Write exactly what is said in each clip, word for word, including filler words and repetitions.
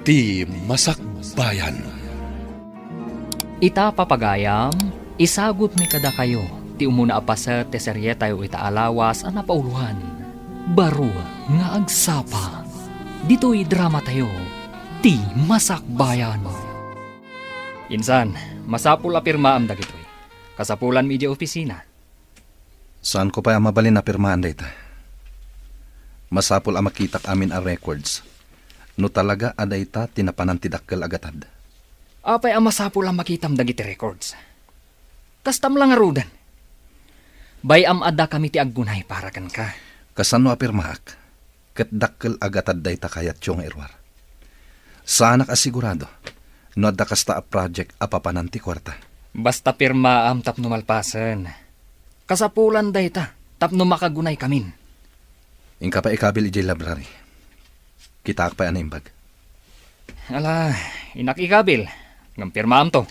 Ti Masakbayan. Ita, papagayam, isagutmi kadakayo ti umuna a paset ti serietayo ita a lawas a napauloan, Baro nga Agsapa. Ditoy dramatayo, Ti Masakbayan. Insan, masapul a pirmaam dagitoy. Kasapulanmi idiay opisina. Saanko pay a mabalin a pirmaan dayta. Masapul a makitak amin a records no talaga a dayta ti napanan ti dakkel a gatad. Apay a masapul a makitam dagiti records? Kastam la ngaruden. Bay-am a dakami ti aggunay para kenka. Kasano a pirmaak? Ket dakkel a gatad dayta kayatyo nga iruar. Saanak a sigurado no adda kasta a project a papanan ti kuarta. Basta pirmaam tapno malpasen. Kasapulan dayta tapno makagunaykamin. Inka pay ikabil idiay library. Kitaak pay a naimbag. Ala, innak ikabil. Ngem pirmaamto.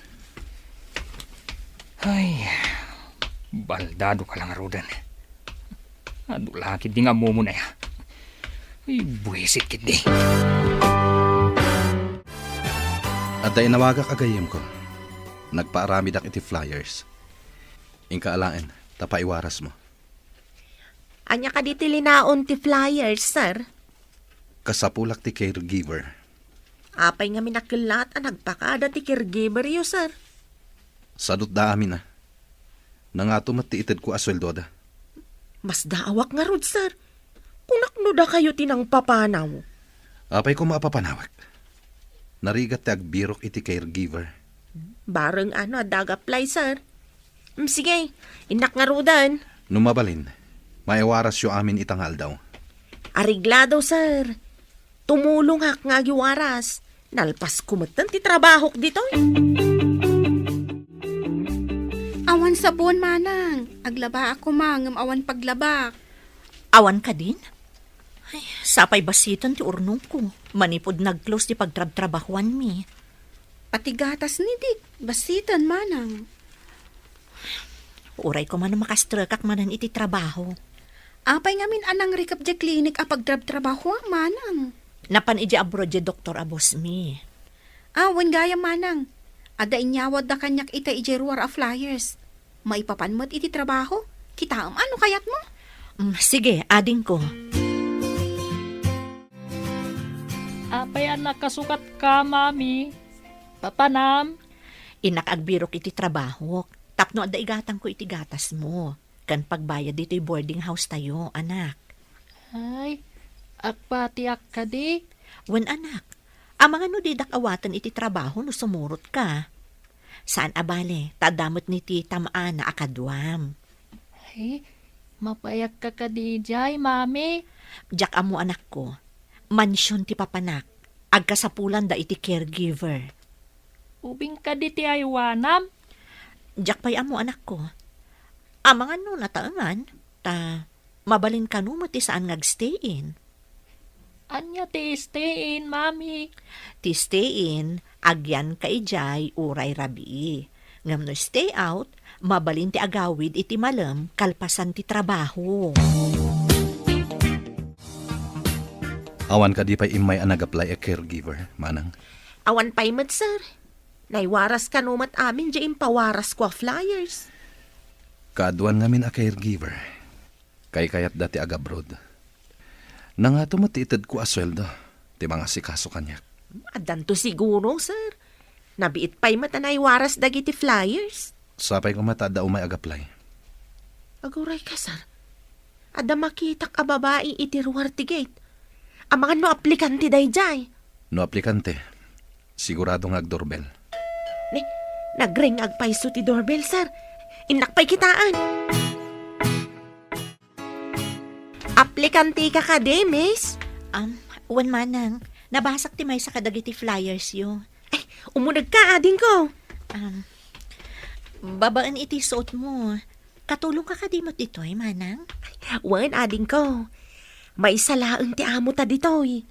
Ay, baldado ka la ngaruden. Adu la ketdi nga ammom, aya. Ay, buisit ketdi. Adda inawagak a gayyemko. Nagpaaramidak iti flyers. Inka alaen, ta paiwarasmo. Ania kadi ti linaon ti flyers, sir? Kasapulak ti caregiver. Apay ngamin a kellat a nagpakada ti caregiveryo, sir? Sadutda amin a. Nangato met ti itedko a sueldoda. Masdaawak ngarud, sir. Kunak no dakayo ti nangpapanaw. Apay koma a papanawek. Narigat ti agbirok iti caregiver. Bareng ano adda ag-apply, sir. Mm, sige, innak ngaruden. No mabalin, maiwarasyo amin ita nga aldaw. Areglado, sir. Tumulongak nga agiwaras. Nalpasko metten ti trabahok ditoy. Awan sabon, manang. Aglabaak koma ngem awan paglabak. Awan kadin? Ay, sapay basiten ti urnongko. Manipud nag-close ti pagtrabtrabahuanmi. Pati gatas ni Dick, basiten, manang. Uray koma no makastrekak manen iti trabaho. Apay ngamin a nangrikep diay klinik a pagtrabtrabahuam, manang? Napan idiay abroad diay doktor a bossmi. Ah, wen gayam, manang. Adda inyawatda kaniak ita idiay ruar a flyers. Maipapan met iti trabaho. Kitaem a no kayatmo. Mm, sige, adingko. Apay a nakasukatka, Mami? Papanam? Innak agbirok iti trabahok, tapno adda igatangko iti gatasmo, ken pagbayad ditoy boarding house tayo, anak. Ay, agpatiak kadi? Wen, anak. Amangan no didak awaten iti trabaho no sumurotka. Saan a bale, ta adda met ni ti tam-ana a kaduam. Ay, mapayak ka kadi idiay, Mami? Diak ammo, anakko. Mansion ti papanak. Agkasapulanda iti caregiver. Ubing kadi ti aywanam? Diak pay ammo, anakko. Amangan no nataengan, ta mabalin kano met ti saan nga agstay-in. Ania ti stay-in, Mami? Ti stay-in, agyanka idiay uray rabii. Ngem no stay out, mabalin ti agawid iti malem kalpasan ti trabaho. Awan kadi pay immay a nag-apply a caregiver, manang? Awan pay met, sir. Naiwaras kano met amin diay impawarasko a flyers. Kaaduan ngamin a caregiver. Kaykayatda ti agabroad. Nangato met ti itedko a sueldo ti mangasikaso kaniak. Addanto siguro, sir. Nabiit pay met a naiwaras dagiti flyers. Sapay koma ta adda umay ag-apply. Aguray ka, sir. Adda makitak a babai iti ruar ti gate. Amangan no aplikante daydiay. No aplikante, sigurado nga agdoorbell. Ni, nagring agpayso ti doorbell, sir. Innak pay kitaen. Aplikante ka kadi, miss? Um, wen manang, nabasak ti maysa kadagiti flyers yo. Ay, umuneg ka, adingko. Um, babaen iti suot mo. Katulong ka kadi met ditoy, manang? Wen, adingko. Maysa laeng ti amo ta ditoy.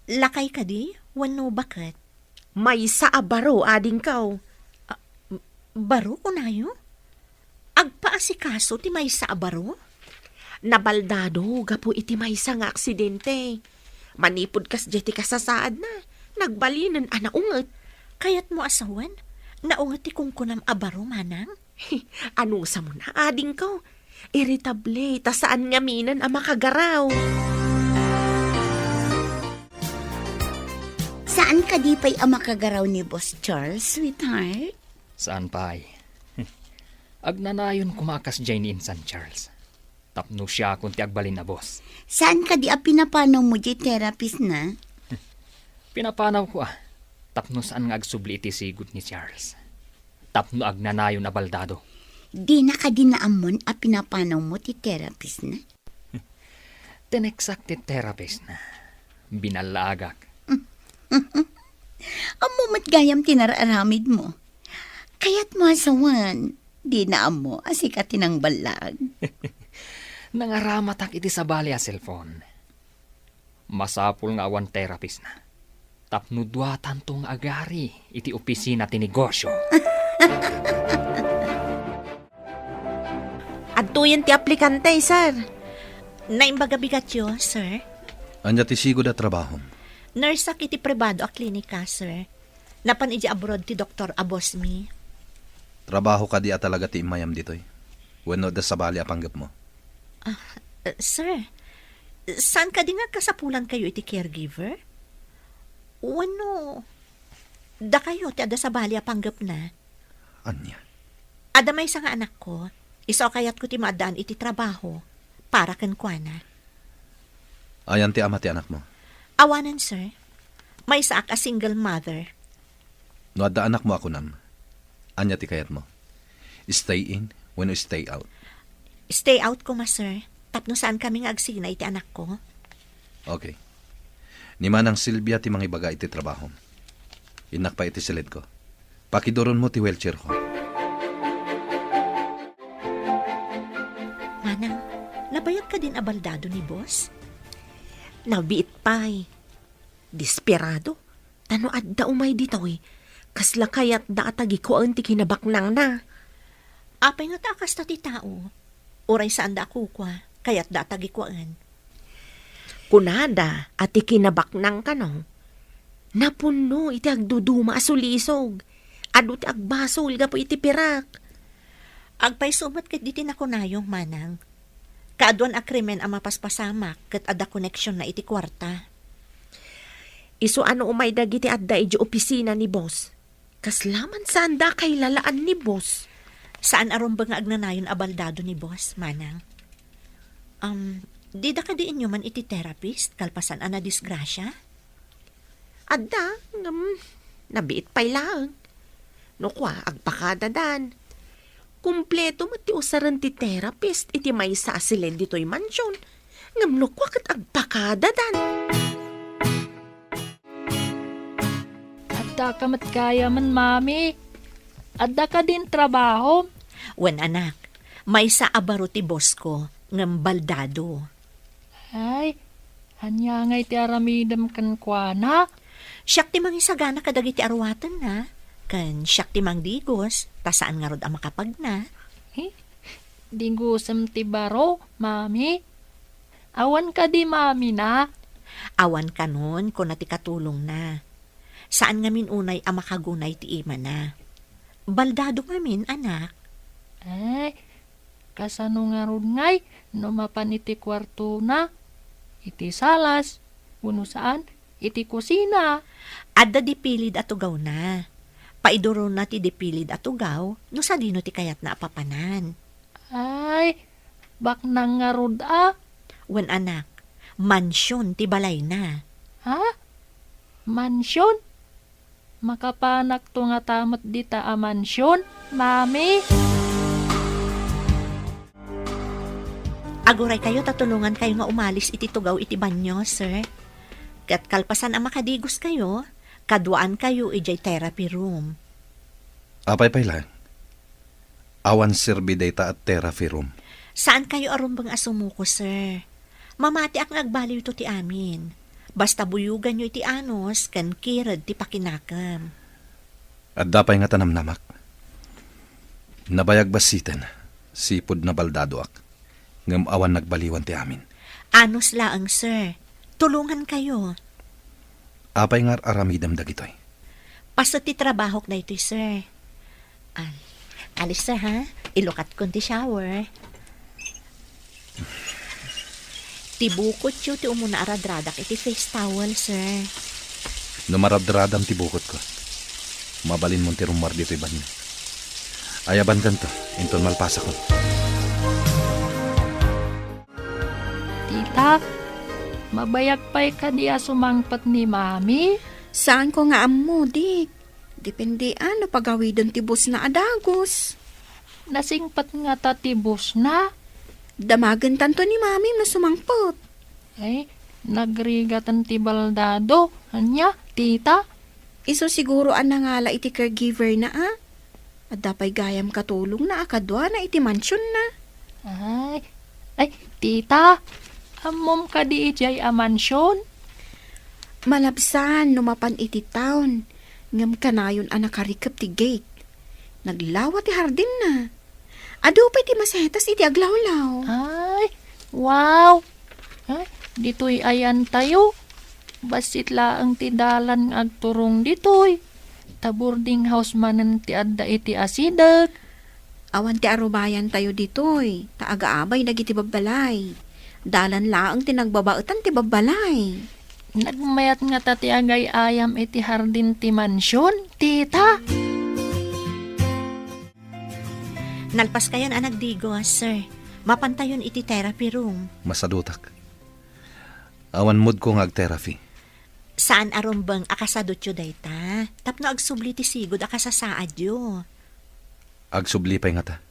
Lakay kadi? Wenno baket? Maysa a baro, adingko. Ah, baro, kunayo? Agpaasikaso ti maysa a baro? Nabaldado gapu iti maysa nga aksidente. Manipud kasdiay ti kasasaadna, Nagbalinen a naunget. Kayatmo a sawen? Naunget ti kunkunam a baro, manang? Anusam, adingko. Irritable, ta saan ngaminen a makagaraw. Saan kadi pay a makagaraw ni Boss Charles, sweetheart? Saan pay? Agnanayon koma a kasdiay ni insan Charles. Tapno siakon ti agbalin a boss. Saan kadi a pinapanawmo diay therapist na? Pinapanawko a. Tapno saan nga agsubli iti sigud ni Charles. Tapno agnanayon a baldado. Dina kadi naammon a pinapanawmo ti therapist na? Tineksak ti therapist na. Binallaagak. Ammo met gayam ti nararamidmo. Kayatmo a sawen, dina ammo a sika ti nangballag. Nangaramatak iti sabali a cellphone. Masapul nga awan therapist na. Tapno duatanto nga agari iti opisina ti negosyo. Adtoyen ti aplikante, sir. Naimbag a bigatyo, sir. Ania ti sigud a trabahom? Nurse-ak iti pribado a klinika, sir. Napan idiay abroad ti doktor a boss mi. Trabaho kadi a talaga ti immayam ditoy? Wenno adda sabali a panggepmo? Ah, eh, sir, saan kadi nga agkasapulankayo iti caregiver? Wenno dakayo ti adda sabali a panggepna? Ania? Adda maysa nga anakko, isu a kayatko ti maaddaan iti trabaho para kenkuana. Ayan ti ama ti anakmo? Awanen, sir. Maysaak a single mother. No adda anakmo a kunam, ania ti kayatmo? Stay in wenno stay out? Stay out koma, sir. Tapno saankami nga agsina iti anakko. Okay. Ni Manang Silvia ti mangibaga iti trabahom. Innak pay iti silidko. Pakiduronmo ti wheelchairko. Manang, nabayag kadin a baldado ni boss? Nabiit pay. Desperado. Ta no adda umay ditoy, kasla kayatda a tagikuaen ti kinabaknangna. Apay ngata a kasta ti tao? Uray saanda a kukua, kayatda a tagikuaen. Kunada a ti kinabaknang kano, napunno iti agduduma a sulisog. Adu ti agbasol gapu iti pirak. Agpayso met ket diti nakunayo, manang. Kaaduan a krimen a mapaspasamak ket adda koneksionna iti kuarta. Isu a no umay dagiti adda idiay opisina ni boss, kasla man saanda a kailalaan ni boss. Saan a rumbeng nga agnanayon a baldado ni boss, manang. Um, dida kadi inyoman iti therapist kalpasan a nadisgrasia? Adda, ngem nabiit pay laeng. No kua, agpakadadan. Kompleto met ti usaren ti therapist iti maysa a silid ditoy mansion. Ngem no kua ket agpakadadan. Adda ka met gayamen, Mami. Adda kadin trabahom? Wen, anak. Maysa a baro ti boss ko, ngem baldado. Ay, ania ngay ti aramidem kenkuana? Siak ti mangisagana kadagiti aruatenna, ken siak ti mangdigos, ta saan ngarud a makapagna. Eh, digosem ti baro, Mami? Awan kadi mamina? Awan kanon, kuna ti katulongna. Saan ngamin unay a makagunay ti imana. Baldado ngamin, anak. Ay, kasano ngarud ngay no mapan iti kuartona, iti salas, wenno saan, iti kusina? Adda dipilid a tugawna. Paiduronna ti dipilid a tugaw no sadino ti kayatna a papanan. Ay, baknang ngarud a. Wen, anak, mansion ti balayna. Ha? Mansion? Makapanakto ngata met dita a mansion, Mami? Aguraykayo ta tulongankayo nga umalis iti tugaw iti banio, sir. Ket kalpasan a makadigoskayo, kaduaankayo idiay therapy room. Apay pay laeng? Awan serbi dayta a therapy room. Saankayo a rumbeng a sumuko, sir. Mamatiak nga agbaliwto ti amin. Basta buyoganyo iti anus ken kired ti pakinakem. Adda pay ngata namnamak. Nabayag bassiten, sipud nabaldadoak. Ngem awan nagbaliwan ti amin. Anus laeng, sir. Tulongankayo. Apay nga ar-aramidem dagitoy? Paset ti trabahok daytoy, sir. Ah, alis, sir, ha? Ilukatkon ti shower. Ti bukotyo ti umuna a radradak iti face towel, sir. No maradradam ti bukotko, mabalinmon ti rummuar ditoy banio. Ayabankanto, inton malpasakon. Tita, mabayag pay kadi a sumangpet ni Mami? Saanko nga ammo, Dik. Depende a no pagawiden ti busna a dagus. Nasingpet ngata ti busna? Damagentanto ni Mami no sumangpet. Ay, nagrigaten ti baldado. Ania, tita? Isu siguro a nangala iti caregiver na, a? Adda pay gayam katulongna a kaduana iti mansionna. Ay, ay, tita, ammom kadi idiay a mansion? Malabsan no mapan iti town, ngem kanayon a nakarikep ti gate. Naglawa ti hardinna. Adu pay ti masetas iti aglawlaw. Ay, wow! Ay, ditoy ayantayo. Bassit laeng ti dalan nga agturong ditoy. Ta boarding house manen ti adda iti asideg. Awan ti arubayantayo ditoy, ta agaabay dagiti babbalay. Dalan laeng ti nagbabaetan ti babbalay. Nagmayat ngata ti agay-ayam iti hardin ti mansion, tita? Nalpaskayon a nagdigos, sir. Mapantayon iti therapy room. Masadutak. Awan moodko nga ag-therapy. Saan a rumbeng a kasadutyo dayta, tapno agsubli ti sigud a kasasaadyo. Agsubli pay ngata.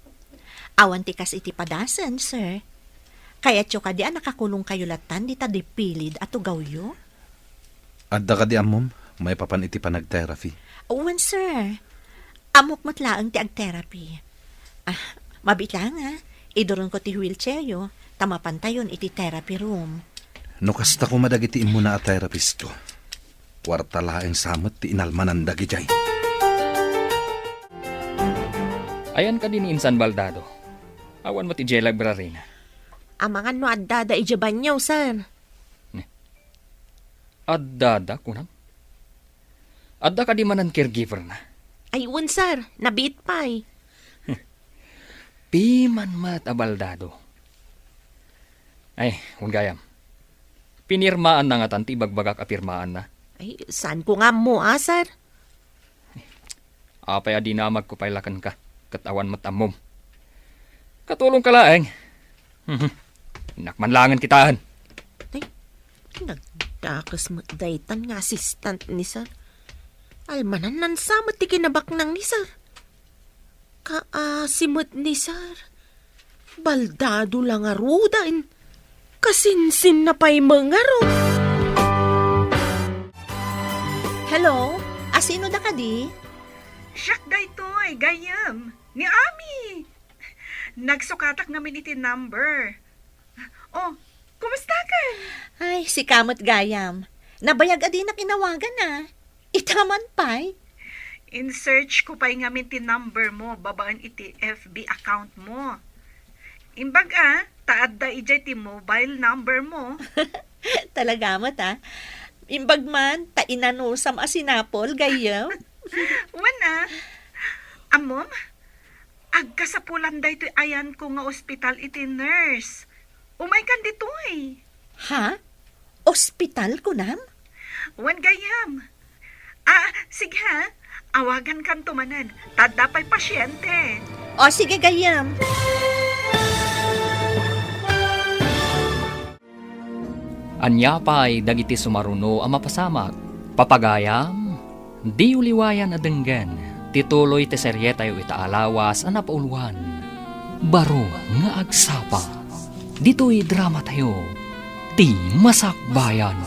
Awan ti kas iti padasen, sir. Kayatyo kadi a nakakulongkayo lattan dita dipilid a tugawyo? Adda kadi ammom maipapan iti panag-therapy? Wen, sir. Ammok met laeng ti ag-therapy. Ah, mabiit laeng, a. Iduronko ti wheelchairyo, ta mapantayon iti therapy room. No kasta koma dagiti immuna a therapistko, kuarta laeng sa met ti inalmanan dagidiay. Ayan kadi ni Insan Baldado? Awan met idiay library na. Amangan no addada idiay banyo, sir. Addada, kunam? Adda kadi manen caregiver na? Ay, wen, sir. Nabiit pay. Piman met a Baldado. Ay, wen gayam. Pinirmaanna ngatan ti ibagbagak a pirmaanna? Ay, saanko nga ammo, a, sir? Apay a dinamagko pay la kenka, ket awan met ammom. Katulongka laeng. Mhm. Innak man laengen kitaen. Ay, nagdakes met daytan nga assistant ni sir. Almanan sa met ti kinabaknang ni sir. Kaasi met ni sir. Baldado la ngaruden. Kasinsinna pay met ngarud. Hello? Asino da kadi? Siak daytoy, gayyem. Ni Ami. Nagsukatak ngamin iti number. Oh, kumustakan? Ay, sika met gayam. Nabayag a dinak inawagan, a. Ita man pay? In-search ko pay ngamin ti number mo babaen iti F B account mo. Imbag a, ta adda idiay ti mobile number mo. Talaga met, a. Imbag man, ta inanusam a sinapol, gayyem. Wen, a. Ammom, agkasapulan daytoy ayanko nga ospital iti nurse. Umaykan ditoy. Ha? Ospital, kunam? Wen, gayyem. Ah, sige ha. Awagankanto manen. Ta adda pay pasiente. O, sige, gayyem. Ania pay dagiti sumaruno a mapasamak? Papagayam, diyo liwayan a denggen ti tuloy ti serietayo ita a lawas a napauluan, Baro nga Agsapa. Ditoy dramatayo, Ti Masakbayan.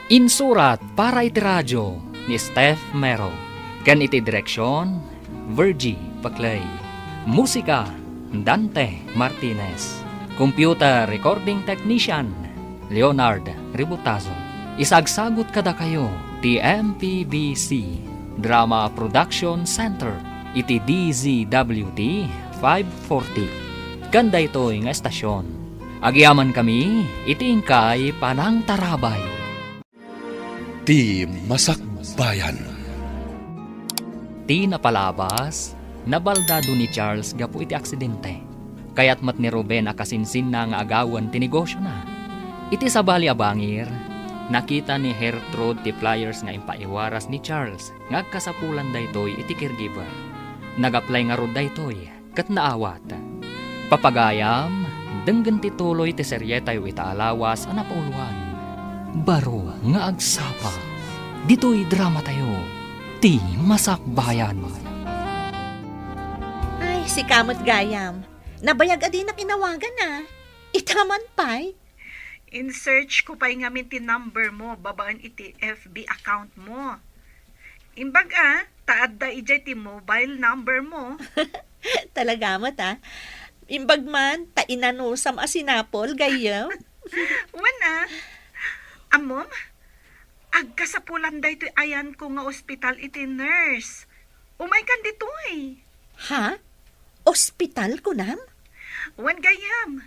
Insurat para iti radio ni Steph Mero, ken iti direksion, Virgie Paclay. Musika, Dante Martinez. Computer recording technician, Leonard Ributazo. Isagsagut kadakayo ti M P B C Drama Production Center iti D Z W T five forty. Ken daytoy nga estasion, agyamankami iti inkay panangtarabay. Ti Masakbayan. Ti napalabas, nabaldado ni Charles gapu iti aksidente. Kayat met ni Ruben a kasinsinna nga agawen ti negosiona. Iti sabali a bangir, nakita ni Gertrude ti flyers nga impaiwaras ni Charles nga agkasapulan daytoy iti caregiver. Nag-apply ngarud daytoy ket naawat. Papagayam, denggen ti tuloy ti serietayo ita a lawas a napauloan. Baro nga agsapa, ditoy dramatayo, Ti Masakbayan. Ay, sika met gayam. Nabayag a dinak inawagan a. Ita man pay. In-search ko pay ngamin ti number mo babaen iti F B account mo. Imbag a, ta adda idiay ti mobile number mo. Talaga met, a. Imbag man, ta inanusam a sinapol, gayyem. Wen a. Ammom, agkasapulan daytoy ayanko nga ospital iti nurse. Umaykan ditoy. Ha? Ospital, kunam? Wen gayyem.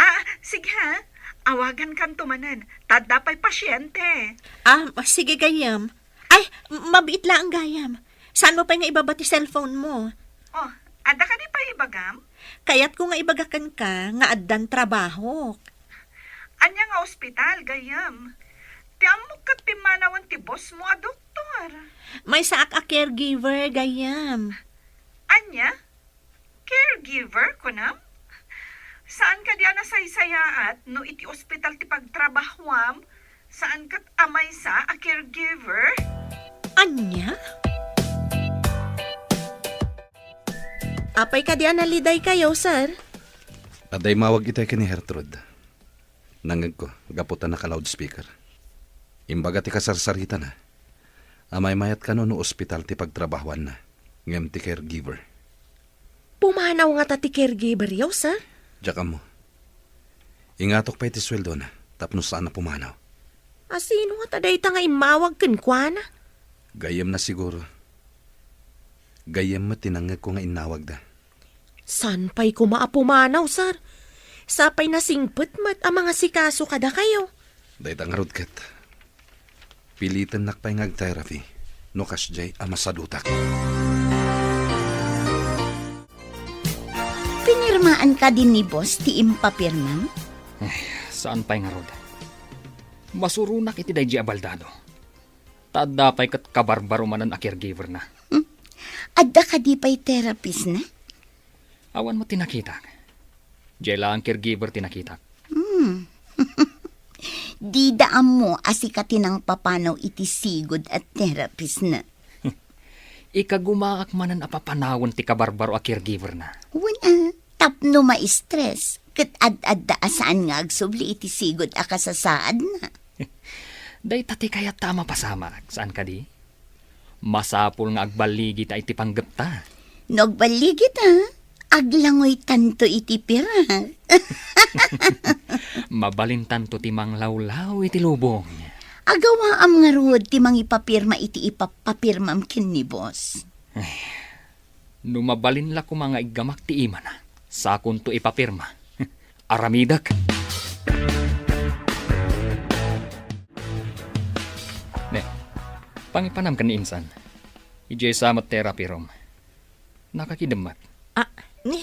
Ah, sige ha. Awagankanto manen. Ta adda pay pasiente. Ah, sige gayyem. Ay, mabiit laeng gayam. Saanmo pay nga ibaba ti cellphone mo? Oh, adda kadi pay ibagam? Kayatko nga ibaga kenka nga addan trabahok. Ania nga ospital, gayyem? Ti ammok ket pimmanawen ti boss mo a doktor. Maysaak a caregiver, gayyem. Ania? Caregiver, kunam? Saan kadi a nasaysayaat no iti ospital ti pagtrabahuam, saan ket a maysa a caregiver? Ania? Apay kadi a nalidaykayo, sir? Adda immawag itay ken ni Gertrude. Nangngegko, gapu ta naka-loudspeaker. Imbaga ti kasarsaritana a maymayat kano no ospital ti pagtrabahoanna, ngem ti caregiver. Pumanaw ngata ti caregiver-yo, sir? Diak ammo. Ingatok pay ti sueldona tapno saan a pumanaw. A sino ngata dayta nga immawag kenkuana? Gayyemna siguro. Gayyem met ti nangngegko nga innawagda. Saan pay koma a pumanaw, sir? Sapay nasingpet met a mangasikaso kadakayo. Dayta ngarud ket, pilitennak pay nga ag-therapy no kasdiay a masadutak. Pinirmaan kadi ni boss ti impapirmam? Ay, saan pay ngarud. Masuronak iti daydi a baldado. Ta adda pay ket kabarbaro manen a caregiver-na. Hmm. Adda kadi pay therapist-na? Awan met ti nakitak. Diay laeng caregiver ti nakitak. Hmm. Dida ammo a sika ti nangpapanaw iti sigud a therapist-na. Ikagumaak manen a papanawen ti kabarbaro a caregiver-na. Wen a, tapno ma-stress, ket ad-adda a saan nga agsubli iti sigud a kasasaadna. Dayta ti kayatta a mapasamak, saan kadi? Masapul nga agballigi ta iti panggepta. No agballigi ta, aglangoytanto iti pirak. Mabalintanto ti manglawlaw iti lubong. Agawaam ngarud ti mangipapirma iti ipapapirmam ken ni boss. Ay, no mabalin la koma nga iggamak ti imana, sakonto ipapirma. Aramidek. Ne, pangipanam ken ni insan. Idiay sa met therapy room. Nakakidem met. Ah, ni,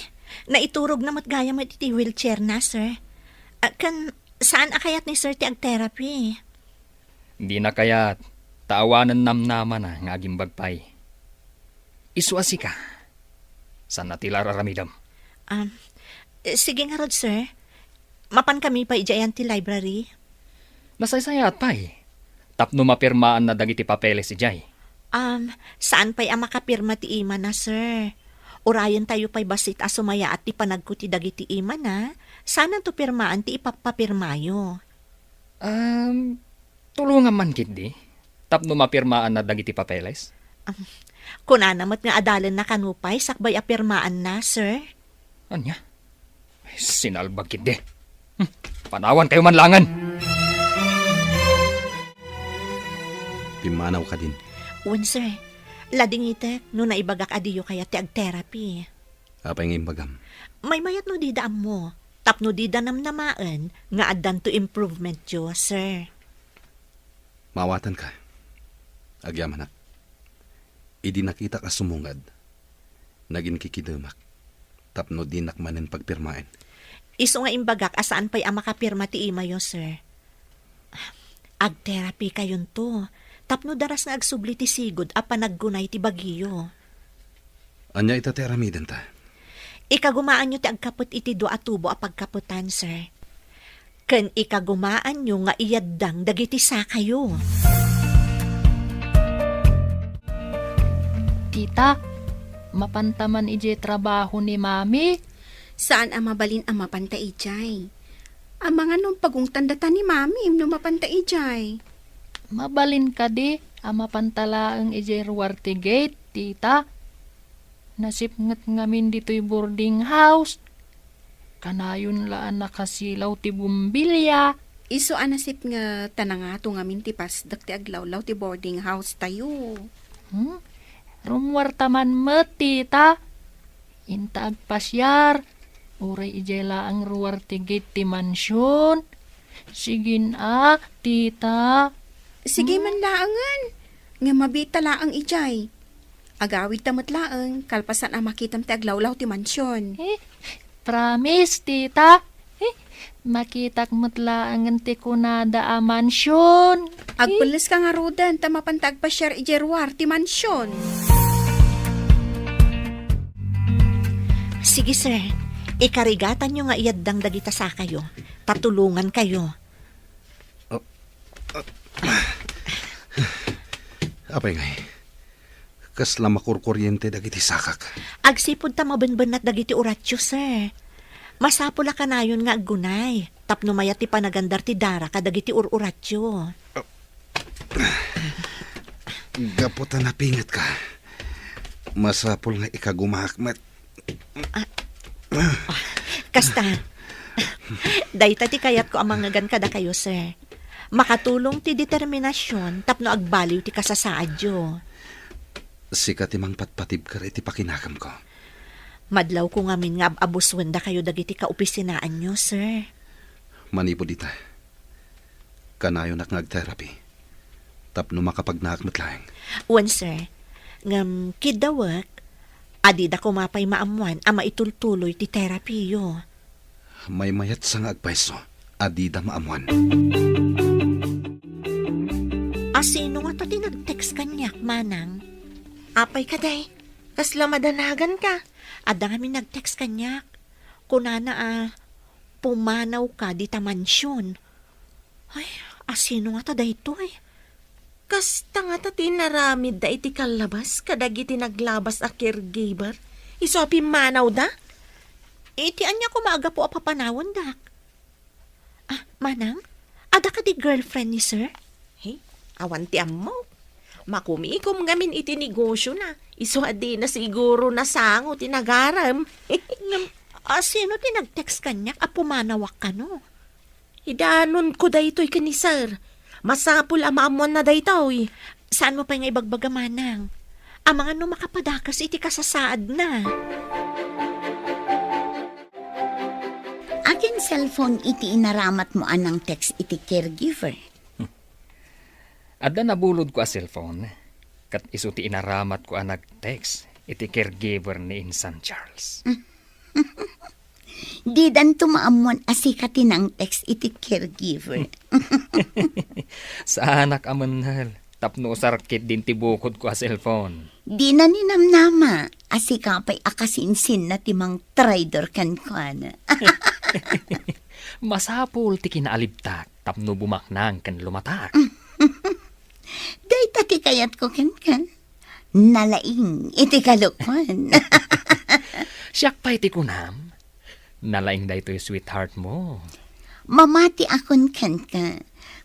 naiturogna met gayam iti wheelchair-na, sir. Ah, ken saan a kayat ni sir ti ag-therapy? Dina kayat, ta awanen namnamana nga agimbag pay. Isu a sika. Saan a ti la ar-aramidem? Um, eh, sige ngarud, sir. Mapan kami pay idiay ayan ti library. Nasaysayaat pay. Tapno mapirmaanna dagiti papeles idiay. Um, saan pay a makapirma ti imana, sir? Urayentayo pay bassit a sumayaat ti panagko ti dagiti imana. Saananto pirmaan ti ipapapirmayo. Um, Tulongam man ketdi tapno mapirmaanna dagiti papeles? Am, kunana met nga adalenna kano pay sakbay a pirmaanna, sir. Ania? Ay, sinalbag ketdi. Hmm, panawankayo man laengen. Pimmanaw kadin. Wen, sir. Ladingitek no naibagak a diyo kayat ti ag-therapy. Apay nga imbagam? Maymayat no dida ammo, tapno dida namnamaen nga addanto improvementyo, sir. Maawatanka. Agyamanak. Idi nakitak a sumungad, naginkikidemak tapno dinak manen pagpirmaen. Isu nga imbagak a saan pay a makapirma ti imayo, sir. Agterapi kayonto, tapno daras nga agsubli ti sigud a panaggunay ti bagiyo. Ania ita ti aramidenta? Ikagumaanyo ti agkapet iti dua a tubo a pagkapetan, sir. Ken ikagumaanyo nga iyaddang dagiti sakayo. Tita, mapanta man idiay trabaho ni Mami? Saan a mabalin a mapanta idiay. Amangan no pagungtan data ni Mami no mapanta idiay. Mabalin kadi a mapanta laeng idiay ruar ti gate, Tita? Nasipnget ngamin ditoy boarding house. Kanayon la a nakasilaw ti bombilya. Isu a nasipnget ta nangato ngamin ti pasdek ti aglawlaw ti boarding house tayo. Hmm? Rummuarta man met, Tita. Inta agpasiar, uray idiay laeng ruar ti gate ti mansion. Sige a, Tita. Sige man laengen. Nga mabita laeng idiay. Agawidta met laeng, kalpasan a makitam ti aglawlaw ti mansion. Eh, promise, Tita. Eh, makitak met laengen ti kunada a mansion. Agpelleska ngaruden ta mapanta agpasiar idiay ruar ti mansion. Sige, sir. Ikarigatanyo nga iyaddang dagita sakayo. Tatulongankayo. Ah, ah. Apay ngay, kasla makurkuriente dagiti sakak? Agsipud ta mabenbennat dagiti uratio, sir. Masapul a kanayon nga aggunay tapno mayat ti panagandar ti dara kadagiti ur-uratio. Gapu ta napingetka, masapul nga ikagumaak met. Ah, ah, kasta, dayta ti kayatko a mangngegan kadakayo, sir. Makatulong ti determinasion tapno agbaliw ti kasasaadyo. Sika ti mangpatpatibker iti pakinakemko. Madlawko ngamin nga ab-abusuen dakayo dagiti kaopisinaanyo, sir. Manipud ita, kanayonak nga agterapi tapno makapagnaak met laeng. Wen, sir. Ngem kiddawek, adida koma pay maammuan a maitultuloy ti terapiyo. Maymayatsa nga agpayso, adida maammuan. A sino ngata ti nag-text kaniak, Manang? Apay kadi, kasla madanaganka? Adda ngamin nag-text kaniak. Kunana a pumanawka dita mansion. Ay, a sino ngata daytoy? Kasta ngata ti inaramidda iti kallabas kadagiti naglabas a caregiver isu a pimmanawda? Iti ania koma a gapu a papanawendak? Ah, Manang, adda kadi girlfriend ni Sir? He, awan ti ammok. Makumikom ngamin iti negosiona isu a dina siguro nasango ti nagarem. Ngem, a sino ti nag-text kaniak a pumanawak kano? Idanonko daytoy ken ni Sir. Masapul a maammuanna daytoy. Saanmo pay nga ibagbaga, Manang? Amangan no makapadakas iti kasasaadna. Akin cellphone iti inaramatmo a nang-text iti caregiver? Adda nabulodko a cellphone, ket isu ti inaramatko a nag-text iti caregiver ni Insan Charles. Didanto maammuan a sika ti nang-text iti caregiver. Saanak a mennel tapno usar ketdin ti bukodko a cellphone. Dina ninamnama a sika pay a kasinsinna ti mangtraidor kenkuana. Masapul ti kinaalibtak tapno bumaknang ken lumatak. Dayta ti kayatko kenka. Nalaing iti kalokuan. Siak pay ti kunam, nalaing daytoy sweetheart mo. Mamatiakon kenka,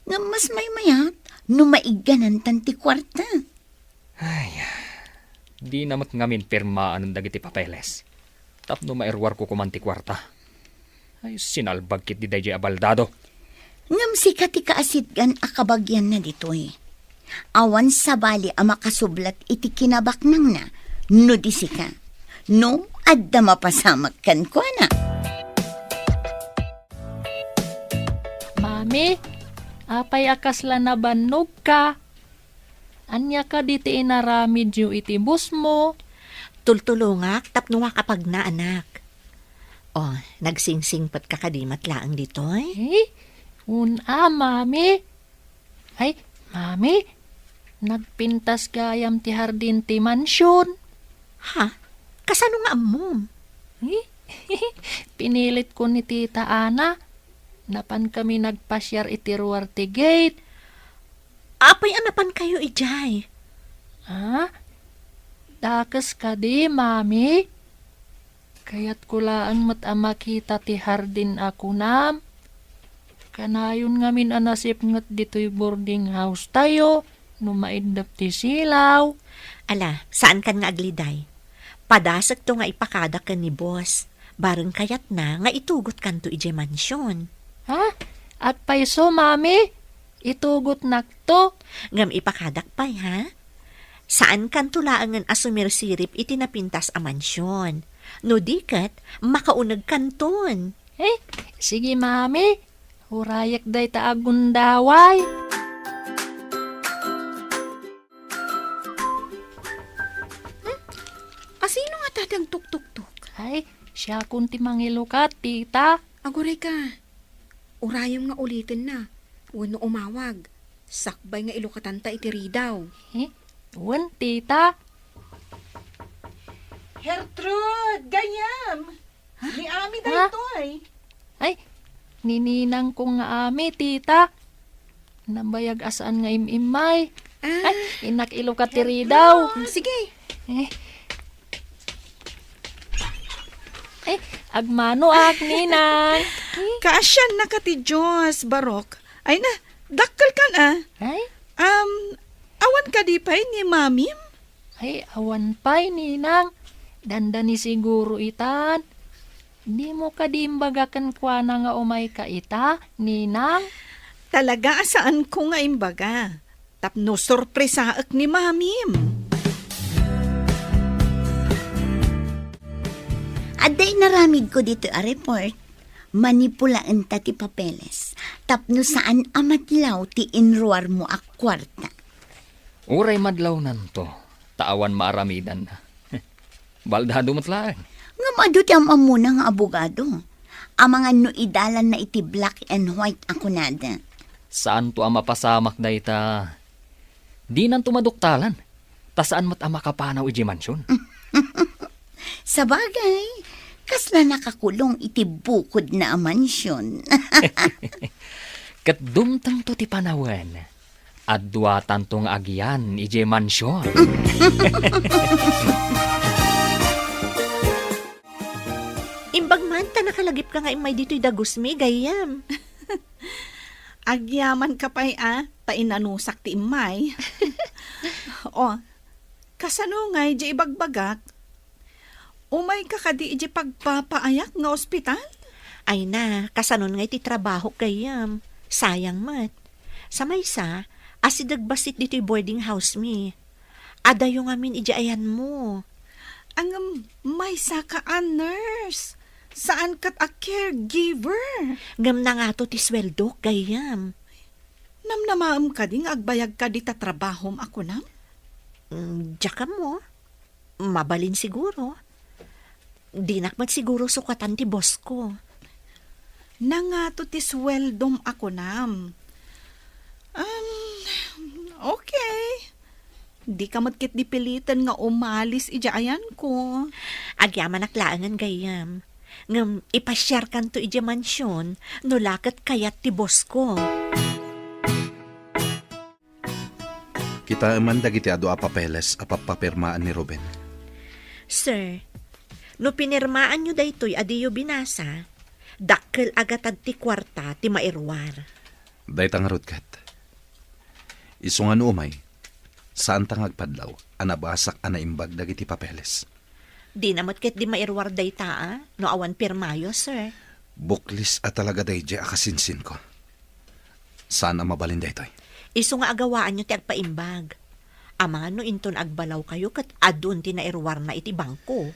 ngem mas maymayat no maigganantan ti kuarta. Ay, dina met ngamin pirmaan dagiti papeles tapno mairuarko koman ti kuarta. Ay, sinalbag ketdi daydiay a baldado. Ngem sika ti kaasitgan a kabagianna ditoy. Awan sabali a makasublat iti kinabaknangna no di sika. No adda mapasamak kenkuana. Mami, Apay a kasla nabannogka? Ania kadi ti inaramidyo iti busmo? Tultulongak tapno makapagna, anak. Oh, nagsingsingpetka kadi met laeng ditoy? Eh, un-a, Mami. Ay, Mami, nagpintas gayam ti hardin ti mansion. Ha? Kasano nga ammom? Eh, pinilit ko ni Tita Ana. Napan kami nagpasiar iti ruar ti gate. Apay a napan kayo idiay? Ha? Dakes kadi, Mami? Kayatko laeng met a makita ti hardin a kunam. Kanayon ngamin a nasipnget ditoy boarding house tayo no maiddep ti silaw. Ala, saankan nga agliday. Padasekto nga ipakadak ken ni boss. Bareng kayatna nga itugotkanto idiay mansion. Ha? Apay isu, Mami? Itugotnakto? Ngem ipakadak pay, ha? Saankanto laengen a sumirsirip iti napintas a mansion. No di ket, makaunegkanton. Eh, sige, Mami. Urayek dayta a gundaway. Hmm? Asino nga ta ti agtuktuktok? Ay, siakon ti mangilukat, tita. Aguray ka. Urayem nga ulitenna. Wenno umawag. Sakbay nga ilukatanta iti ridaw. Eh, wen, tita. Gertrude, gayyem. Ha? Ni Ami Ha? daytoy. Ay, ni ninangko nga Ami, tita. Nabayag a saan nga im-immay. Ah. Ay, innak ilukat ti ridaw. Mm, sige. Eh. Eh, agmanoak, ninang. Eh. Kaasiannaka ti Dios, Barok. Ay na, dakkelkan a. Ay? Um, awan kadi pay ni Mamim? Ay, awan pay, ninang. Dandani siguro itan. Dimo kadi imbaga kenkuana nga umayka ita, ninang? Talaga a saanko nga imbaga. Tapno sorpresaek ni Mamim. Adda inaramidko ditoy a report, manipulaenta ti papeles tapno saan a madlaw ti inruarmo a kuarta. Uray madlawnanto, ta awan maaramidanna. Baldado met laeng. Ngem adu ti am-ammona nga abogado. Amangan no idalanna iti black and white a kunada. Saanto a mapasamak dayta. Dinanto maduktalan, ta saan met a makapanaw idiay mansion. Sabagay, kasla nakakulong iti bukodna a mansion. Ket dumtengto ti panawen, adduatanto nga agyan idiay mansion. Imbag man ta nakalagipka nga immay ditoy dagusmi, gayyem. Agyamanka pay a, ta inanusak ti immay. O, kasano ngay di ibagbagak? Umayka kadi iti pagpapaayak nga ospital? Ay na, kasanon ngay ti trabahok, gayyem? Sayang met. Sa maysa, asideg bassit ditoy boarding house mi. Adayo ngamin iti ayanmo. Ngem maysaka a nurse, saan ket a caregiver. Ngem nangato ti sueldok, gayyem? Namnamaem kadi nga agbayagka dita trabahom a kunam? Mm, diak ammo. Mabalin siguro. Dinak met siguro sukatan ti boss ko. Nangato ti sueldom a kunam? Um, okay. Dika met ketdi piliten nga umalis idiay ayanko. Agyamanak laengen, gayyem. Ngem ipasiarkanto idiay mansion no la ket kayat ti boss ko. Kitaeman dagiti adu a papeles a pappapirmaan ni Ruben. Sir, no pinirmaanyo daytoy a diyo binasa, dakkel a gatad ti kuarta ti mairuar. Dayta ngarud ket. Isu nga no umay, saanta nga agpadlaw a nabasak a naimbag dagiti papeles. Dina met ketdi mairuar dayta a, no awan pirmayo, sir. Buklis a talaga daydiay a kasinsinko. Saan a mabalin daytoy. Isu nga agawaanyo ti agpaimbag. Amangan no inton agbalawkayo ket adun ti nairuarna iti bangko.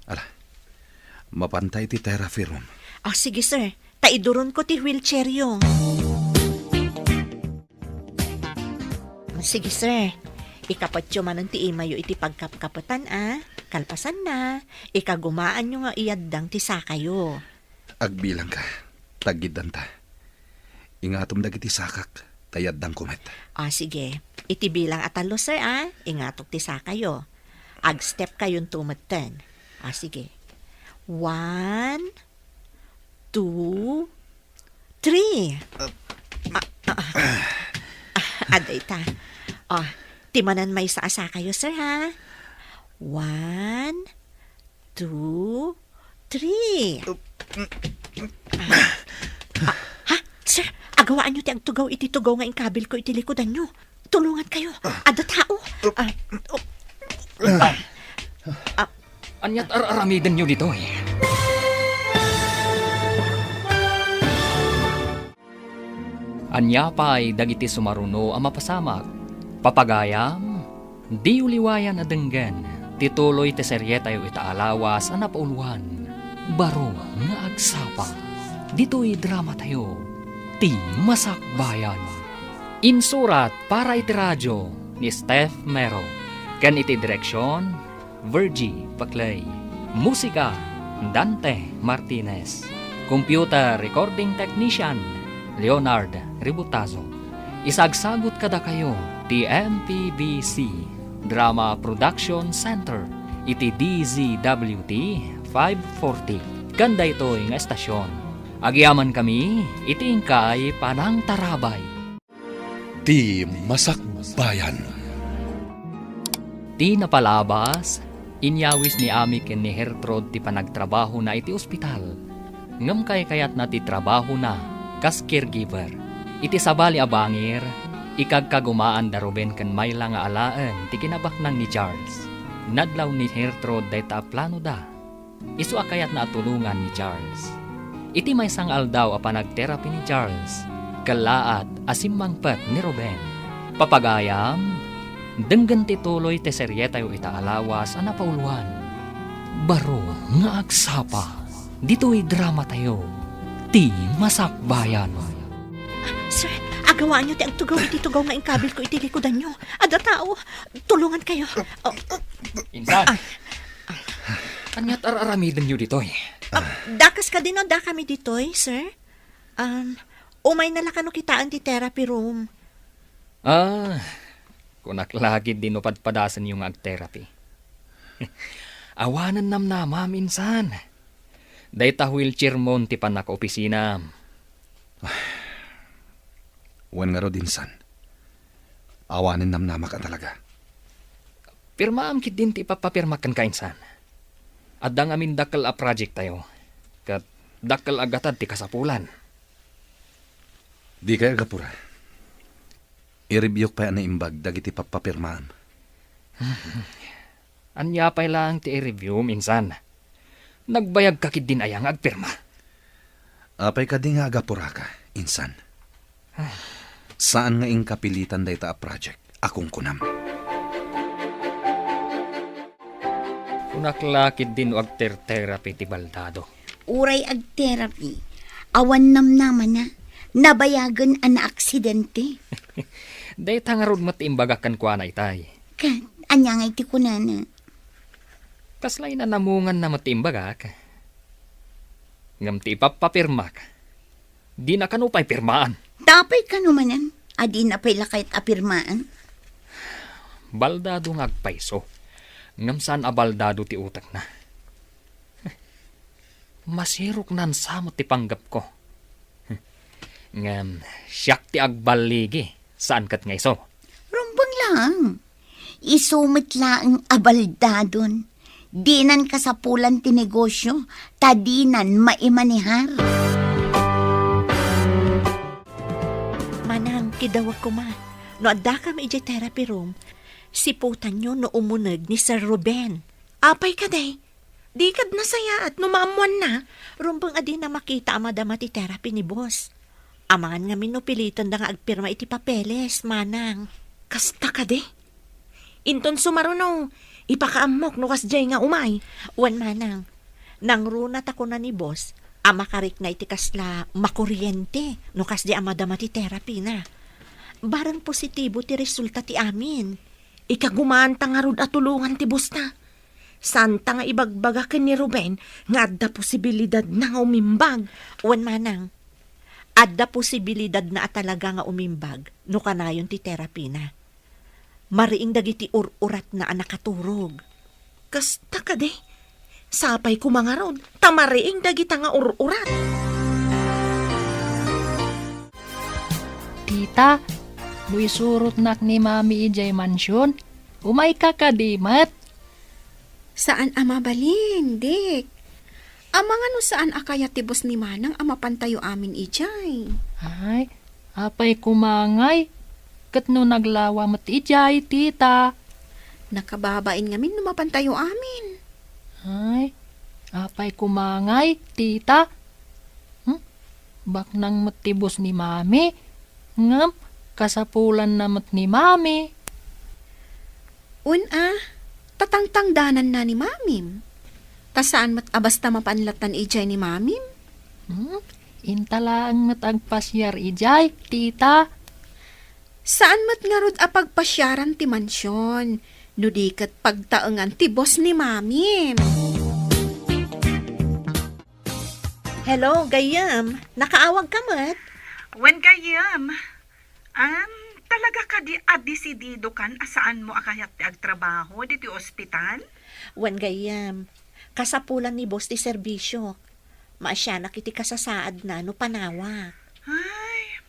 Ala, mapanta iti therapy room. Ah, sige, sir. Ta iduronko ti wheelchairyo. Sige, sir. Ikapatyo manen ti imayyo iti pagkapkapetan, a. Kalpasanna, ikagumaanyo nga iyaddang ti sakayo. Agbilangka, taggiddanta. Ingatom dagiti sakak, ta iyaddangko met. A, sige. Iti bilang a tallo, sir, a. Ingatok ti sakayo. Agstep kayonto metten. A, sige. One, two, three. Ah, ah, ah. Ah, adayta. Ah, ti manen maysa a sakayo, sir, ha? One, two, three. Ah, ah, ha? Sir, agawaanyo ti agtugaw iti tugaw nga inkabilko iti likudanyo. Tulongankayo. Adda tao. Ah, oh. Ah, Ania't ar-aramidenyo ditoy? Ania pay dagiti sumaruno a mapasamak? Papagayam, diyo liwayan a denggen ti tuloy ti serietayo ita a lawas a napauluan, Baro nga Agsapa, ditoy dramatayo, Ti Masakbayan. Insurat para iti radio ni Steph Mero, ken iti direksion, Virgie Paclay. Musika, Dante Martinez. Computer recording technician, Leonard Ributazo. Isagsagut kadakayo ti M P B C Drama Production Center iti D Z W T five forty. Ken daytoy nga estasion, agyamankami iti inkay panangtarabay. Ti Masakbayan. Ti napalabas, inyawis ni Ami ken ni Gertrude ti panagtrabahona iti ospital. Ngem kaykayatna ti trabahona kas caregiver. Iti sabali a bangir, ikagkagumaan da Ruben ken Myla nga alaen ti kinabaknang ni Charles. Nadlaw ni Gertrude dayta a planoda. Isu a kayatna a tulongan ni Charles. Iti maysa nga aldaw a panagterapi ni Charles, kellaat a simmangpet ni Ruben. Papagayam, denggen ti tuloy ti serietayo ita a lawas a napauluan, Baro nga Agsapa, ditoy dramatayo, Ti Masakbayan. Sir, agawaanyo ti agtugaw iti tugaw nga inkabilko iti likudanyo. Adda tao. Tulongankayo. Oh. Insan, ania't ar-aramidenyo ditoy? Ah, dakas kadi no dakami ditoy, sir? Um, umayna la kano kitaen ti therapy room. Ah, kunak la ketdi no padpadasenyo nga agterapi. Awanen namnamam, insan. Dayta wheelchairmon ti pannakaopisinam. Wen ngarud, insan. Awanen namnamak a talaga. Pirmaam ketdin ti ipapapirmak kenka, insan. Adda ngamin dakkel a projecttayo, ket dakkel a gatad ti kasapulan. Dikay agapura. I-reviewk pay a naimbag dagiti pappapirmaam. Ania pay laeng ti i-review, insan? Nagbayagka ketdin aya nga agpirma? Apay kadi nga agapuraka, insan? Saan nga inka pilitan dayta a project a kunkunam. Kunak la ketdin no agter-therapy ti baldado. Uray agterapi, awan namnamana, nabayagen a naaksidente. Dayta ngarud met ti imbagak kenkuana itay. Ket, ania ngay ti kunana? Kasla inanamunganna met ti imbagak. Ngem ti ipappapirmak, dina kano pay pirmaan. Apay kano manen a dina pay la kayat a pirmaan? Baldado nga agpayso, ngem saan a baldado ti utekna. Masiroknan sa met ti panggepko. Ngem siak ti agballigi, saan ket nga isu. Rumbeng laeng. Isu met laeng a baldadon. Dinan kasapulan ti negosio, ta dinan maimanehar. Manang, kidawag koma. No addakam idiay therapy room, siputanyo no umuneg ni Sir Ruben. Apay kadi? Di kad nasayaat no maammoanna. Rumbeng a dina makita a madama ti therapy ni boss. Amangan ngamin no pilitenda nga agpirma iti papeles, manang. Kasta kadi? Inton sumaruno, ipakaammok no kasdiay nga umay. Wen, manang. Nangruna ta kuna ni boss a makarikna iti kasla makuriente no kasdi a madama ti therapy na. Bareng positibo ti resulta ti amin. Ikagumaanta ngarud a tulongan ti boss na. Saanta nga ibagbaga ken ni Ruben nga adda posibilidadna nga umimbag. Wen manang, adda posibilidadna a talaga nga umimbag no kanayon ti therapy na. Mariing dagiti ur-uratna a nakaturog. Kasta kadi? Sapay koma ngarud, ta mariing dagita nga ur-urat. Tita, no isurotnak ni Mami idiay mansion, umayka kadi met? Saan a mabalin, Dick. Amangan no saan a kayat ti boss ni Manang a mapantayo amin idiay. Ay, apay koma ngay? Ket no naglawa met idiay, tita? Nakababain ngamin no mapantayo amin. Ay, apay koma ngay, tita? Hmm? Baknang met ti boss ni Mami, ngem kasapulanna met ni Mami. Wen a, tatangtangdananna ni Mamim. Ta saan met a basta mapanlatan idiay ni Mamim. Hmm? Inta laeng met agpasiar idiay, tita. Saan met ngarud a pagpasiaran ti mansion, no di ket pagtaengan ti boss ni Mamim. Hello, gayyem. Nakaawag ka met? Wen, gayyem. Am, talaga kadi a desidido kan a saan mo a kayat ti agtrabaho ditoy ospital? Wen, gayyem. Kasapulan ni boss ti serbisyo. Maasianak iti kasasaadna no panawak. Ay,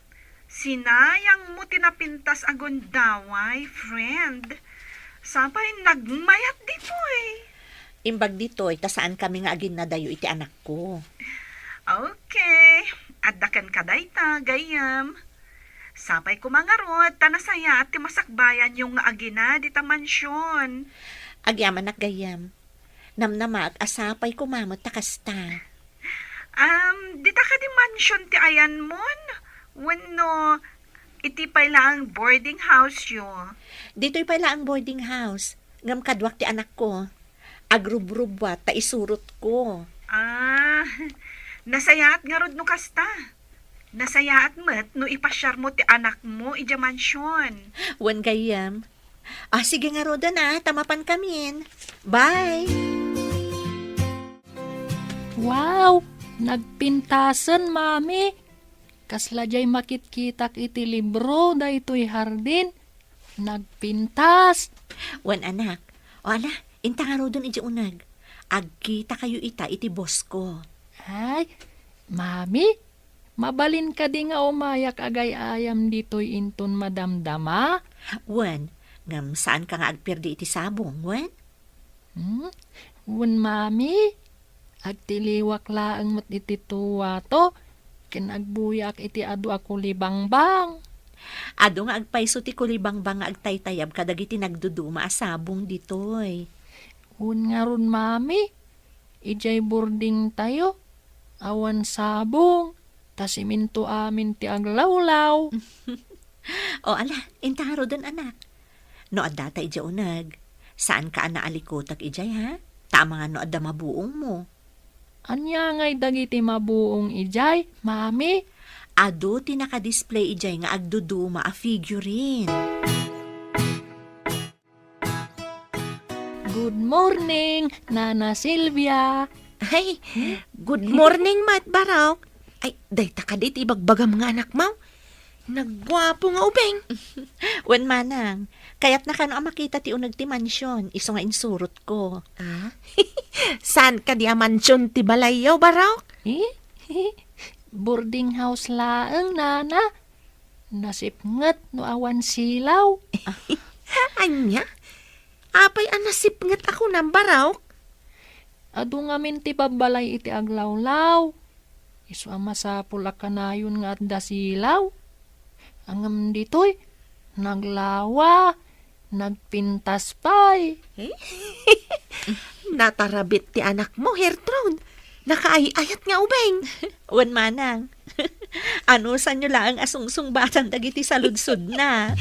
sinayang mo ti napintas a gundaway, friend. Sapay nagmayat ditoy. Imbag ditoy, ta saan kami nga aginnadayo iti anakko. Okay. Adda kenka dayta, gayyem. Sapay koma ngarud, ta nasayaat ti masakbayanyo nga agina dita mansion. Agyamanak, gayyem. Namnamaak a sapay koma met ta kasta. Um, dita kadi mansion ti ayanmon? Wenno iti pay laeng boarding house yo? Ditoy pay laeng boarding house. Ngem kaduak ti anakko. Agrubrubbuat ta isurotko. Ah, nasayaat ngarud no kasta. Nasayaat met no ipasiarmo ti anakmo idiay mansion. Wen, gayyem. Ah, sige ngaruden a, ta mapankamin. Bye! Wow! Nagpintasen, Mami. Kasla diay makitkitak iti libro daytoy hardin. Nagpintas. Wen, anak. O ala, inta ngaruden idiay uneg. Agkitakayo ita iti boss ko. Ay, Mami, mabalin kadi nga umayak agay-ayam ditoy inton madamdama? Wen, ngem saanka nga agperdi iti sabong, wen? Hmm? Wen, Mami, agtiliwak laeng met iti tuwato, ken agbuyaak iti adu a kulibangbang. Adu nga agpayso ti kulibangbang nga agtaytayab kadagiti nagduduma a sabong ditoy. Wen ngarud, Mami, idiay boardingtayo, awan sabong, ta simento amin ti aglawlaw. O ala, inta ngaruden, anak. No addata idiay uneg, saanka a naalikutek idiay, ha? Ta amangan no adda mabuongmo. Ania ngay dagiti mabuong idiay, Mami? Adu ti nakadisplay idiay nga agduduma a figurine. Good morning, Nana Silvia. Ay, good morning met, Barok. Ay, dayta kadi ti ibagbagam nga anakmo? Nagguapo nga ubing. Wen manang, kayatna kano a makita ti uneg ti mansion, isu nga insurotko. Ah? Saan kadi a mansion ti balayyo, Barok? Eh? Boarding house laeng, Nana. Nasipnget no awan silaw. Ania? Apay a nasipnget a kunam, Barok? Adu ngamin ti babbalay iti aglawlaw. Isu a masapul a kanayon nga adda silaw. Ngem ditoy, naglawa, nagpintas pay. Eh? Natarabit ti anakmo, Gertrude. Nakaay-ayat nga ubing. Wen manang. Anusanyo laeng a sungsungbatan dagiti saludsodna.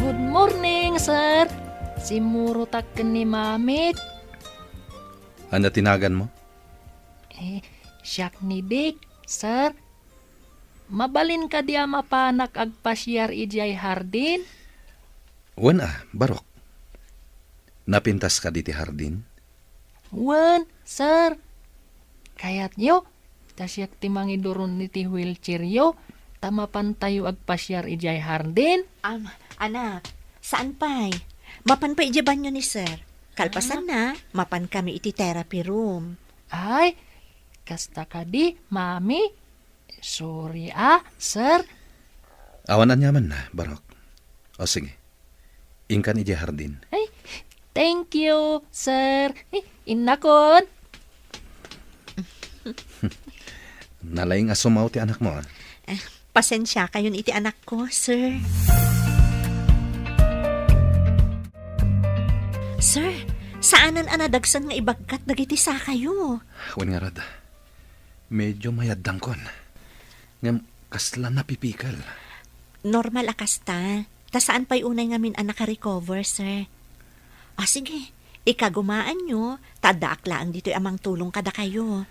Good morning, sir. Simmurotak ken ni Mamik. Ania ti naganmo? Eh, siak ni Dick, sir. Mabalin kadi a mapanak agpasiar idiay hardin? Wen a, Barok. Napintas kadi ti hardin? Wen, sir. Kayatyo, ta siak ti mangiduron iti wheelchairyo, ta mapantayo agpasiar idiay hardin? Am, anak, saan pay? Mapan pay idiay banyo ni sir. Kalpasanna, mapan kami iti therapy room. Ay, kasta kadi, mami. Sorry, ah, sir. Awan aniamanna, Barok. O, sige. Inkan idiay hardin. Ay, thank you, sir. Ay, innakon. Nalaing a sumaw ti anakmo, ah. Eh, pasensiakayon iti anakko, sir. Sir, saanen a nadagsen nga ibagkat dagiti sakayo. Wen ngarud, medyo mayaddangkon. Ngem kasla napipikel. Normal a kasta. Ta saan pay unay ngamin a nakarecover, sir. Ah, sige. Ikagumaanyo, ta addaak laeng ditoy a mangtulong kadakayo.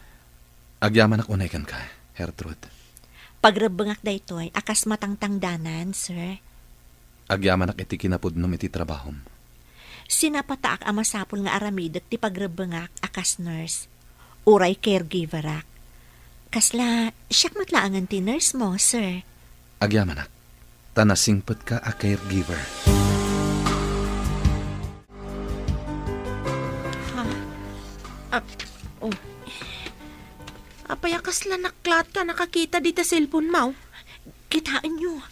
Agyamanak unay kenka, Gertrude. Pagrebbengak daytoy a kas matangtangdanan, sir. Agyamanak iti kinapudnom iti trabahom. Sinapataak a masapul nga aramidek ti pagrebbengak a kas nurse. Uray caregiverak. Kasla, siak met laengen ti nurse mo, sir. Agyamanak, ta nasingpetka a caregiver. Ha? Ap-, oh. Apay a kasla naklaat ka nakakita dita cellphone mo? Kitaenyo.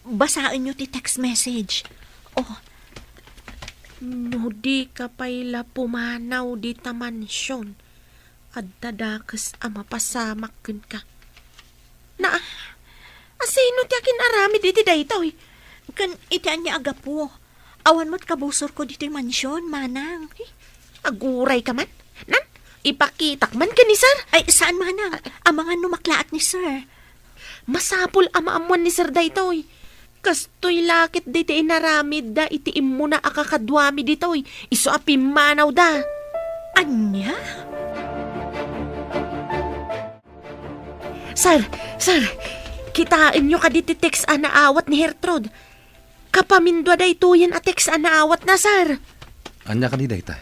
Basaenyo ti text message. Oh. No di ka pay la pumanaw dita mansion, adda dakes a mapasamak kenka. Na, asino ti akin-aramid iti daytoy? Ken iti ania a gapu? Awan met kabusorko ditoy mansion, manang. Eh, aguray ka man? Nan, ipakitak man ken ni sir? Ay, saan, manang. Amangan no maklaat ni sir. Masapul a maammuan ni sir daytoy. Kastoy la ket daytoy inaramidda iti immuna a kakaduami ditoy, isu a pimmanawda. Ania? Sir, sir, kitaenyo kadi ti text a naawat ni Gertrude? Kapamindua daytoyen a text a naawatna, sir. Ania kadi dayta?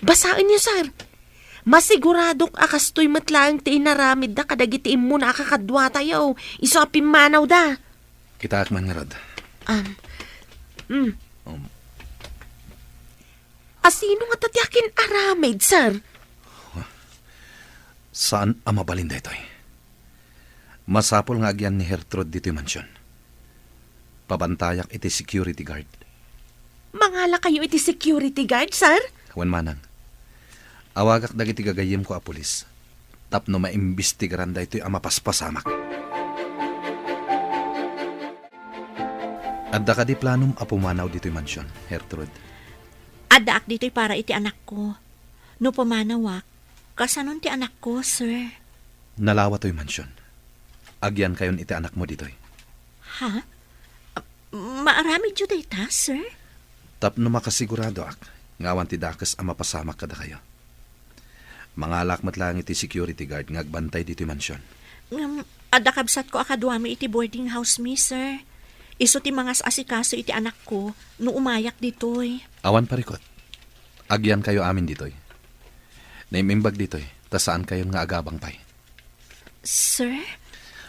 Basaenyo, sir. Masiguradok a kastoy met laeng ti inaramidda kadagiti immuna a kakaduatayo, isu a pimmanawda. Kitaak man ngarud. Um, mm. Um. Asino ngata ti akin-aramid, sir? Saan a mabalin daytoy. Masapul nga agyan ni Gertrude ditoy mansion. Pabantayak iti security guard. Mangalakayo iti security guard, sir? Wen, manang. Awagak dagiti gagayyemko a pulis tapno maimbestigaran daytoy a mapaspasamak. Adda kadi planom a pumanaw ditoy mansion, Gertrude? Addaak ditoy para iti anakko. No pumanawak, kasanon ti anakko, sir? Nalawa toy mansion. Agyankayon iti anakmo ditoy. Ha? Maaramidyo dayta, sir? Tapno makasiguradoak nga awan ti dakes a mapasamak kadakayo. Mangalak met laeng iti security guard nga agbantay ditoy mansion. Ngem, adda kabsatko a kaduami iti boarding house mi, sir. Isu ti mangas-asikaso iti anakko no umayak ditoy. Awan parikut. Agyankayo amin ditoy. Naim-imbag ditoy, ta saankayon nga agabang pay. Sir?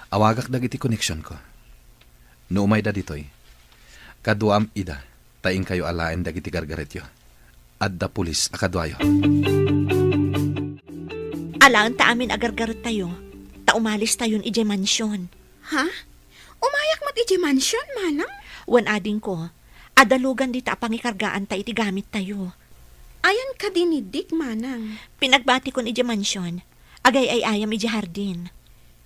Awagak dagiti koneksionko. No umayda ditoy, kaduam ida, ta inkayo alaen dagiti gargaretyo. Adda pulis a kaduayo. Alaen ta amin a gargarettayo, ta umalistayon idiay mansion. Ha? Umayak met idiay mansion, manang? Wen, adingko, adda lugan dita a pangikargaanta iti gamittayo. Ayan kadi ni Dick, manang? Pinagbatikon idiay mansion. Agay-ay-ayam idiay hardin.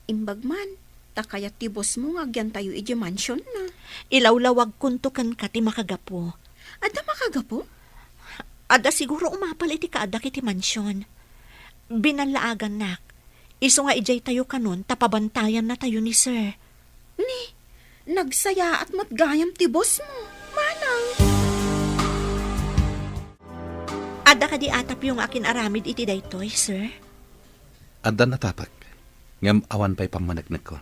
Imbag man, ta kayat ti boss mo nga agyantayo idiay mansion na. Ilawlawagkonto kenka ti makagapu. Adda makagapu? Adda siguro umapal iti kaaddak iti mansion. Binallaagannak. Isu nga idiay tayo kanon ta pabantayannatayo ni sir. Ni, nagsayaat met gayam ti boss mo, manang. Adda kadi atapyo nga akin-aramid iti daytoy, sir? Adda natapek, ngem awan pay pammaneknekko.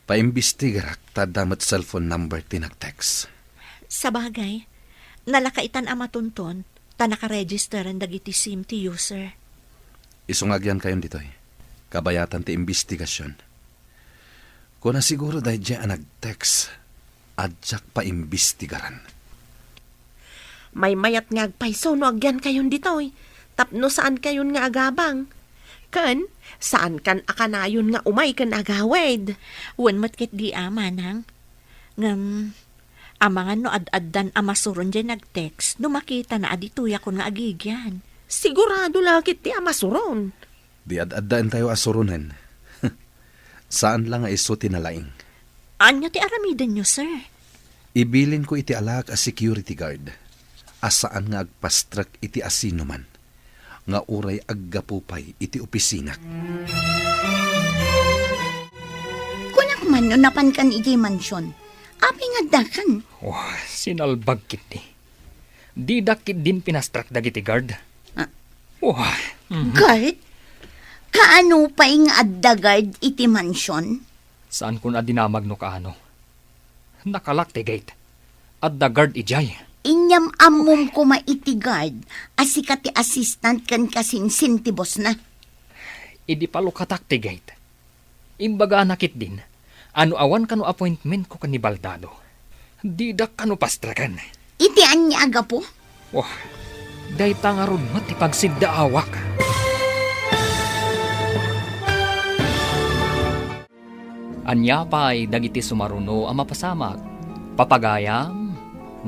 Paimbestigarak ta adda met cellphone number ti nag-text. Sabagay, nalakaitan a matunton, ta nakaregisteren dagiti sim ti user. Isu nga agyankayon ditoy. Kabayatan ti imbestigasion. Kuna siguro daydiay a nag-text, a diak paimbestigaran. Maymayat nga agpayso no agyankayon ditoy, tapno saankayon nga agabang. Ken, saankan a kanayon nga umay ken agawid. Wen met ketdi a, manang. Ngem, amangan no ad-addan a masuron diay nag-text no makitana a ditoyakon nga agigyan. Sigurado la ketdi a masuron. Di ad-addaentayo a suronen. Saan la nga isu ti nalaing. Ania ti aramidenyo, sir? Ibilinko iti alaak a security guard a saan nga agpastrek iti asinoman nga uray aggapu pay iti opisinak. Kunak man no napankan idiay mansion. Apay nga addakan? Oh, sinalbag ketdi. Didak ketdin pinastrek dagiti guard. Ah. Oh, mhm. Guard? Kaano pay nga adda guard iti mansion? Saankon a dinamag no kaano. Nakalak ti gate. Adda guard idiay. Inyam-ammom koma iti guard a sika ti assistant ken kasinsin ti bossna. Idi palukatak ti gate, imbagana ketdin a no awan kano appointmentko ken ni Baldado, didak kano pastreken. Iti ania a gapu? Wah, dayta ngarud met ti pagsiddaawak. Ania pay dagiti sumaruno a mapasamak? Papagayam,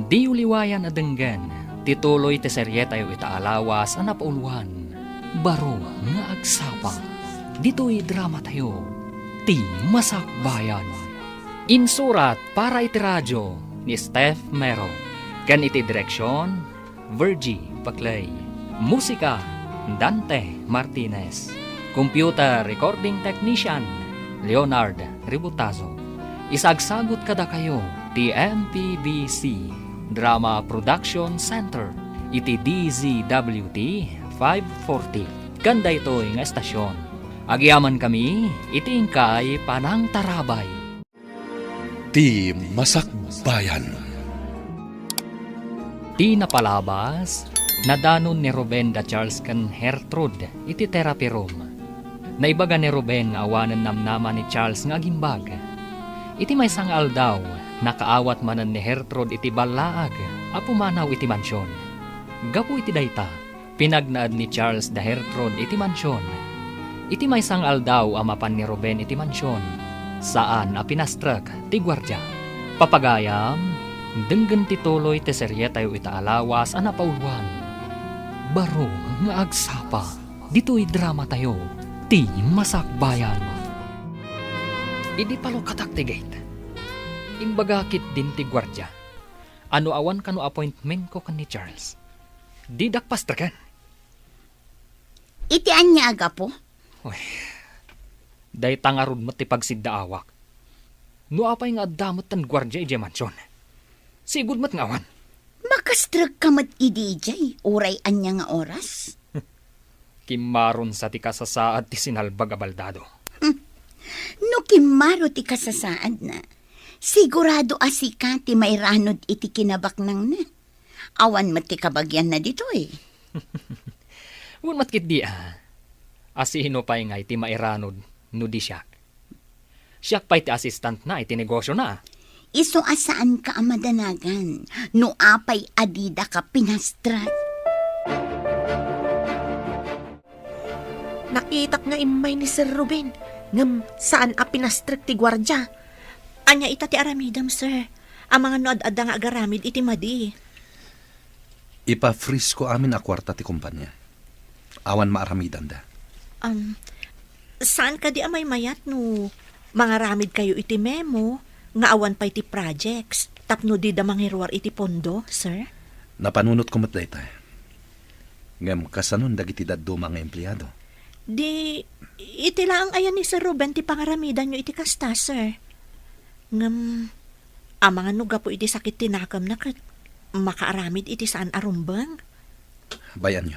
diyo liwayan a denggen ti tuloy ti serietayo ita a lawas a napauluan, Baro nga Agsapa. Ditoy dramatayo, Ti Masakbayan. Insurat para iti radio ni Steph Mero, ken iti direksion, Virgie Paclay. Musika, Dante Martinez. Computer recording technician, Leonard Ributazo. Isagsagut kadakayo ti M P B C Drama Production Center iti D Z W T five forty. Ken daytoy nga estasion, agyamankami iti inkay panangtarabay. Ti Masakbayan. Ti napalabas, nadanon ni Ruben da Charles ken Gertrude iti therapy room. Naibaga ni Ruben nga awanen namnama ni Charles nga agimbag. Iti maysa nga aldaw, nakaawat manen ni Gertrude iti ballaag a pumanaw iti mansion. Gapu iti dayta, pinagnaed ni Charles da Gertrude iti mansion. Iti maysa nga aldaw a mapan ni Ruben iti mansion, saan a pinastrek ti guardia. Papagayam, denggen ti tuloy ti serietayo ita a lawas a napauluan, Baro nga Agsapa. Ditoy dramatayo, Ti Masakbayan. Idi palukatak ti gate, imbaga ketdin ti guardia a no awan kano appointmentko ken ni Charles, didak pastreken. Iti ania a gapu? Uy, dayta ngarud met ti pagsiddaawak. No apay nga adda met ti guardia idiay mansion, sigud met nga awan. Makastrekka met idi idiay, uray ania nga oras? Kimmaron sa ti kasasaad ti sinalbag a baldado. Hmm. No kimmaro ti kasasaadna, sigurado a sika ti mairanod iti kinabaknangna. Awan met ti kabagianna ditoy. Wen met ketdi a, a sino pay ngay ti mairanod no di siak? Siak pay ti assistantna iti negosiona. Isu a saanka a madanagan no apay a didaka pinastrek. Nakitak nga immay ni Sir Ruben, ngem saan a pinastrek ti guardia. Ania ita ti aramidem, sir? Amangan no ad-adda nga agaramid iti madi. Ipa-freeze ko amin a kuarta ti kompania. Awan maaramidanda. Um, saan kadi a maymayat no mangaramidkayo iti memo nga awan pay ti projects tapno dida mangiruar iti pondo, sir? Napanunotko met dayta. Ngem kasanon dagiti dadduma nga empleado? Di, iti laeng aya ni Sir Ruben ti pangaramidanyo iti kasta, sir. Ngem, amangan no gapu iti sakit ti nakemna ket makaaramid iti saan a rumbeng? Bay-anyo.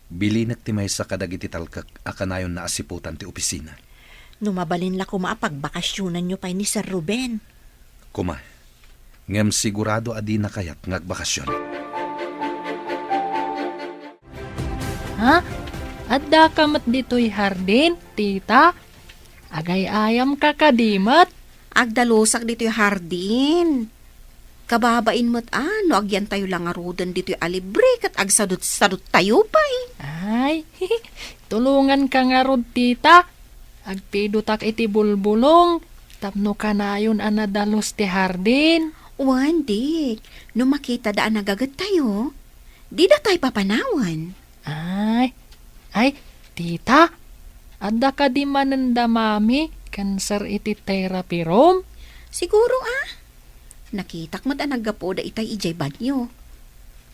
Bilinek ti maysa kadagiti talkek a kanayonna a siputan ti opisina. No mabalin la koma a pagbakasionanyo pay ni Sir Ruben. Koma, ngem sigurado a dina kayat nga agbakasion. Ha? Addaka met ditoy hardin, tita? Agay-ayamka kadi met? Agdalusak ditoy hardin. Kababain met a no agyantayo la ngaruden ditoy a libre ket agsadut-saduttayo pay. Ay, tulonganka ngarud, tita. Agpidotak iti bulbulong tapno kanayon a nadalus ti hardin. Wen, Dik, no makitada a nagagettayo, dida tay papanawen. Ay, ay, tita, adda kadi manen da mami ken sir iti therapy room? Siguro a. Nakitak met a naggapuda itay idiay banyo.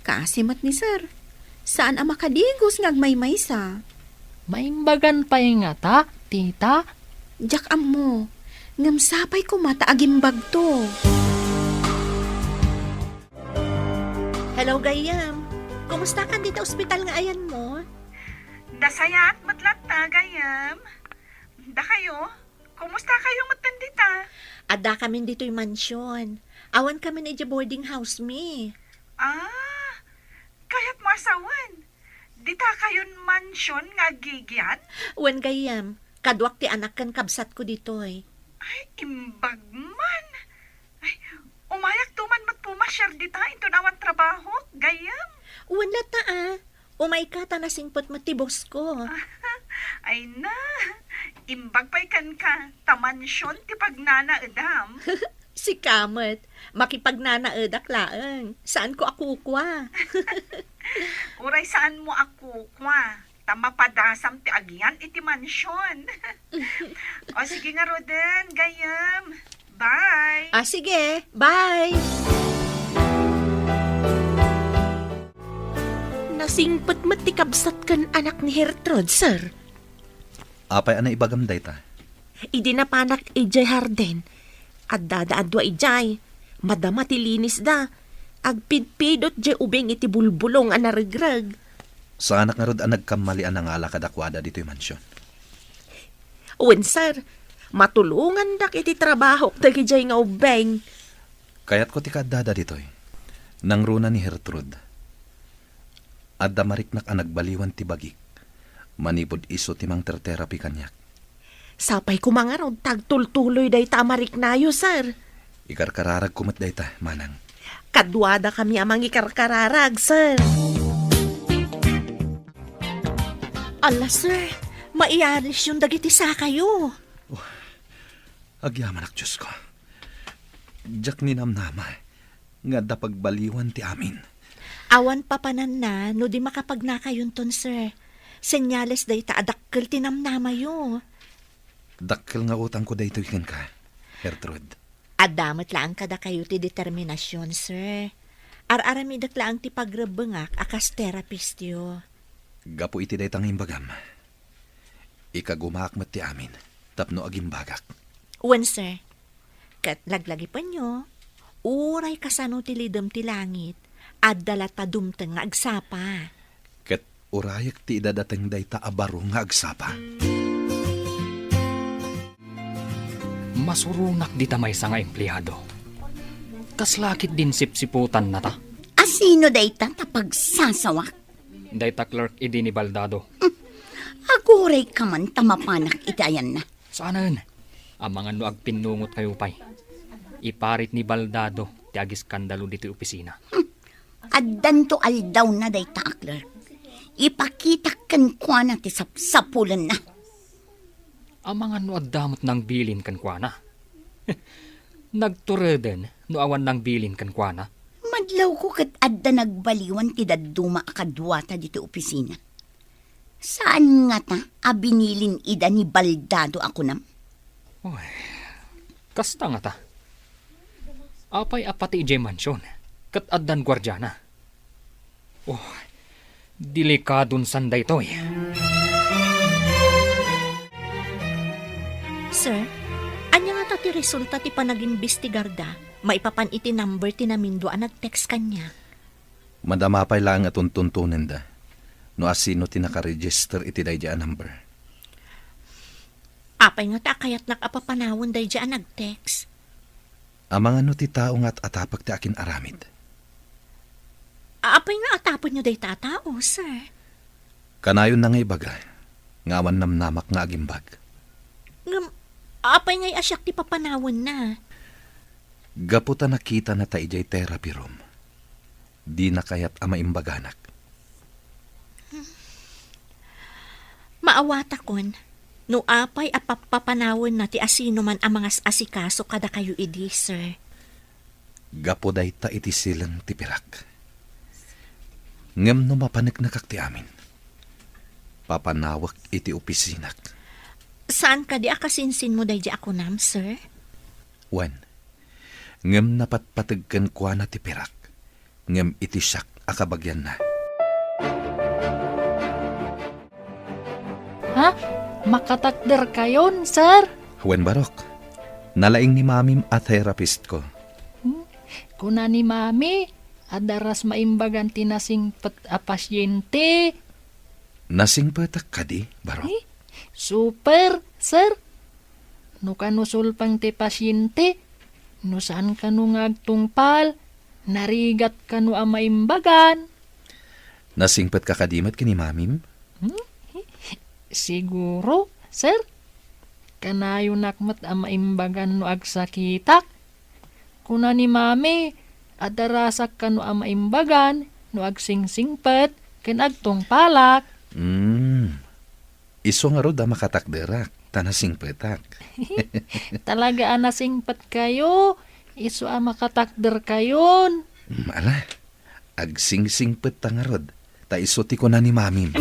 Kaasi met ni sir. Saan a makadigos nga agmaymaysa. Maimbagan pay ngata, tita? Diak ammo. Ngem sapay koma ta agimbagto. Hello, gayyem. Kumusta kan dita ospital nga ayanmo? Nasayaat met latta, gayyem. Dakayo? Kumusta kayo met dita? Adda kamin ditoy mansion. Awan kamin idiay boarding house mi. Ah, kayatmo a sawen? Dita kayon mansion nga aggigyan? Wen, gayyem. Kaduak ti anak ken kabsatko ditoy. Ay, imbag man. Ay, umayakto man met pumasiar dita inton awan trabahok, gayyem? Wen latta a. Umayka ta nasingpet met ti bossko. Ay na, imbag pay kenka, ta mansion ti pagnanaedam. Sika met, makipagnanaedak laeng. Saanko a kukua. Uray saanmo a kukua, ta mapadasam ti agyan iti mansion. O sige ngaruden, gayyem. Bye. Ah, sige. Bye. Nasingpet met ti kabsat ken anak ni Gertrude, sir. Apay a naibagam dayta? Idi napanak idiay hardin, addada a dua idiay. Madama ti linisda. Agpidpidot diay ubing iti bulbulong a naregreg. Saanak ngarud a nagkammali a nangala kadakuada ditoy mansion? Wen, sir. Matulongandak iti trabahok dagidiay nga ubbing. Kayatko ti kaaddada ditoy. Nangruna ni Gertrude. Adda mariknak a nagbaliwan ti bagik. Manipud isu ti mangterterapi kaniak. Sapay koma ngarud ta agtultuloy dayta a mariknayo, sir. Ikarkararagko met dayta, manang. Kaduadakami a mangikarkararag, sir. Ala, sir, maialisyon dagiti sakayo. Oh, agyamanak, Diosko. Diak ninamnama nga adda pagbaliwan ti amin. Awan papananna no di makapagnakayonton, sir. Senyales dayta a dakkel ti namnamayo. Dakkel nga utangko daytoy kenka, Gertrude. Adda met laeng kadakayo ti determinasion, sir. Ar-aramidek laeng ti pagrebbengak a kas terapistyo. Gapu iti dayta nga imbagam, ikagumaak met ti amin tapno agimbagak. Wen, sir. Ket laglagipenyo, uray kasano ti lidem ti langit, adda latta dumteng nga agsapa. Ket urayek ti idadateng dayta a baro nga agsapa. Masuronak dita maysa nga empleado. Kasla ketdin sipsiputannata. A sino dayta ta pagsasawak? Dayta clerk idi ni Baldado. Agurayka man ta mapanak iti ayanna. Saanen. Amangan no agpinnungotkayo pay. Iparit ni Baldado ti agiskandalo ditoy opisina. Hmm. Addanto aldawna dayta a clerk. Ipakitak kenkuana ti sapsapulenna. Amangan no adda met nangbilin kenkuana. Nagtureden no awan nangbilin kenkuana. Madlawko ket adda nagbaliwan ti dadduma a kaduata ditoy opisina. Saan ngata a binilin ida ni Baldado a kunam? Oy, kasta ngata. Apay a pati idiay mansion, ket addan guardiana? Oh, delikadon san daytoy. Sir, ania ngata ti resulta ti panagimbestigarda maipapan iti number ti namindua a nag-text kaniak? Madama pay laeng a tuntuntonenda no asino ti nakaregister iti daydi a number. Apay nga ta kayatnak a papanawen daydiay a nag-text? Amangan no ti tao nga at-atapek ti akin-aramid. Apay nga atapenyo dayta a tao, sir? Kanayon na nga ibaga nga awan namnamak nga agimbag. Ngem, apay ngay a siak ti papanawenna? Gapu ta nakitana ta idiay therapy room, dina kayat a maimbaganak. Maawatakon no apay a pap-, papanawenna ti asinoman a mangas-asikaso kadakayo idi, sir. Gapu dayta iti sileng ti pirak. Ngem no mapaneknekak ti amin, papanawek iti opisinak. Saan kadi a kasinsinmo daydiay a kunam, sir? Wen, ngem napatpateg kenkuana ti pirak, ngem iti siak a kabagianna. Ha? Makatakderkayon, sir? Wen, Barok. Nalaing ni Mamim a therapistko. Hmm? Kuna ni Mami, adda ras maimbagan ti nasingpet a pasyente. Nasingpetak kadi, Barok? Eh, super, sir. No kano sulpeng ti pasyente, no saan kano nga agtungpal, narigat kano a maimbagan. Nasingpetka kadi met ken ni Mamim? Hmm? Siguro, sir. Kanayonak met a maimbagan no agsakitak. Kuna ni Mami, adda rasak kano a maimbagan no agsingsingpet ken agtungpalak. Hmm. Isu ngarud a makatakderak, ta nasingpetak. Talaga a nasingpetkayo, isu a makatakderkayon. Hmm, ala, agsingsingpet ta ngarud, ta isu ti kuna ni Mamim.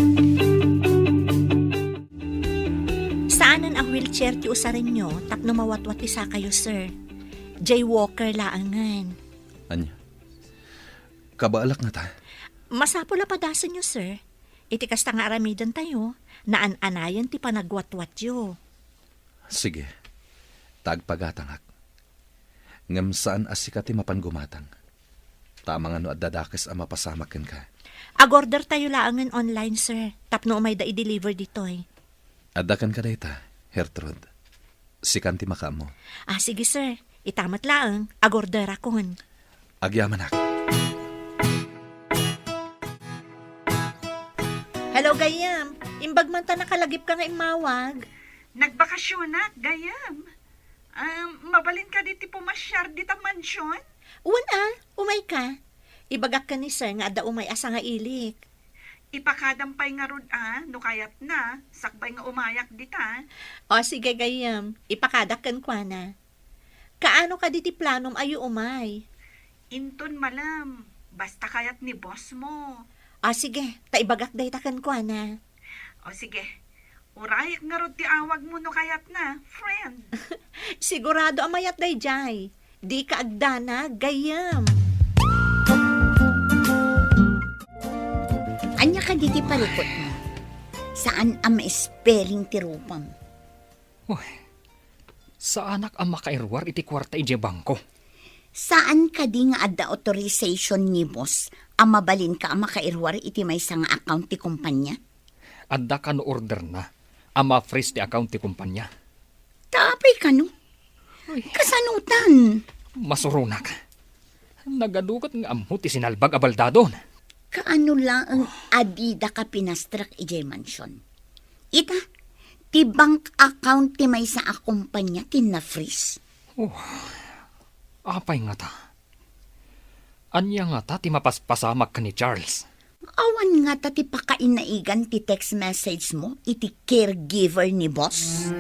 Saanen a wheelchair ti usarenyo tapno mawatwat ti sakayo, sir. Jaywalker laengen. Ania? Kabaelak ngata? Masapul a padasenyo, sir. Iti kasta nga aramidentayo, naan-anayen ti panagwatwatyo. Sige, ta agpagatangak. Ngem saan a sika ti mapan gumatang. Ta amangan no adda dakes a mapasamak kenka. Agordertayo laengen online, sir, tapno umayda i-deliver ditoy. Adda kenka dayta, Gertrude. Sikan ti makaammo. Ah, sige, sir. Ita met laeng, agorderakon. Agyamanak. Hello, gayyem. Imbag man ta nakalagipka nga immawag. Nagbakasionak, gayyem. Um, mabalin kadi ti pumasyar dita mansion? Wen a, umayka. Ibagak ken ni sir nga adda umay a sangailik. Ipakadam pay ngarud a, no kayatna, sakbay nga umayak dita. O, sige, gayyem. Ipakadak kenkuana. Kaano kadi ti planom a umay? Inton malem, basta kayat ni boss mo. O, sige, ta ibagak dayta kenkuana. O, sige. Urayek ngarud ti awagmo no kayatna, friend. Sigurado a mayat daydiay. Dika agdanag, gayyem. Ania kadi ti parikutmo? Saan a ma-spelling ti rupam. Uy, saanak a makairuar iti kuarta idiay bangko. Saan kadi nga adda authorization ni boss a mabalinka a makairuar iti maysa nga account ti kumpanya? Adda kano orderna a ma-freeze ti account ti kumpanya. Ta apay kano? Uy. Kasanotan? Masuronak. Nagaduket nga ammo ti sinalbag a baldadon. Kaano laeng a didaka pinastrek idiay mansion? Ita, ti bank account ti maysa a kumpanya ti na-freeze. Oh, apay ngata? Ania ngata ti mapaspasamak ken ni Charles? Awan ngata ti pakainaigan ti text message mo iti caregiver ni boss?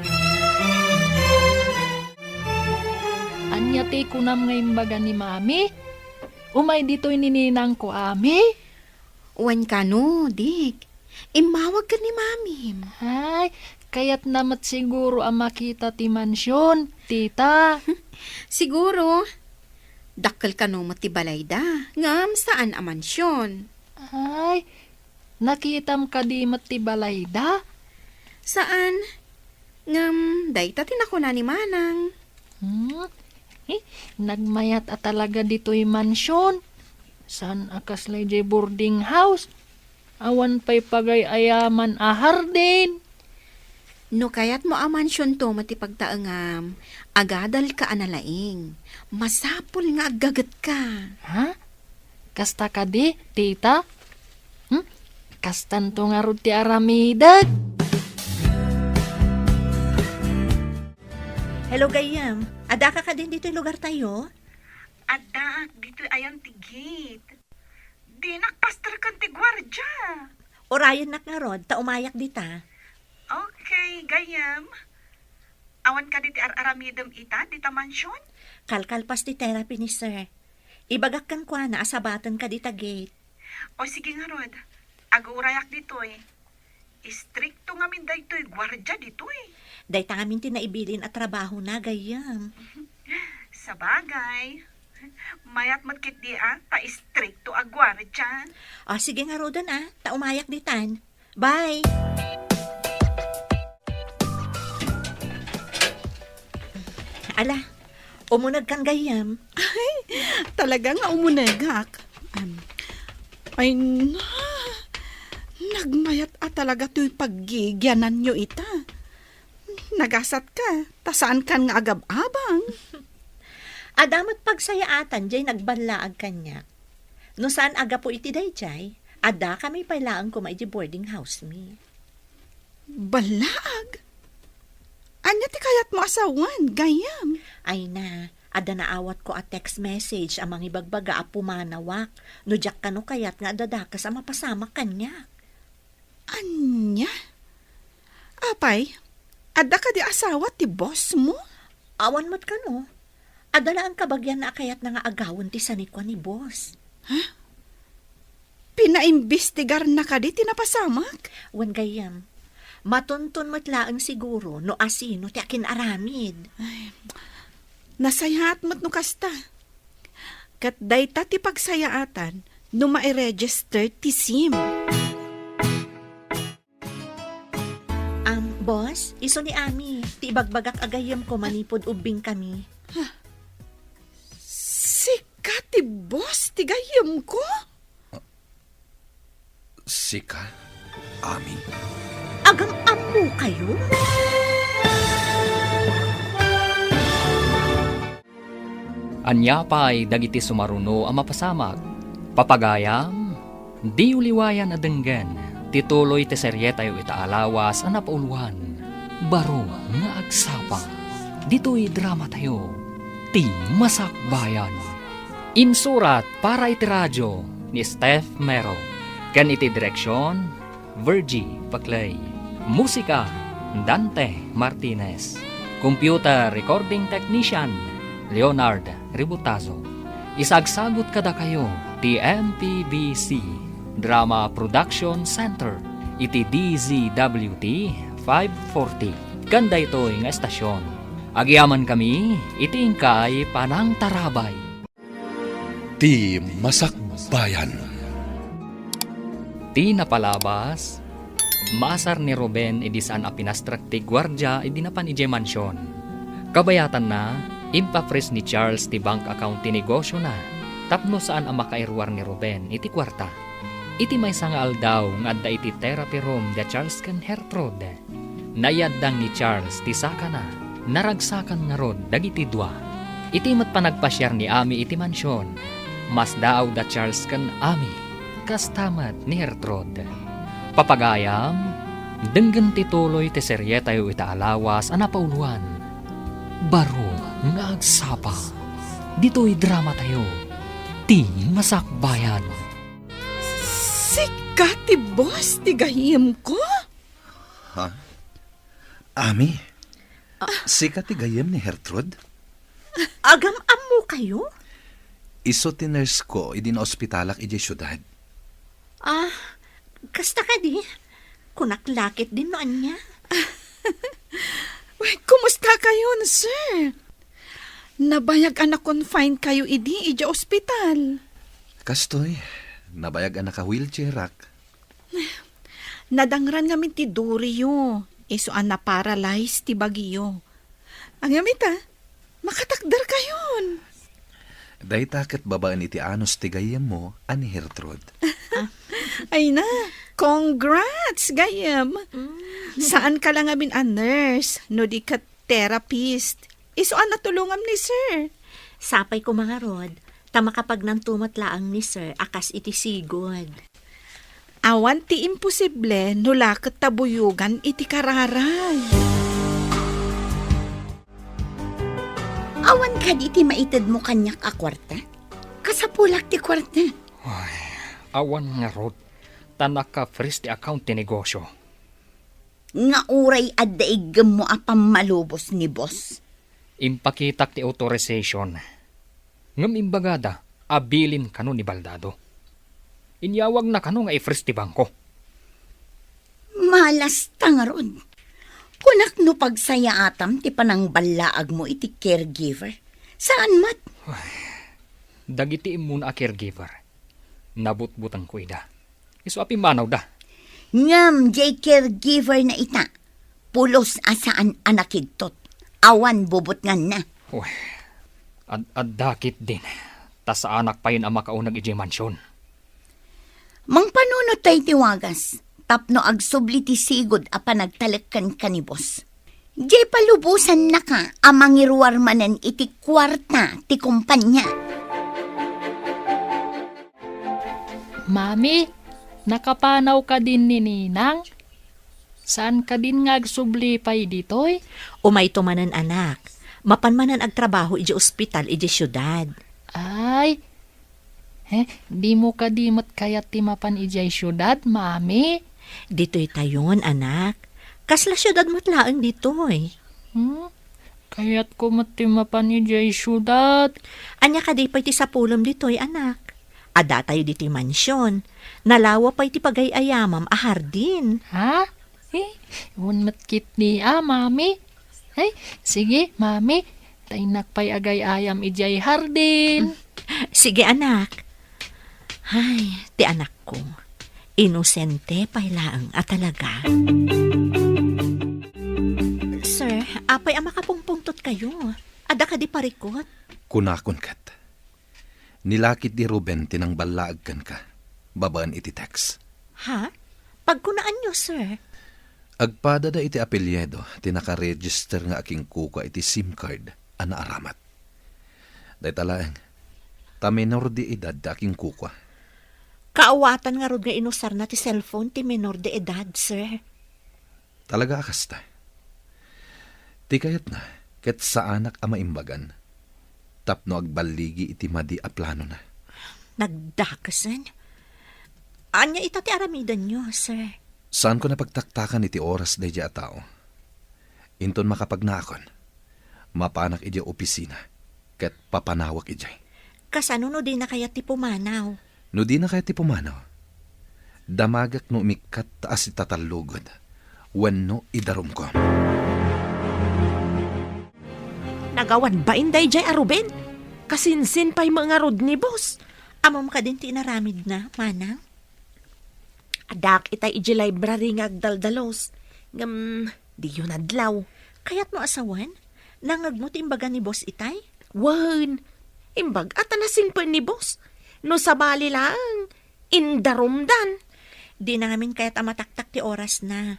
Ania ti kunam nga imbaga ni Mami? Umay ditoy ni ninangko, Ami? Wen kano, Dick. Immawag ken ni Mamim. Ay, kayatna met siguro a makita ti mansion, tita. Siguro. Dakkel kano met ti balayda, ngem saan a mansion. Ay, nakitam kadi met ti balayda? Saan. Ngem dayta ti nakuna ni Manang. Hmm? Eh, nagmayat a talaga ditoy mansion. Saan a kasla idiay boarding house? Awan pay pagay-ayaman a hardin. No kayatmo a mansionto met ti pagtaengam, agadalka a nalaing. Masapul nga aggagetka. Ha? Kasta kadi, tita? Hmm? Kastanto ngarud ti aramidek? Hello, gayyem. Addaka kadin ditoy lugartayo? Addaak ditoy ayan ti gate. Dinak pasterken ti guardia. Urayennak ngarud, ta umayak dita. Okay, gayyem. Awan kadi ti ar-aramidem ita, dita mansion? Kalkalpas ti therapy ni sir. Ibagak kenkuana a sabatenka dita gate. O sige ngarud, agurayak ditoy. Istrikto ngamin daytoy guardia ditoy. Dayta ngamin ti naibilin a trabahona, gayyem. Sabagay, mayat met ketdi a, ta istrikto a guardia. O, sige ngaruden a, ta umayak ditan. Bye! Ala, umunegkan gayyem. Ay, talaga nga umunegak. Am, ay, na, nagmayat a talaga toy paggigiananyo ita. Nagasatka, ta saankan nga agab-abang. Adda met pagsayaatan jay nagballaag kaniak. No saan a gapu iti dayjay, addakami pay laeng koma iti boarding house mi. Ballaag? Ania ti kayatmo a sawen, gayyem? Ay na, adda naawatko a text message a mangibagbaga a pumanawak no diak kano kayat nga adda dakes a mapasamak kaniak. Ania? Apay, adda kadi asawa ti boss mo? Awan met kano. Adda laeng kabagianna a kayatna nga agawen ti sanikua ni boss. Ha? Pinaimbestigarna kadi ti napasamak? Wen gayyem, matunton met laeng siguro no asino ti akin-aramid. Ay, nasayaat met no kasta. Ket dayta ti pagsayaatan no mairegister ti sim. Am, boss, isu ni Ami, ti ibagbagak a gayyemko manipud ubbingkami. Sika ti boss ti gayyemko? Sika, Ami? Agam-ammokayo? Ania pay dagiti sumaruno a mapasamak? Papagayam, diyo liwayan a denggen ti tuloy ti serietayo ita a lawas a napauloan, Baro nga Agsapa. Ditoy dramatayo, Ti Masakbayan. Insurat para iti radio ni Steph Mero, ken iti direksion, Virgie Paclay. Musika, Dante Martinez. Computer Recording Technician, Leonard Ributazo. Isagsagut kadakayo ti M P B C Drama Production Center iti D Z W T five forty. Ken daytoy nga estasion, agyamankami iti inkay panangtarabay. Ti Masakbayan. Ti napalabas, maasar ni Ruben idi saan a pinastrek ti guardia idi napan idiay mansion. Kabayatanna, impapris ni Charles ti bank account ti negosiona tapno saan a makairuar ni Ruben iti kuarta. Iti maysa nga aldaw nga adda iti therapy room da Charles ken Gertrude, naiyaddang ni Charles ti sakana. Naragsakan ngarud dagiti dua. Iti met panagpasiar ni Ami iti mansion, masdaaw da Charles ken Ami, kasta met ni Gertrude. Papagayam, denggen ti tuloy ti serietayo ita a lawas a napauloan, Baro nga Agsapa. Ditoy dramatayo, Ti Masakbayan. Sika ti boss ti gayyemko? Ha? Ami? Ah. Sika ti gayyem ni Gertrude? Agam-ammokayo? Isu ti nurse ko idi naospitalak idiay siudad. Ah, kasta kadi? Kunak la ketdin no ania. Uy, kumusta kayon, sir? Nabayag a na-confine kayo idi idiay ospital. Kastoy, nabayag a naka-wheelchairak. Nadangran ngamin ti duriyo, isu a na-paralyze ti bagiyo. Ngem ita, makatakderkayon. Dayta ket babaen iti anus ti gayyemmo a ni Gertrude. Ay na, Congrats, gayyem! Mm. Saanka la ngamin a nurse, no di ket therapist. Isu a natulongam ni sir. Sapay koma ngarud, ta makapagnanto met laeng ni sir a kas iti sigud. Awan ti imposible no la ket ta buyogan iti kararay. Awan kadi ti maitedmo kaniak a kuarta? Kasapulak ti kuarta. Ay, awan ngarud, ta naka-freeze ti account ti negosyo. Nga uray adda iggemmo a pammalubos ni boss. Impakitak ti authorization. Ngem imbagada a bilin kano ni Baldado. Inyawagna kano nga i-freeze ti bangko. Malasta ngarud. Kunak no pagsayaatam ti panangballaagmo iti caregiver. Saan met? Ay, dagiti immuna a caregiver, nabutbutengko ida. Isu a pimmanawda. Ngem diay caregiver na ita, pulos a saan a nakigtot. Awan bubutnganna. Uy, ad-, adda ketdin. Ta saanak payen a makauneg idiay mansion. Mangpanunot tayo ti wagas, tapno agsubli ti sigud a panagtalek kenka ni boss. Diay palubosannaka a mangiruar manen iti kuarta ti kumpanya. Mami, nakapanawka din ni Ninang? Saan kadin nga agsubli pay ditoy? Umayto manen, anak. Mapan manen agtrabaho idiay ospital idiay siudad. Ay, eh, dimo kadi met kayat ti mapan idiay siudad, Mami? Ditoy tayon, anak. Kasla siudad met laeng ditoy. Hmm? Kayatko met ti mapan idiay siudad. Ania kadi pay ti sapulem ditoy, anak? Adda tayo ditoy mansion. Nalawa pay ti pagay-ayamam a hardin. Ha? Eh, wen met ketdi a, Mami. Ay, sige, Mami. Ta innak pay agay-ayam idiay hardin. Sige, anak. Ay, ti anakko. Inosente pay laeng a talaga. Sir, apay a makapungpungtot kayo? Adda kadi parikut? Kunakon ket. Ni la ketdi Ruben ti nangballaag kenka, babaen iti text. Ha? Pagkunaanyo, sir? Agpadada iti apelyido ti nakaregister nga akinkukua iti SIM card a naaramat. Dayta laeng, ta menor de edad ti akinkukua. Kaawatan ngarud nga inusarna ti cellphone ti menor de edad, sir. Talaga a kasta. Ti kayatna, ket saanak a maimbagan, tapno agballigi iti madi a planona. Nagdakesen? Ania ita ti aramidenyo, sir? Saanko a pagtaktakan iti oras daydiay a tao. Inton makapagnaakon, mapanak idiay opisina, ket papanawak idiay. Kasano no dina kayat ti pumanaw? No dina kayat ti pumanaw, damagak no umikkat ta asitatallogen wenno idarumko. Nagawan bain daydiay a Ruben? Kasinsin pay met ngarud ni boss. Ammom kadin ti inaramidna, manang? Addaak itay idiay library nga agdaldalos. Ngem, diyo nadlaw. Kayatmo a sawen? Nangngegmo ti imbaga ni boss itay? Wen, imbag-at a nasingpet ni boss. No sabali laeng, indarumdan. Dina ngamin kayat a mataktak ti orasna.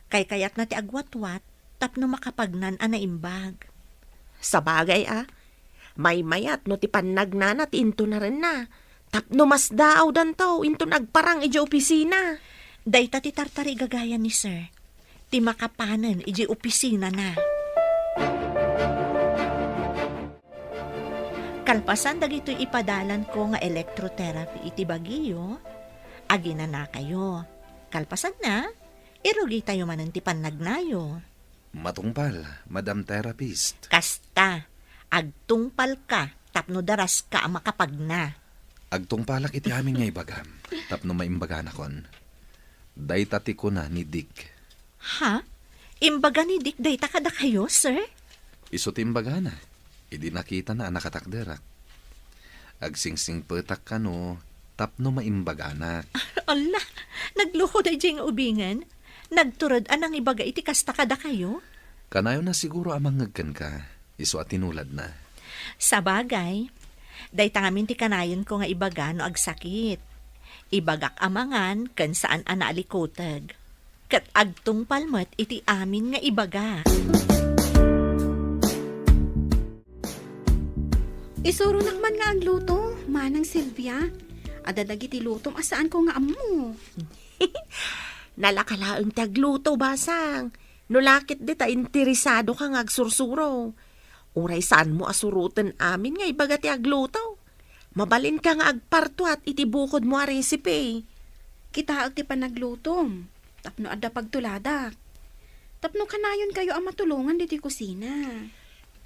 Kaykayatna ti agwatwat tapno makapagnan a naimbag. Sabagay a, maymayat no ti pannagnana ti intunarenna, tapno masdaawdanto inton agparang idiay opisina. Dayta ti tartarigagayan ni sir, ti makapanen idiay opisinana. Kalpasan dagitoy ipadalanko nga electrotherapy iti bagiyo, aginanakayo. Kalpasanna, irugitayo manen ti pannagnayo. Matungpal, Madam Therapist. Kasta, agtungpalka tapno daraska a makapagna. Agtungpalak iti amin nga ibagam, tapno maimbaganakon. Dayta ti kuna ni Dick. Ha? Imbaga ni Dick dayta kadakayo, sir? Isu ti imbagana, idi nakitana a nakatakderak. Agsingsingpetak kano tapno maimbaganak. Ala, nagluko daydiay nga ubingen. Nagtured a nangibaga iti kasta kadakayo? Kanayonna siguro a mangngeg kenka, isu a tinuladna. Sabagay, dayta ngamin ti kanayonko nga ibaga no agsakit. Ibagak a mangan ken saan a naalikuteg. Ket agtungpal met iti amin nga ibagak. Isuronak man nga agluto, Manang Silvia. Adda dagiti lutom a saanko nga ammo. Nalaka laeng ti agluto, basang. No la ket dita interesado ka nga agsursuro. Uray saanmo a suroten amin nga ibaga ti agluto. Mabalinka nga agpartuat iti bukodmo a recipe. Kitaek ti panaglutom, tapno adda pagtuladak. Tapno kanayonkayo a matulongan ditoy kusina.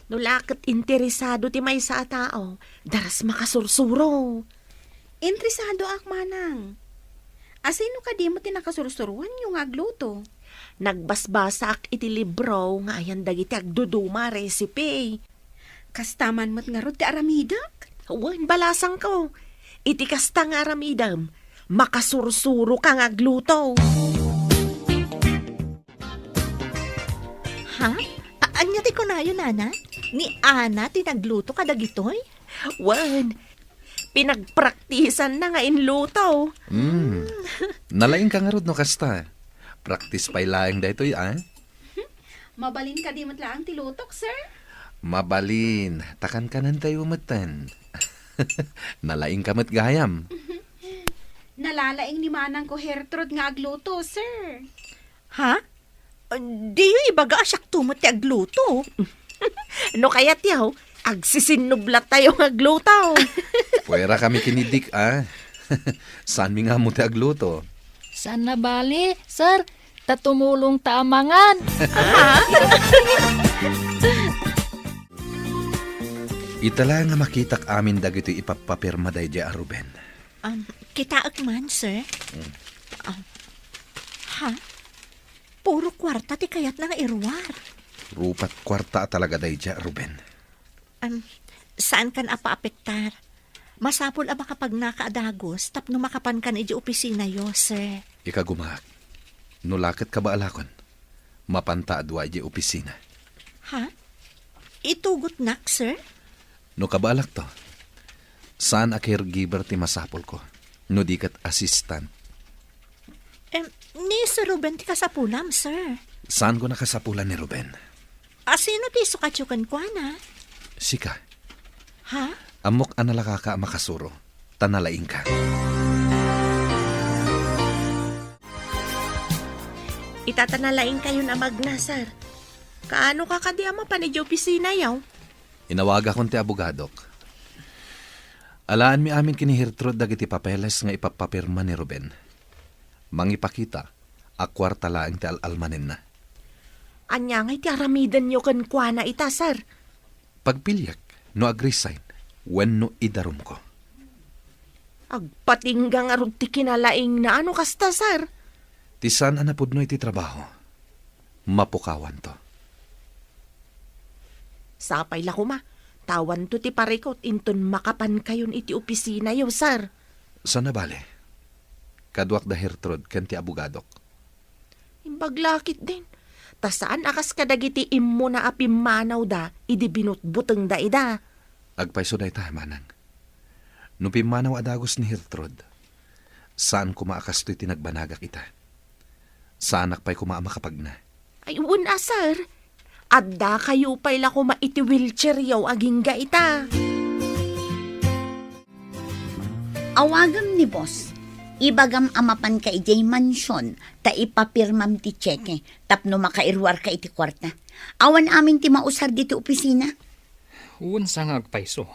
No la ket interesado ti maysa a tao, daras makasursuro. Interesadoak, Manang. Asino kadi met ti nakasursuroanyo nga agluto? Nagbasbasaak iti libro nga ayan dagiti agduduma a recipe. Kasta man met ngarud ti aramidek? Wen, balasangko. Iti kasta nga aramidem, makasursuroka nga agluto. Ha? A-, ania ti kunayo, Nana? Ni Ana ti nagluto kadagitoy? Wen, pinagpraktisanna nga inluto. Hmm. Nalaingka ngarud no kasta. Practice pay laeng daytoy, a? Mabalin kadi met laeng ti lutok, sir? Mabalin. Ta kankanentayo metten. Nalaingka met gayam. Nalalaing ni manangko Gertrude nga agluto, sir. Ha? Diyo ibaga a siakto met ti agluto. No kayatyo, agsisinnublatayo nga agluto. Puwera kami ken ni Dick, a. Saanmi nga ammo ti agluto. Saan a bale, sir. Ta tumulongta a mangan. Ita la nga makitak amin dagitoy ipappapirma daydiay a Ruben. Um, kitaek man, sir. Mm. Um, ha? Puro kuarta ti kayatna nga iruar. Rupat kuarta a talaga daydiay a Ruben. Um, saankan a paapektar. Masapul a makapagnaka a dagus tapno makapankan idiay opisinayo, sir. Ikagumaak. No la ket kabaalakon, mapanta a dua idiay opisina. Ha? Itugotnak, sir? No kabaalakto, saan a caregiver ti masapulko, no di ket assistant. Em, ni Sir Ruben ti kasapulam, sir. Saanko a kasapulan ni Ruben? Asino ti isukatyo kenkuana? Sika. Ha? Ammok a nalakaka a makasuro, ta nalaingka. Ita ta nalaingkayon a magna, sir. Kaano ka kadi a mapan idiay opisinayo? Inawagakon ti abogadok. Alaenmi amin ken ni Gertrude dagiti papeles nga ipappapirma ni Ruben. Mangipakita a kuarta laeng ti al-almanenna. Ania ngay ti aramidenyo kenkuana ita, sir? Pagpiliek no ag-resign wenno idarumko. Agpatingga ngarud ti kinalaingna no kasta, sir. Ti saan a napudno iti trabaho, mapukawanto. Sapay la koma, ta awanto ti parikut inton makapankayon iti opisinayo, sir. Saan a bale. Kaduak da Gertrude ken ti abogadok. Imbag la ketdin, ta saan a kas kadagiti immuna a pimmanawda idi binutbutengda ida. Agpayso dayta, manang. No pimmanaw a dagus ni Gertrude, saan koma a kastoy ti nagbanagak ita. Saanak pay koma a makapagna. Ay, wen a, sir. Addakayo pay la koma iti wheelchairyo agingga ita. Awagem ni boss. Ibagam a mapanka idiay mansion ta ipapirmam ti tseke tapno makairuarka iti kuarta. Awan amin ti mausar ditoy opisina. Wen sa nga agpayso.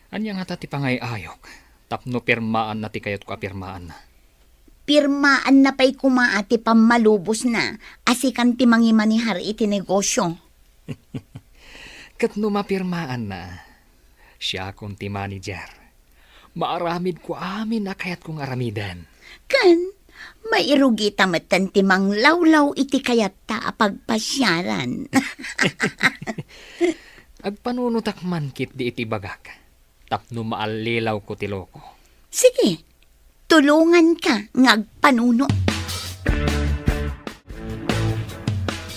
Ania ngata ti pangay-ayok tapno pirmaanna ti kayatko a pirmaanna? Pirmaanna pay koma a ti pammalubosna a sikan ti mangimanehar iti negosio. Ket no mapirmaanna, siakon ti manager. Maaramidko amin a kayatko nga aramiden. Ken mairugita metten ti manglawlaw iti kayatta a pagpasiaran. Agpanunotak man ketdi iti ibagak tapno maallilawko ti loko. Sige, tulonganka nga agpanuno.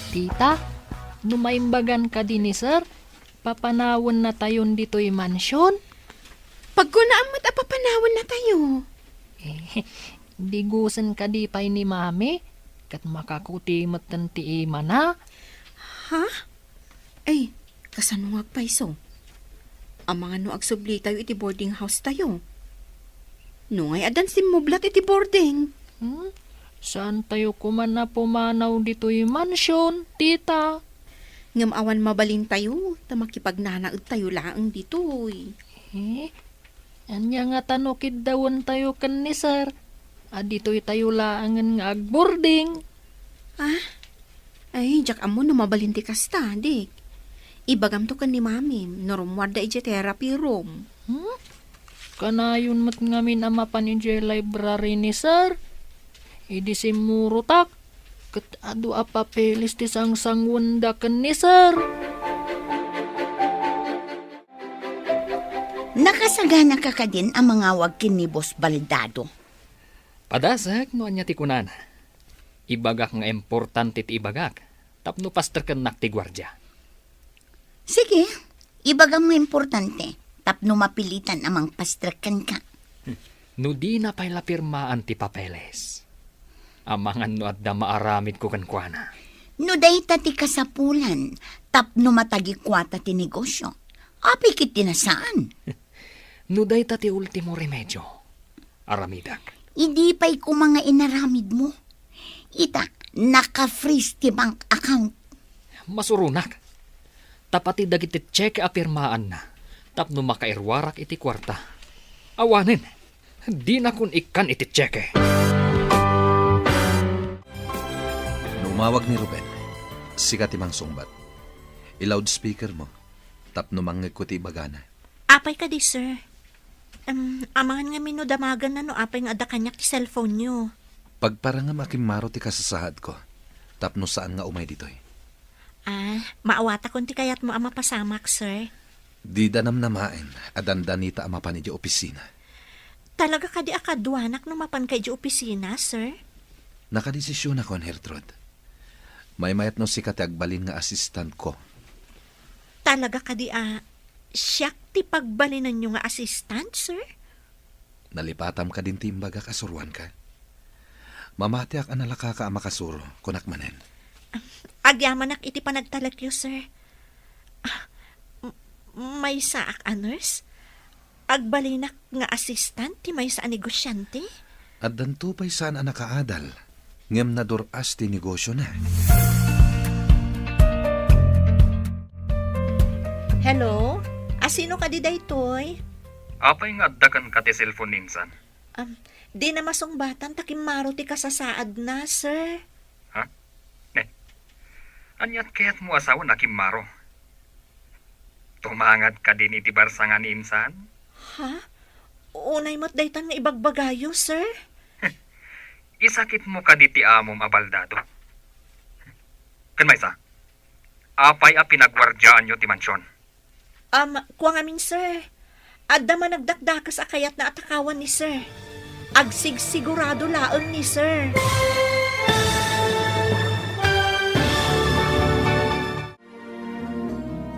Tita, no maimbagan kadi ni Sir, papanawennatayon ditoy mansion? Pagkunaan met a papanawennatayo. Digusen kadi pay ni Mami, ket makakuti metten ti imana. Ha? Ay, kasano nga agpayso? Amangan no agsublitayo iti boarding house tayo. No ngay addan simmublat iti boarding? Hmm? Saantayo koma a pumanaw ditoy mansion, tita. Ngem awan mabalintayo, ta makipagnanaedtayo laeng ditoy. Eh? Ania ngata no kiddawentayo ken ni Sir? A ditoytayo laengen nga agboarding. Ah? Ay, diak ammo no mabalin ti kasta, Dik. Ibagamto ken ni Mami, no rummuarda idiay therapy room. Hmm? Kanayon met ngamin a mapan idiay library ni Sir. Idi simmurotak, ket adu a papeles ti sangsanguenda ken ni Sir. Nakasaganaka kadin a mangawag ken ni Boss Baldado? Padasek no ania ti kunana. Ibagak nga importante ti ibagak tapno pastrekennak ti guardia. Sige, ibagam nga importante tapno mapilitan a mangpastrek kenka. No dina pay la pirmaan ti papeles. Amangan no adda maaramidko kenkuana. No dayta ti kasapulan tapno matagikuata ti negosio, apay ket ti nasaan? No dayta ti ultimo remedio, aramidek. Idi pay koma nga inaramidmo. Ita, naka-freeze ti bank account. Masuronak. Ta pati dagiti cheque a pirmaanna tapno makairuarak iti kuarta. Awanen, dinakon ikkan iti cheque. No umawag ni Ruben, sika ti mangsungbat. I-loudspeaker mo tapno mangngegko ti ibagana. Apay kadi, sir? Em, amangan ngamin no damaganna no apay nga adda kaniak ti cellphone-yo. Pagparangam a kimmaro ti kasasaadko tapno saan nga umay ditoy. Ah, maawatakon ti kayatmo a mapasamak, sir. Dida namnamaen a dandanita a mapan idiay opisina. Talaga kadi a kaduanak no mapanka idiay opisina, sir? Nakadesisionakon, Gertrude. Maymayat no sika ti agbalin nga assistant-ko. Talaga kadi a siak ti pagbalinanyo nga assistant, sir? Nalipatam kadin ti imbagak a suroanka? Mamatiak a nalakaka a makasuro, kunak manen. Agyamanak iti panagtalekyo, sir. Ah, m-, maysaak a nurse? Agbalinak nga assistant ti maysa a negosiante? Addanto pay saan a nakaadal, ngem nadur-as ti negosiona. Hello? Asino kadi daytoy? Apay nga adda kenka ti cellphone ni insan? Am, dina masungbatan ta kimmaro ti kasasaadna, sir. Ha? Ne? Aniat kayatmo a sawen a kimmaro? Tumangad kadin iti barsangan ni insan? Ha? Unay met daytan nga ibagbagayo, sir. Isakitmo kadi ti amom a baldado? Ken maysa, apay a pinaguardiaanyo ti mansion? Am, kua ngamin, sir. Adda man nagdakdakes a kayatna a takawan ni sir. Agsigsigurado laeng ni sir.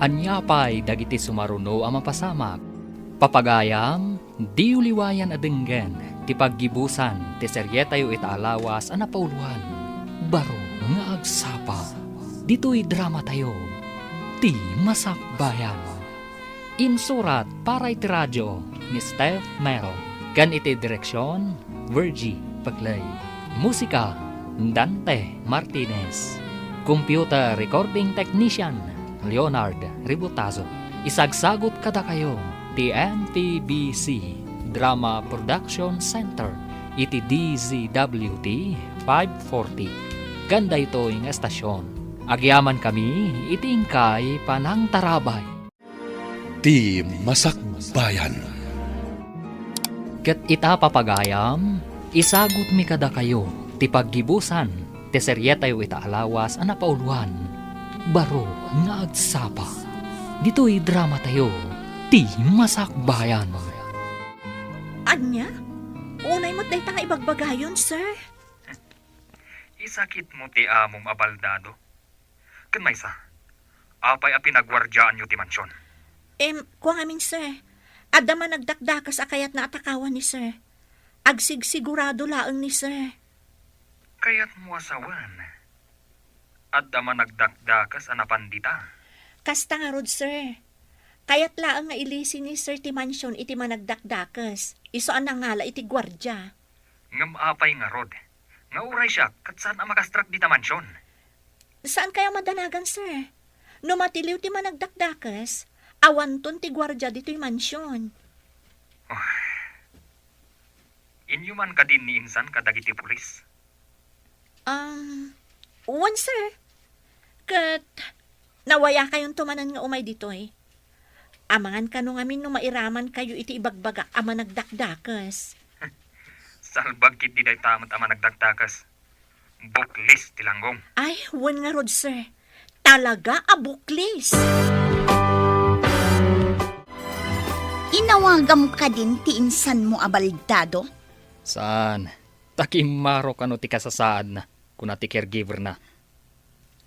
Ania pay dagiti sumaruno a mapasamak? Papagayam, diyo liwayan a denggen ti paggibusan ti serietayo ita a lawas a napauluan, Baro nga Agsapa. Ditoy dramatayo, Ti Masakbayan. Insurat para iti radio ni Steph Mero, ken iti direksion, Virgie Peclay. Musika, Dante Martinez. Computer recording technician, Leonard Ributazo. Isagsagut kadakayo ti M P B C Drama Production Center iti D Z W T five forty. Ken daytoy nga estasion, agyamankami iti inkay panangtarabay. Ti Masakbayan. Ket ita, papagayam, isagutmi kadakayo ti paggibusan ti serietayo ita a lawas a napauluan, Baro nga Agsapa. Ditoy dramatayo, Ti Masakbayan. Ania? Unay met dayta nga ibagbagayon, sir. Isakitmo ti amom a baldado? Ken maysa, apay a pinaguardiaanyo ti mansion? Em, kua ngamin, sir. Adda man nagdakdakes a kayatna a takawan ni sir. Agsigsigurado laeng ni Sir. Kayatmo a sawen, adda managdakdakes a napan dita? Kasta ngarud, sir. Kayat laeng nga ilisi ni Sir ti mansion iti managdakdakes, isu a nangala iti guardia. Ngem apay ngarud, nga uray siak ket saan a makastrak dita mansion? Saan kaya madanagan, sir? No matiliw ti managdakdakes, awanton ti guardia ditoy mansion. Oh. Inyo man kadin ni insan kadagiti pulis? Um, wen, sir. Ket nawayakayonto manen nga umay ditoy. Amangan kano ngamin no mairamankayo iti ibagbagak a managdakdakes. Salbag ketdi dayta met a managdakdakes. Buklis ti langgong. Ay, wen ngarud, sir. Talaga a buklis. Inawagam kadin ti insanmo a baldado? Saan. Ta kimmaro kano ti kasasaadna, kuna ti caregiver-na.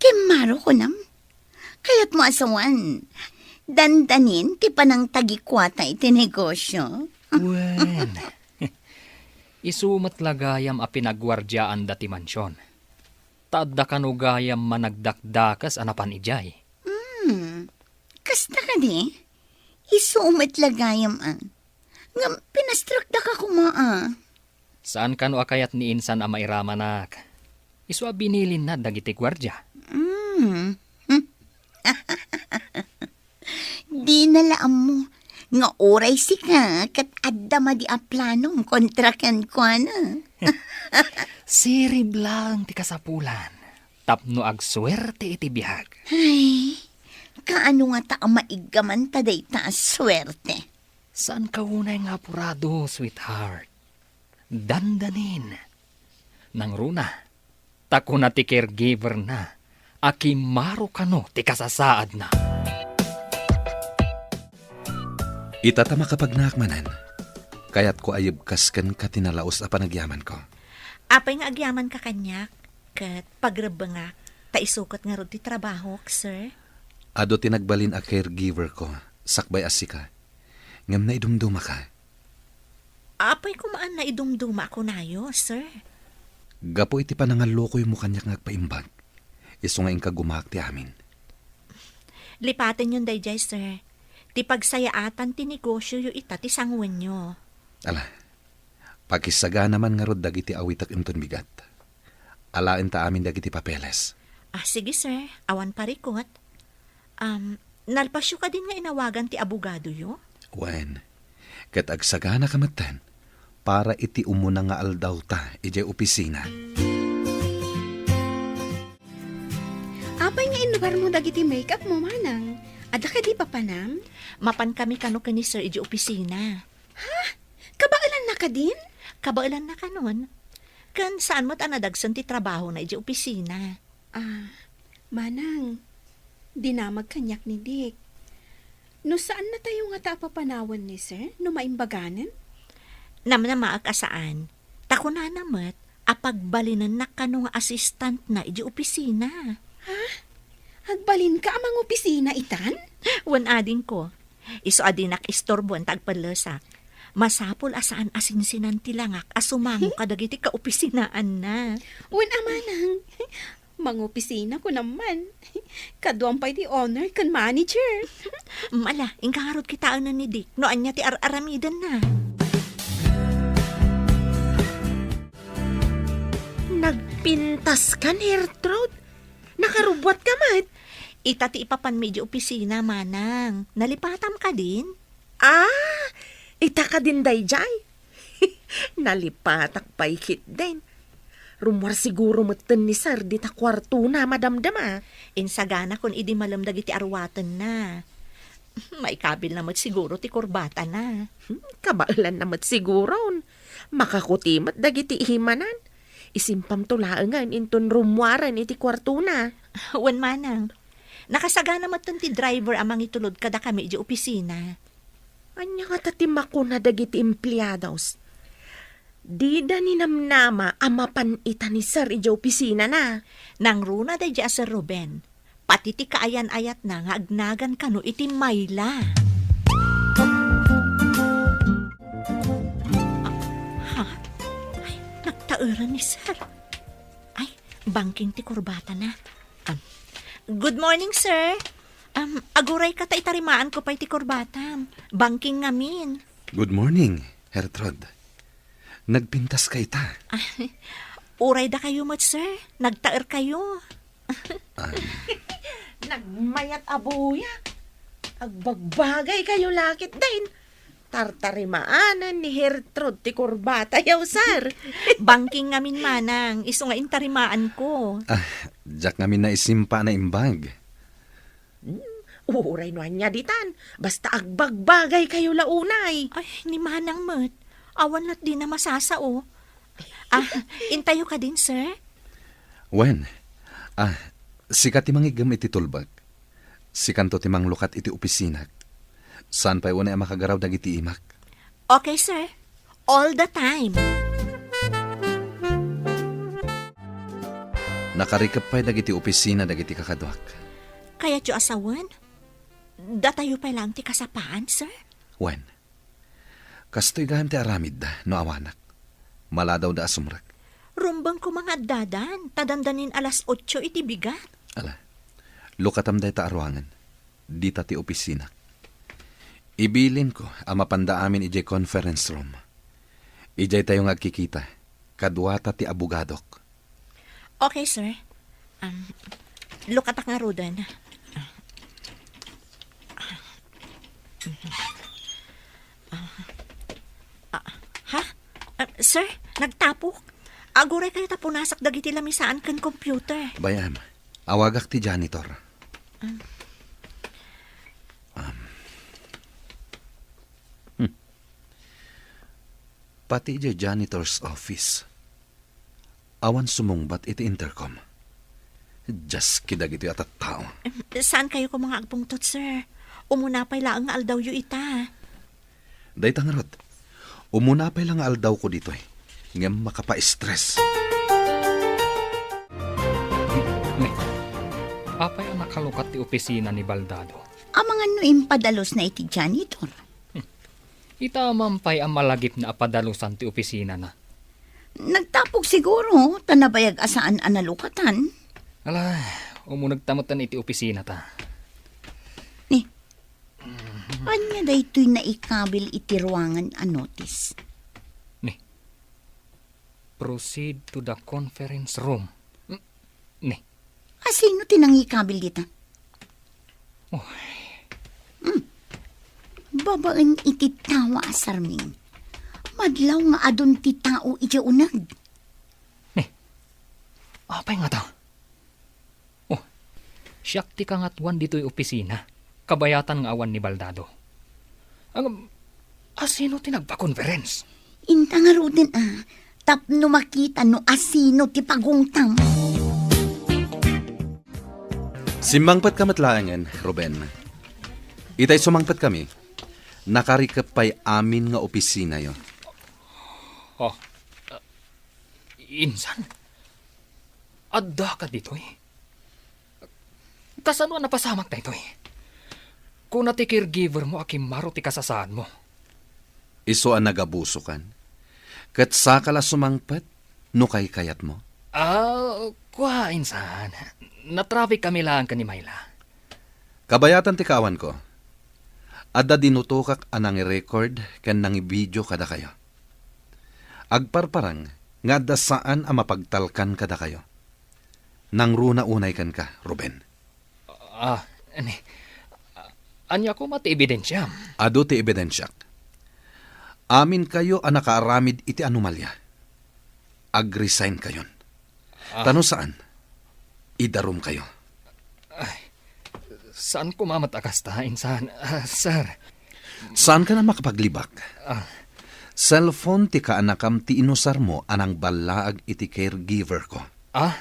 Kimmaro kunam? Kayatmo a sawen, dandanin ti panangtagikuata iti negosio? Wen, isu met la gayam a pinaguardiaanda ti mansion. Ta adda kano gayam managdakdakes a napan idiay. Hmm, kasta kadi? Isu met la gayam a. Ngem pinastrakdaka koma a. Saan kano a kayat ni insan a mairamanak? Isu a binilinna dagiti guardia. Mm. Dina la ammo nga uray sika ket adda madi a planom kontra kenkuana. Sirib laeng ti kasapulan tapno agsuerte iti biag. Ay, kaano ngata a maiggaman ta dayta a suerte? Saanka unay nga apurado, sweetheart. Dandanin. Nangruna, ta kuna ti caregiver-na a kimmaro kano ti kasasaadna. Ita ta makapagnaak manen, kayatko a yebkas kenka ti nalaus a panagyamanko. Apay nga agyamanka kaniak, ket pagrebbengak, ta isu ket ngarud ti trabahok, sir? Adu ti nagbalin a caregiver-ko, sakbay a sika. Ngem naidumdumaka. Apay koma a naidumduma a kunayo, sir? Gapu iti panangallukoymo kaniak nga agpaimbag, isu nga inka gumaak ti amin. Lipatenyon daydiay, sir. Ti pagsayaatan ti negosioyo ita ti sanguenyo. Ala, pakisagana man ngarud dagiti awitek inton bigat. Alaenta amin dagiti papeles. Ah, sige, sir. Awan parikut. Um, nalpasyo kadin nga inawagan ti abogadoyo? Wen, ket agsaganaka metten para iti umuna nga aldawta idiay opisina. Apay nga inlugarmo dagiti make-up mo, manang? Adda kadi papanam? Mapan kami kano ken ni sir idiay opisina. Ha? Kabaelanna kadin? Kabaelanna kanon. Ken saan met a nadagsen ti trabahona idiay opisina. Ah, manang, dinamag kaniak ni Dick. No saannatayo ngata a papanawen ni sir, no maimbaganen? Namnamaek a saan. Ta kunana met a pagbalinennak kano nga assistant-na idiay opisina. Ha? Agbalinka a mangopisina itan? Wen, adingko. Isu a dinak istorboen ta agpellesak. Masapul a saan a sinsinan ti langak a sumango kadagiti kaopisinaanna. Wen a, manang, mangopisina kunam man. Kaduam pay ti owner ken manager. Ala, inka ngarud kitaenen ni Dick no ania ti ar-aramidenna. Nagpintas ka, Gertrude? Nakarubbuat ka met? Ita ti ipapanmi idiay opisina, manang. Nalipatam kadin? Ah, ita kadin daydiay? Nalipatak pay ketdin. Rummuar siguro metten ni sir dita kuartona, madamdama. Insaganakon idi malem dagiti arwatenna. Maikabilna met siguro ti kurbatana. Hmm, kabaelanna met siguron. Makakuti met dagiti imanan. Isimpamto laengen inton rummuaren iti kuartona. Wen, manang. Nakasagana metten ti driver a mangitulod kadakami idiay opisina. Ania ngata ti makuna dagiti empleados? Dida ninamnama a mapan ita ni sir idiay opisinana. Nangruna daydiay a Sir Ruben. Pati ti kaayan-ayatna nga agnagan kano iti mayla. Ah, ha? Ura ni sir. Ay, bangking ti kurbatana. Um, good morning, sir. Um, aguray ka ta itarimaanko pay ti kurbatam. Bangking ngamin. Good morning, Gertrude. Nagpintas ka ita. Uray dakayo met, sir. Nagtaer kayo. Ah. Nagmayat a buya. Agbagbagay kayo lakit din. Tartarimaanan ni Gertrude ti kurbata, yaw, sir. Bangking ngamin, manang, isu nga intarimaan ko. Ah, diak ngamin naisimpa a naimbag. Hmm, uray no ania ditan, basta agbagbagay kayo la unay. Ay, ni manang met. Awan lat dina masasao. Ah, intayo kadin, sir? Wen, ah, sika ti mangiggem iti tulbek. Sikanto ti manglukat iti opisinak. Saan pay unay a makagaraw dagiti imak. Okay, sir. All the time. Nakarikep pay dagiti opisina dagiti kakaduak. Kayatyo a sawen? Datayo pay laeng ti kasapaan, sir? Wen, kastoy gayam ti aramidda no awanak. Maladawda a sumrek. Rumbeng koma nga addadan, ta dandanin alas otso iti bigat. Ala, lukatam dayta a ruangan. Dita ti opisinak. Ibilinko a mapanda amin idiay conference room. Idiay tayo nga agkikita, kaduata ti abogadok. Okay, sir. Um, lukatak ngaruden. Ah, ha? Ah, sir, nagtapok. Aguray kayo ta punasak dagiti lamisaan ken computer. Bay-am, awagak ti janitor. Ah. Um. Hmm. Pati idiay janitor's office, awan sumungbat iti intercom. Dios, kadagitoy a tattao. Em, saan kayo koma nga agpungtot, sir? Umuna pay laeng nga aldawyo ita. Dayta ngarud, umuna pay la nga aldawko ditoy, ngem makapa-stress. Ne, apay a nakalukat ti opisina ni Baldado? Amangan no impadalosna iti janitor. Hmm. Ita man pay a malagipna a padalusan ti opisinana. Nagtapok siguro, ta nabayag a saan a nalukatan. Ala, umunegta metten iti opisinata. Ni, ania daytoy naikabil iti ruangan a notice? Ni, proceed to the conference room. Mm, ni. Asino ti nangikabil dita? Oh. Hmm. Babaen iti tawa a sarming. Madlaw nga adun ti tao idiay uneg. Ni, apay ngata? Oh, siak ti kangatuan ditoy opisina, kabayatan nga awan ni Baldado. Ang, asino ti nagpa-conference? Inta ngaruden a, tapno makita no asino ti pagungtam. Simmangpetka met laengen, Ruben. Itay sumangpetkami, nakarikep pay amin nga opisinayo. Oh, Insan, addaka ditoy? Kasano a napasamak daytoy? Kuna ti caregiver mo a kimmaro ti kasasaadmo. Isu a nagabusokan? Ket saka la sumangpet no kaykayatmo? Ah, kua, insan. Natraffic kami laeng ken ni Myla. Kabayatan ti kaawanko. Adda dinutokak a nangirecord ken nangibidio kadakayo. Agparparang nga adda saan a mapagtalkan kadakayo. Nangruna unay kenka, Ruben. Ah, ni, ania koma ti ebidensiam? Adu ti ebidensiak. Aminkayo a nakaaramid iti anomalia. Ag-resign kayon. Ah. Ta no saan, idarumkayo. Ay, saan koma met a kasta, insan, ah, sir. Saankan a makapaglibak? Ah. Cellphone ti kaanakam ti inusarmo a nangballaag iti caregiver ko. Ah?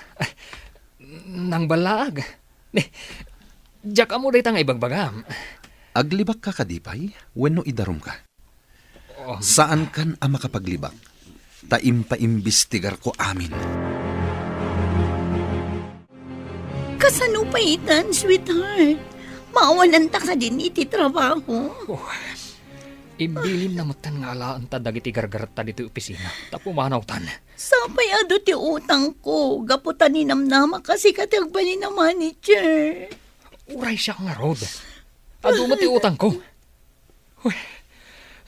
Nangballaag? Ni, diak ammo dayta nga ibagbagam. Aglibakka kadi pay wenno idarumka? Oh. Saankan a makapaglibak, ta impaimbestigarko amin. Kasano pay itan, sweetheart? Maawananta kadin iti trabaho? Oh, Imbilinna metten nga alaenta dagiti gargaretta ditoy opisina ta pumanawtan. Sapay adu ti utangko, gapu ta ninamnamak a sika ti agbalin a manager. Uray siak ngarud. Adu met ti utangko. Uy,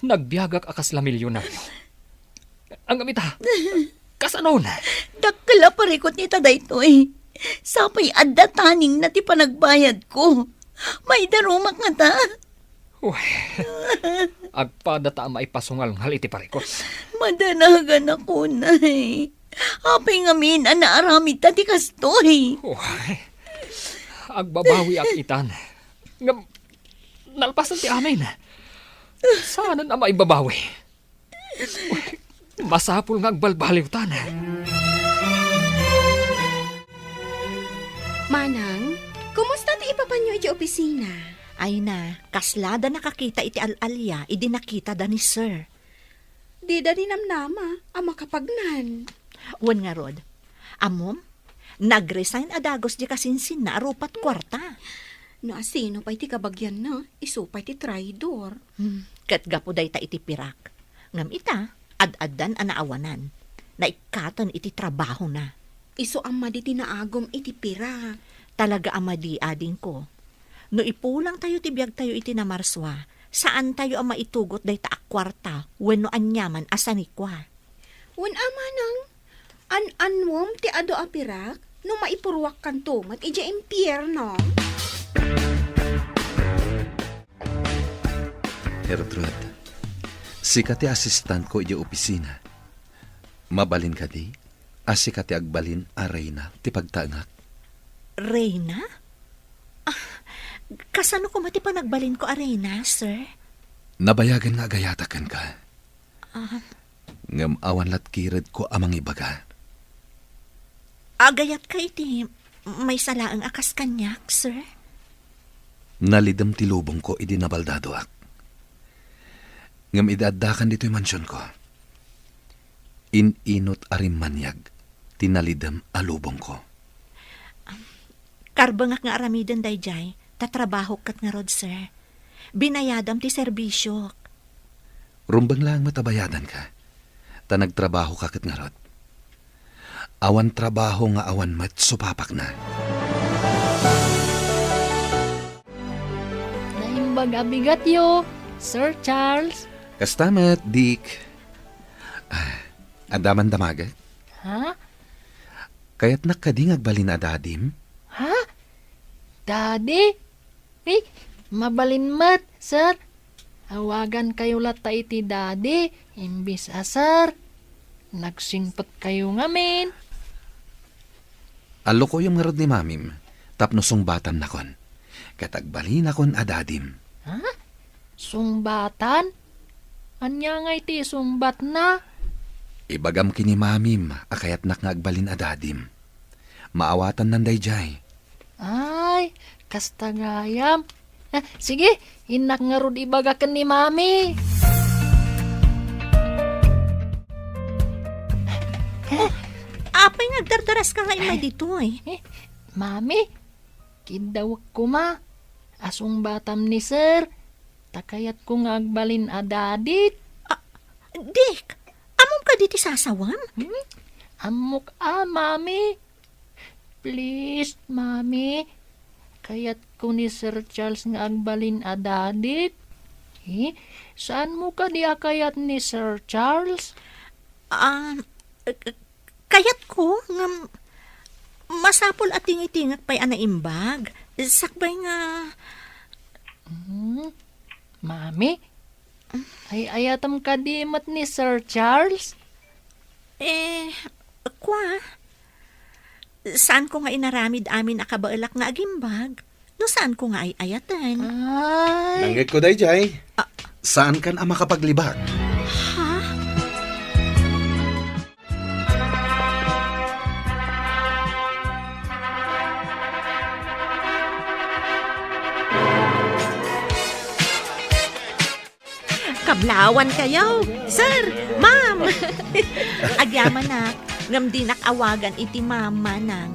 nagbiagak a kasla milyonario. Ngem ita, kasanon? Dakkel a parikut ita daytoy. Sapay adda taningna ti panagbayadko. Maidarumak ngata. Uy, agpada ta a maipasungalngal iti parikut. Madanagan ako, Nay. Apay ngamin a naaramidta ti kastoy? Uy, agbabawiak itan. Ngem, nalpasen ti amin. Saanen a maibabawi. Uy, masapul nga agbalbaliwtan. Manang, kumusta ti ipapanyo iti opisina? Ay na, kasla da nakakita iti al-alia idi nakita da ni Sir. Dida ninamnama a makapagnan. Wen ngarud, ammom, nag-resign a dagus di kasinsinna a rupat kuarta. No asino pay ti kabagianna, isu pay ti traidor. Hmm, ket gapu dayta iti pirak. Ngem ita, ad-addan a naawanan. Naikkaten iti trabahona. Isu a madi ti naagum iti pirak. Talaga a madi, adingko. No ipulangtayo ti biagtayo iti Namarsua, saantayo a maitugot dayta a kuarta wenno aniaman a sanikua. Wen a manang, an-annuem ti adu a pirak no maipuruakkanto met idiay impierno. Gertrude, sika ti asistentko idiay opisina. Mabalin kadi a sika ti agbalin a reyna ti pagtaengak? Reyna? Ah, kasano koma ti panagbalinko a reyna, sir? Nabayagen nga agayatak kenka. Ah. Ngem awan latgiredko a mangibaga. Agayatka iti maysa laeng a kas kaniak, sir? Nalidem ti lubongko idi nabaldadoak. Ngem idi addakan ditoy mansionko, in-inut a rimmaniag ti nalidem a lubongko. Karbengak nga aramiden daydiay, ta trabahok ket ngarud, sir. Binayadam ti serbisiok. Rumbeng laeng met a bayadanka, ta nagtrabahoka ket ngarud. Awan trabaho nga awan met supapakna. Naimbag a bigatyo, Sir Charles. Kasta met, Dick. Ah, adda man damagek? Ha? Kayatnak kadi nga agbalin a dadim? Ha? Daddy? Eh, mabalin met, sir. Awagankayo latta iti daddy, imbis a sir. Nagsingpetkayo ngamin. Allukoyem ngarud ni mamim, tapno sungbatannakon. Ket agbalinakon a dadim. Ha? Sungbatan? Ania ngay ti isungbatna? Ibagam ken ni mamim a kayatnak nga agbalin a dadim. Maawatannan daydiay. Ay, kasta gayam. Ah, sige, innak ngarud ibaga ken ni Mami. Oh, apay nga agdardaraska nga immay ditoy? Eh, Mami, kiddawek koma. Asungbatam ni Sir. Ta kayatko nga agbalin a dadik. Ah, Dick, ammom kadi ti sasawem? Hmm? Ammok a, Mami. Please, Mami. Kayatko ni Sir Charles nga agbalin a dadik. Eh, saanmo kadi a kayat ni Sir Charles? Ah, eh, eh, kayatko ngem masapul a tingitingek pay a naimbag. Sakbay nga Hmm? Mami? Ay-ayatem kadi met ni Sir Charles? Eh, kua, saanko nga inaramid amin a kabaelak nga agimbag no saanko nga ay-ayaten. Ay. Nangngegko daydiay. Ah. Saankan a makapaglibak. Ha? Kablawan kayo, sir, ma'am. Agyamanak, ngem dinak awagan iti ma'am, manang.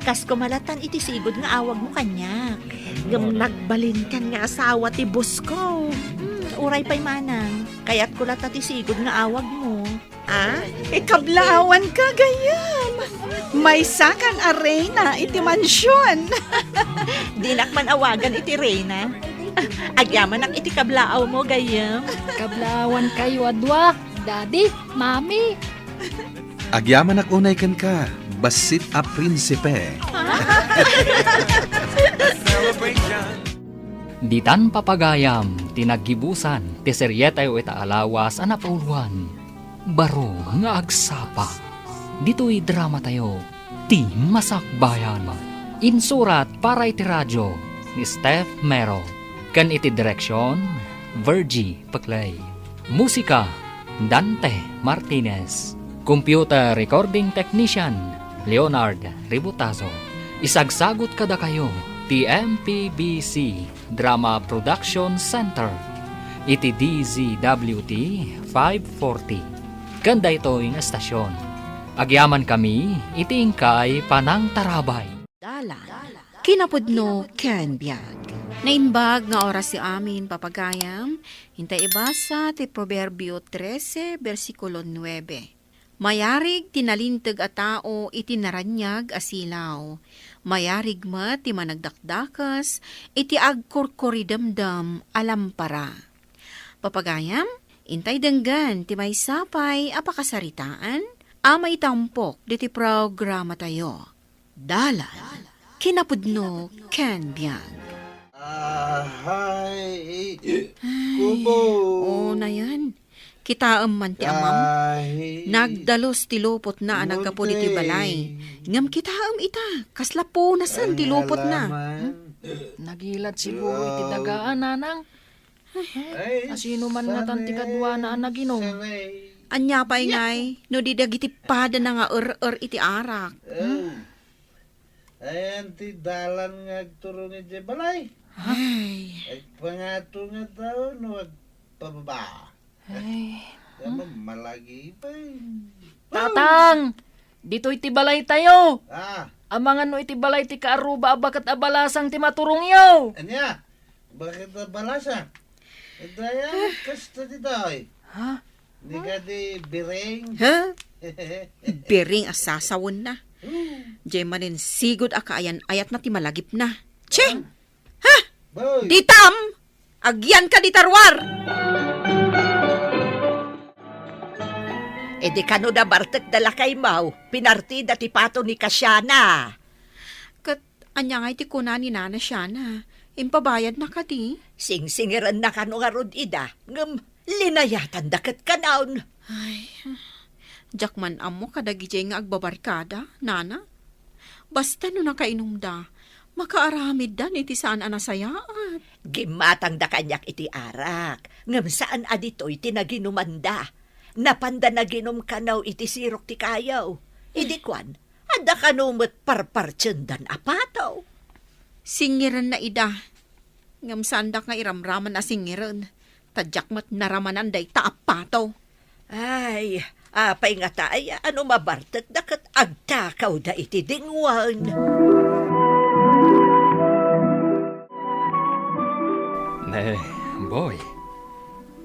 Kas kumalatan iti sigud nga awagmo kaniak. Ngem nagbalinkan nga asawa ti boss ko. Hmm, Uray pay manang, kayatko latta ti sigud nga awagmo. Ah? Ikablaawanka, gayyem. Maysakan a reyna iti mansion. Dinak man awagan iti reyna. Agyamanak iti kablaawmo, gayyem. Kablaawankayo a dua, Daddy, Mami. Agyamanak unay kenka, bassit a prinsipe. Ditan papagayam ti naggibusan ti serietayo ita a lawas a napauluan, Baro nga Agsapa. Ditoy dramatayo, Ti Masakbayan. Insurat para iti radio ni Steph Mero, ken iti direksion, Virgie Peclay. Musika, Dante Martinez. Computer Recording Technician, Leonard Ributazo. Isagsagut kadakayo ti M P B C Drama Production Center iti D Z W T five forty. Ken daytoy nga estasion, agyamankami iti inkay panangtarabay. Dalan, kinapudno ken biag. Naimbag nga oras ti amin, papagayam. Intay ibasa ti Proverbio trese, bersikulo nuebe. Mayarig ti nalinteg a tao iti naraniag a silaw. Mayarig met ti managdakdakes iti agkurkuridemdem a lampara. Papagayam, intay denggen ti maysa pay a pakasaritaan a maitampok ditoy programatayo. Dalan, kinapudno ken biag. Ahay, Ay, kubo. O, nayan. Kitaem man ti amam. Ahay. Nagdalus ti lupotna a naggapu ditoy balay. Ngem kitaem ita, kasla punasen ti lupotna. Ay, alaman. Hmm? Nagilad siguro iti dagaan, nanang. Ay, asino man ngatan ti kaduana a naginom? Ania pay ngay no di dagiti padana nga er-er iti arak? Hmm? Ayan ti dalan nga agturong idiay balay. Ay. Agpangato nga tao no agpababa. Ay. Ano, malagi pa eh. Tatang! Ditoy ti balaytayo! Ah. Amangan no iti balay ti kaaruba a baket a balasang ti maturongyo! Ania? Baket a balasang? Dayang kasta ditoy. Ha? Ni kadi biring. Ha? Biring a sasawenna. Hmm. Diay manen sigud a kaayan-ayatna ti malagipna. Che! Ha? Boy. Ditam! Agyanka dita ruar! Idi kano nabartek da lakaymo, pinartida ti pato ni Kasiana. Ket ania ngay ti kuna ni Nana Siana? Impabayadna kadi? Singsingirenna kano ngarud ida, ngem linayatanda ket kanon. Ay, diak man ammo kadagiti nga agbabarkada, Nana. Basta no nakainumda, makaaramiddan iti saan a nasayaat. Gimmatangda kaniak iti arak, ngem saan a ditoy ti naginumanda. Napanda naginum kano iti sirok ti kayo. Idi kuan, adda kano met parpartiendan a pato. Singirenna ida. Ngem saandak nga iramraman a singiren, ta diak met naramanan dayta a pato. Ay, apay ngata aya no mabartekda ket agtakawda iti dingwen? Ne, boy,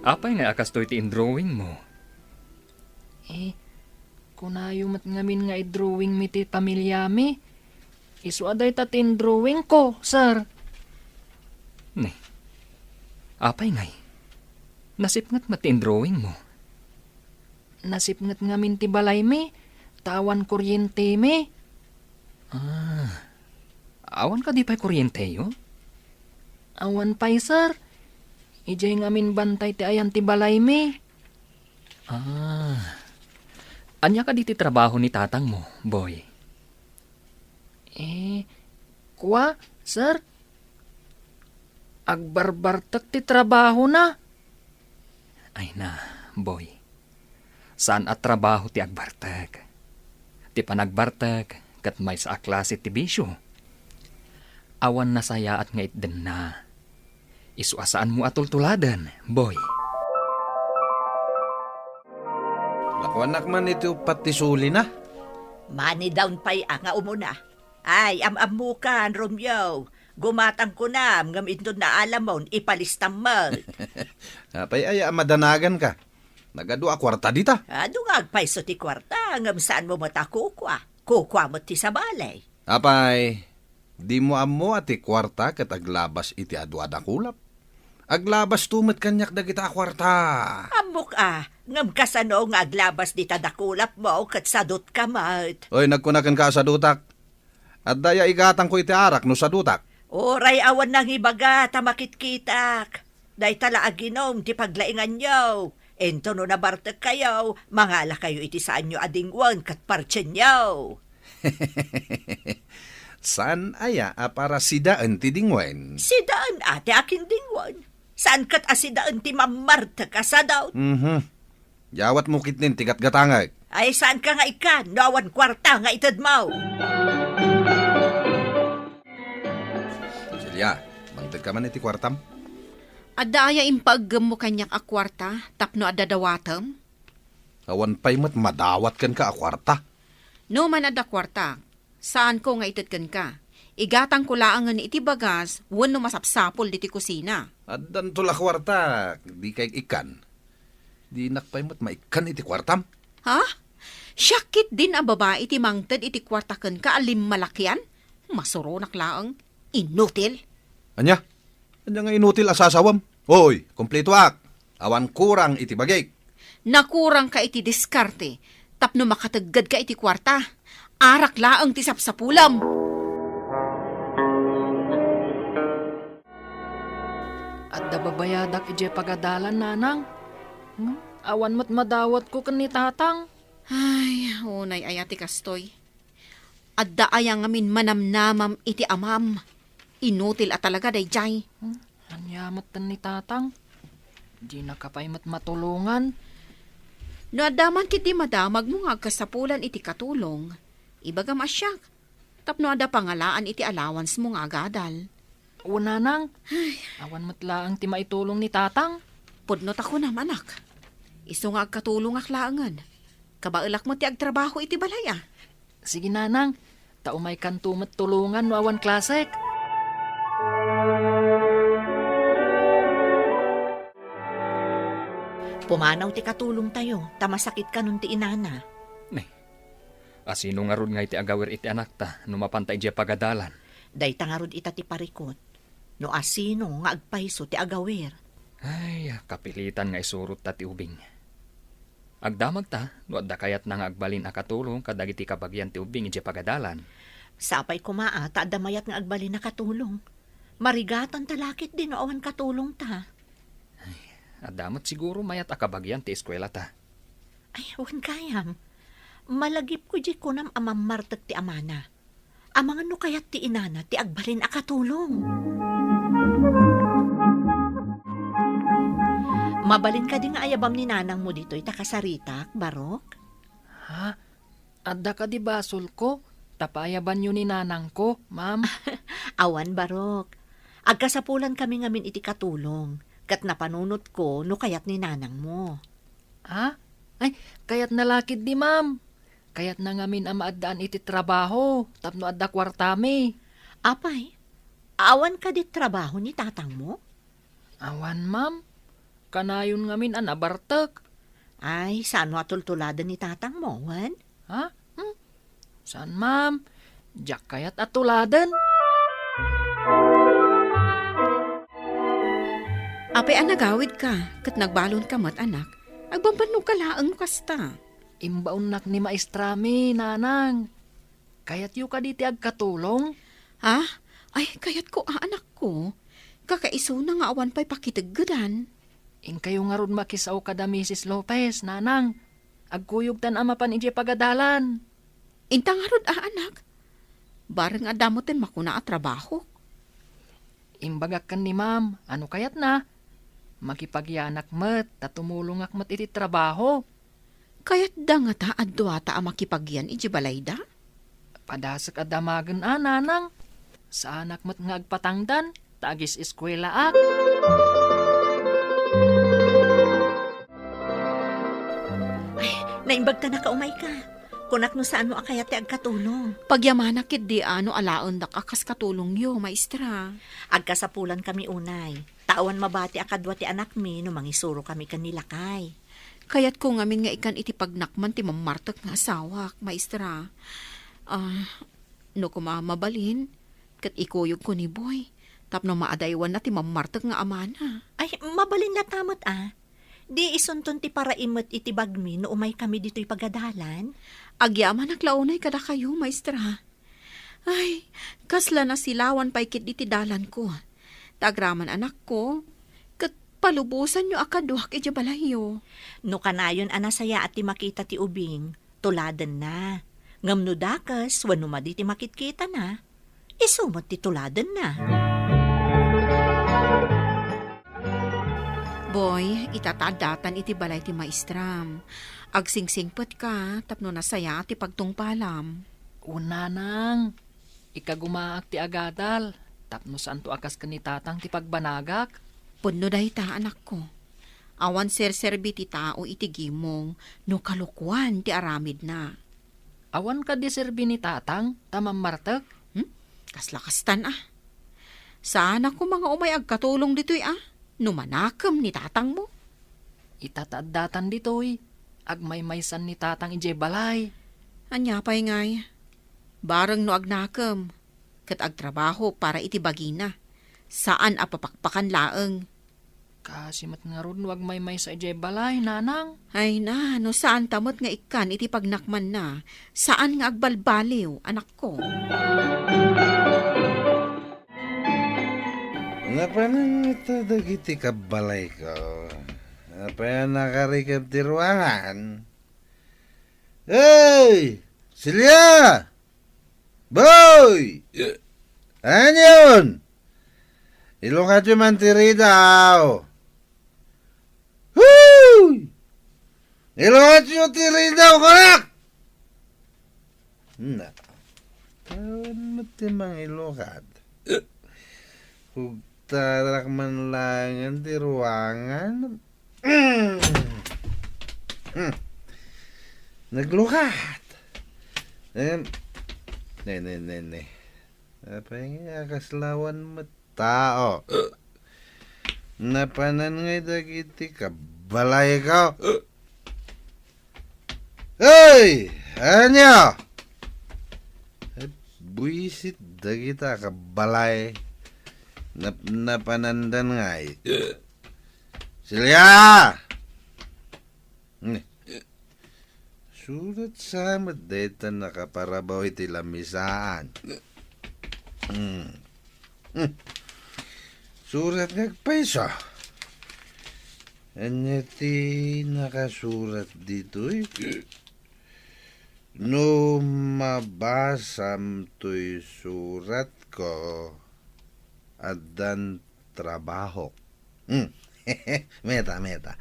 apay nga a kastoy ti indrawingmo? Eh, kunayo met ngamin nga idrawingmi ti pamiliami. Isu a dayta ti indrawingko, sir. Ne, apay ngay? Nasipnget met ti indrawingmo? Nasipnget ngamin ti balaymi, ta awan kuryentemi. Ah, awan kadi pay kuryenteyo? Awan pay, sir. Idiay ngamin bantay ti ayan ti balaymi. Ah. Ania kadi ti trabaho ni tatangmo, boy? Eh, kua, sir? Agbarbartek ti trabahona. Ay na, boy. Saan a trabaho ti agbartek. Ti panagbartek ket maysa a klase ti bisio. Awan nasayaat nga itdenna. Isu a saanmo a tultuladen, boy. Nakuanak man iti uppat ti sulina. Money down pay a nga umuna. Ay, am-ammokan, Romeo. Gumatang kunam, ngem inton naalamon, ipalistam met. Apay aya a madanaganka? Nagadu a kuarta dita? Adu nga agpayso ti kuarta, ngem saanmo met a kukua. Kukua met ti sabali. Apay, dimo ammo a ti kuarta ket aglabas iti adu a dakulap? Aglabasto met kaniak dagita a kuarta. Ammok a, ngem kasano nga aglabas dita dakulapmo ket sadutka met? Oy, nagkuna kenka a sadutak. Adda aya igatangko iti arak no sadutak? Uray awan nangibaga ta makitkitak. Dayta la a ginom ti paglainganyo. Inton no nabartekkayo, mangalakayo iti saanyo a dingwen ket partienyo. Saan aya a para sidaen ti dingwen? Sidaen a ti akin dingwen. Saan ket a sidaen ti mammartek a sadut? Mhm. Yawatmo ketdin ti gatgatangek. Ay, saanka nga ikkan no awan kuarta nga itedmo? Celia, mangtedka man iti kuartam? Adda aya impaeggemmo kaniak a kuarta tapno adda dawatem? Awan pay met madawat kenka a kuarta. No man adda kuarta, saanko nga ited kenka. Igatangko laengen iti bagas wenno masapsapul ditoy kusina. Addanto la kuarta, dika ikkan. Dinak pay met maikkan iti kuartam. Ha? Siak ketdin a babai ti mangted iti kuarta kenka a limmalakian? Masuronak laeng. Inutil. Ania? Ania nga inutil a sasawem? Oy, kumpletoak. Awan kurang iti bagik. Nakurangka iti diskarte tapno makateggedka iti kuarta. Arak laeng ti sapsapulem. Adda babayadak idiay pagadalan, nanang. Hmm? Awan met madawatko ken ni tatang. Ay, unay aya ti kastoy. Adda aya ngamin manamnamam iti amam? Inutil a talaga daydiay. Hmm? Ania met ni tatang? Dinaka pay met matulongan. No adda man ketdi madamagmo nga agkasapulan iti katulong, ibagam a siak, tapno adda pangalaan iti allowancemo nga agadal. Wen, nanang, awan met laeng ti maitulong ni tatang. Pudno ta kunam, anak. Isu nga agkatulongak laengen. Kabaelak met ti agtrabaho iti balay a. Sige, nanang, ta umaykanto met tulongan no awan klasek. Pumanaw ti katulongtayo, ta masakit kanon ti inana. Ne, asino ngarud nga iti agawir iti anakta no mapanta idiay pagadalan? Dayta ngarud ita ti parikut. No asino nga agpayso ti agawir. Ay, kapilitan nga isurotta ti ubing. Agdamagta no adda kayatna nga agbalin a katulong kadagiti kabagian ti ubing idiay pagadalan. Sapay koma a ta adda mayat nga agbalin a katulong. Marigatanta la ketdi no awan katulongta. Ay, adda met siguro mayat a kabagian ti eskuelata. Ay, wen gayam. Malagipko diay kunam a mammartek ti amana. Amangan no kayat ti inana ti agbalin a katulong. Mabalin kadi nga ayabam ni nanangmo ditoy ta kasaritak, Barok? Ha? Adda kadi basolko? Ta paayabanyo ni nanangko, ma'am? Awan, Barok. Agkasapulan kami ngamin iti katulong, ket napanunotko no kayat ni nanangmo. Ha? Ay, kayatna la ketdi, ma'am. Kayatna ngamin a maaddaan iti trabaho tapno adda kuartami. Apay, awan kadi trabaho ni tatangmo? Awan, ma'am. Kanayon ngamin a nabartek. Ay, saan a tultuladen ni tatangmo, wen? Ha? Hmm? Saan, ma'am? Diak kayat a tuladen. Apay a nagawidka, ket nagbalonka met, anak? Agbambannoka laeng no kasta. Imbaonnak ni maestrami, nanang. Kayatyo kadi ti agkatulong? Ha? Ay, kayatko a, anakko. Kakaisuna nga awan pay pakiteggedan. Inkayo ngarud makisao kada Misis Lopez, nanang. Agkuyogtan a mapan idiay pagadalan. Inta ngarud a, anak. Bareng adda metten makuna a trabaho. Imbagak ken ni ma'am, a no kayatna, makipagianak met ta tumulongak met iti trabaho. Kayatda ngata a duata a makipagian idiay balayda? Padasek a damagen a, nanang. Saanak met nga agpatangdan ta agis-eskuelaak. Ay, naimbag ta nakaumayka. Kunak no saanmo a kayat ti agkatulong. Pagyamanak ketdi a no alaendak a kas katulongyo, maestra. Agkasapulankami unay. Ta awan mabati a kadua ti anakmi no mangisurokami ken ni lakay. Kayatko ngamin nga ikkan iti pagnakman ti mammartek nga asawak, maestra. Ah, no koma mabalin, ket ikuyogko ni Boy, tapno maadaywanna ti mammartek nga amana. Ay, mabalin latta met a. Di isunton ti paraim met iti bagmi no umaykami ditoy pagadalan? Agyamanak la unay kadakayo, maestra. Ay, kasla nasilawan pay ketdi ti dalanko. Ta agraman anakko, ket palubosanyo a kaduak idiay balayyo. No kanayon a nasayaat ti makita ti ubing, tuladenna. Ngem no dakes wenno madi ti makitkitana, isu met ti tuladenna. Boy, ita ta addatan iti balay ti maestram. Agsingsingpetka tapno nasayaat ti pagtungpalam. Wen, nanang, ikagumaak ti agadal, tapno saanto a kas ken ni tatang ti pagbanagak. Pudno dayta, anakko. Awan serserbi ti tao iti gimong no kalokuan ti aramidna. Awan kadi serbi ni tatang ta mammartek? Hmm? Kasla kastan a. Saanak koma nga umay agkatulong ditoy a, no manakem ni tatangmo. Ita ta addatan ditoy, agmaymaysan ni tatang idiay balay. Ania pay ngay? Bareng no agnakem, ket agtrabaho para iti bagina. Saan a papakpakan laeng. Kaasi met ngarud no agmaymaysa idiay balay, nanang. Ay na, no saanta met nga ikkan iti pagnakmanna, saan nga agbalbaliw, anakko. Napanan ngata dagiti kabbalayko. Apay a nakarikib ti ruangan? Hey! Celia! Boy! Anion? Ilukatyo man ti ridaw. Huy! Ilukatyo ti ridaw, kunak! Na, awan met ti mangilukat. Kugtarak man laengen ti ruangan. Mm. Mm. Naglukat. Em, ne, ne, ne, ne. Apay nga, kasla awan met tao. Napanan ngay dagiti kabbalayko. Hey! Ania? Buisit dagita kabbalay. Nap-, napanandan ngay. Silya! Hmm. Surat sa met dayta nakaparabaw iti lamisaan. Hmm. Hmm. Surat nga agpayso. Ania ti nakasurat ditoy? No mabasam toy suratko, addan trabahok. Hmm. Meta, meta.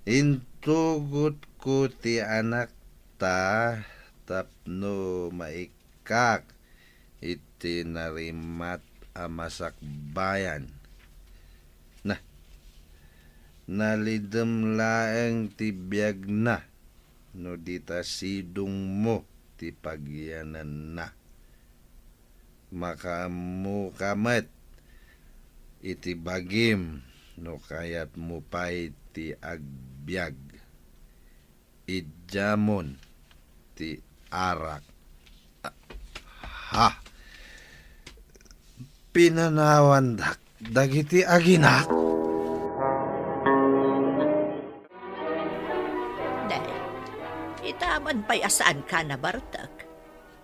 Intugotko ti anakta tapno maikkak iti narimat a masakbayan. Na, nalidem laeng ti biagna no di ta sidongmo ti pagyananna. Makaammoka met iti bagim no kayatmo pay ti agbiag. Idiamon ti arak. Ha! Pinanawandak dagiti aginak? Nay, itaman pay a saanka nabartek.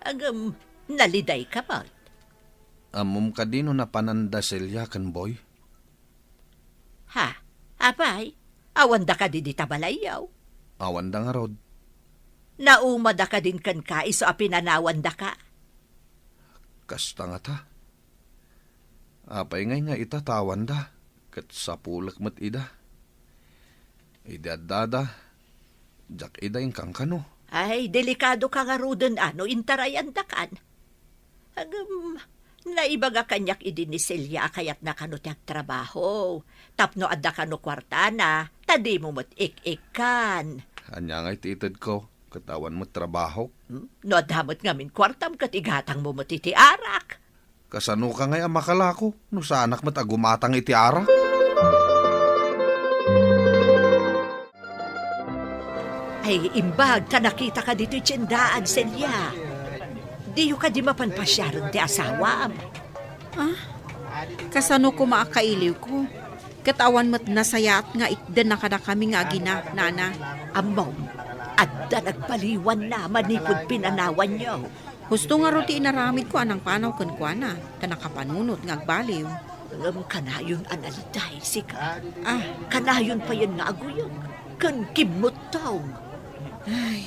Agem, nalidayka met. Ammom kadi no napananda Celia ken Boy? Ha? Apay? Awanda kadi dita balayyo? Awanda ngarud. Naumada kadin kenka isu a pinanawandaka? Kasta ngata. Apay ngay nga ita ta awanda, ket sapulek met ida. Idi addada, diak ida inkankano. Ay, delikadoka ngaruden a no intarayandakan. Agem, naibaga kaniak idi ni Celia a kayatna kano ti agtrabaho, tapno adda kano kuartana, ta dimo met ik-ikkan. Ania ngay ti itedko? ket awan met trabahok. Hmm? No adda met ngamin kuartam ket igatangmo met iti arak. Kasano ka ngay a makalako no saanak met a gumatang iti arak? Ay, imbag ta nakitaka ditoy tiendaan, Celia. Diyo kadi mapan pasiaren ti asawam? Ah? Kasano koma a kailiwko? Ket awan met nasayaat nga itdenna kadakami nga agina, nana. Ammom, adda nagbaliwanna manipud pinanawanyo. Husto ngarud ti inaramidko a nangpanaw kenkuana, ta nakapanunot nga agbaliw. Ngem kanayon a naliday, sika. Ah. Kanayon payen nga aguyeg, ken kimmuttong. Ay,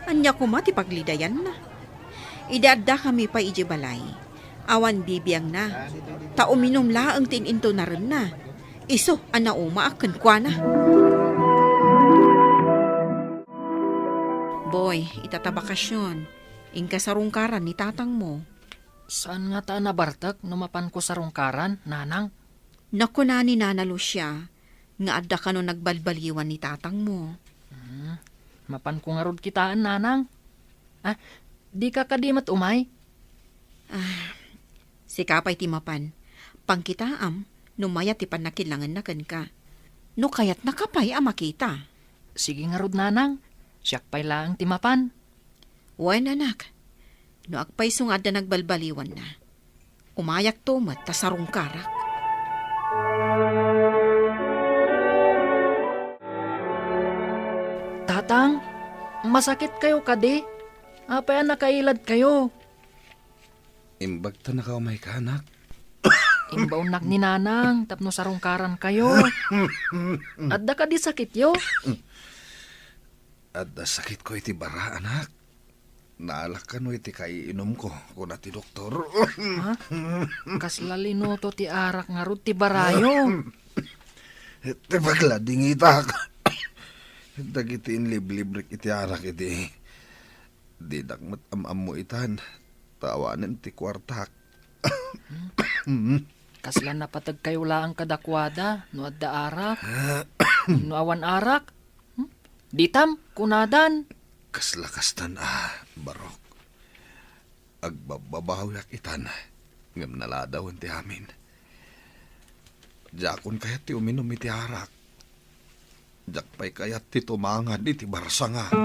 ania koma ti paglidayanna? Idi addakami pay idiay balay, awan bibiangna, ta uminum laeng ti in-intunarenna. Isu a naumaak kenkuana. Boy, ita ta bakasion, inka sarungkaran ni tatangmo. Saan ngata a nabartek no mapanko sarungkaran, nanang? Nakuna ni Nana Lucia nga adda kano nagbalbaliwan ni tatangmo. Hmm, mapanko ngarud kitaen, nanang. Ah, dika kadi met umay? Ah, sika pay ti mapan. Pangkitaam no mayat ti pannakillangenna kenka. No kayatnaka pay a makita. Sige ngarud, nanang. Siak pay laeng ti mapan. Wen, anak. No agpayso nga adda nagbalbaliwanna, umayakto met ta sarungkarak. Tatang, masakitkayo kadi? Apay a nakailadkayo? Imbag ta nakaumayka, anak. Imbaonnak ni nanang tapno sarungkarankayo. Adda kadi sakityo? Adda sakitko iti bara, anak. Naalak kano iti kaiinumko, kuna ti doktor. Ha? Kasla linuto ti arak ngarud ti barayo. Ti pagladingitak. Dagiti inliblibrek iti arak idi, didak met am-ammo itan, ta awanen ti kuartak. Kasla napategkayo laeng kadakuada no adda arak? No awan arak? Hmm? Ditam, kunadan. Kasla kastan a, Barok. Agbabbabawiak itan, ngem naladawen ti amin. Diakon kayat ti uminum iti arak. Diak pay kayat ti tumangad iti barsanga.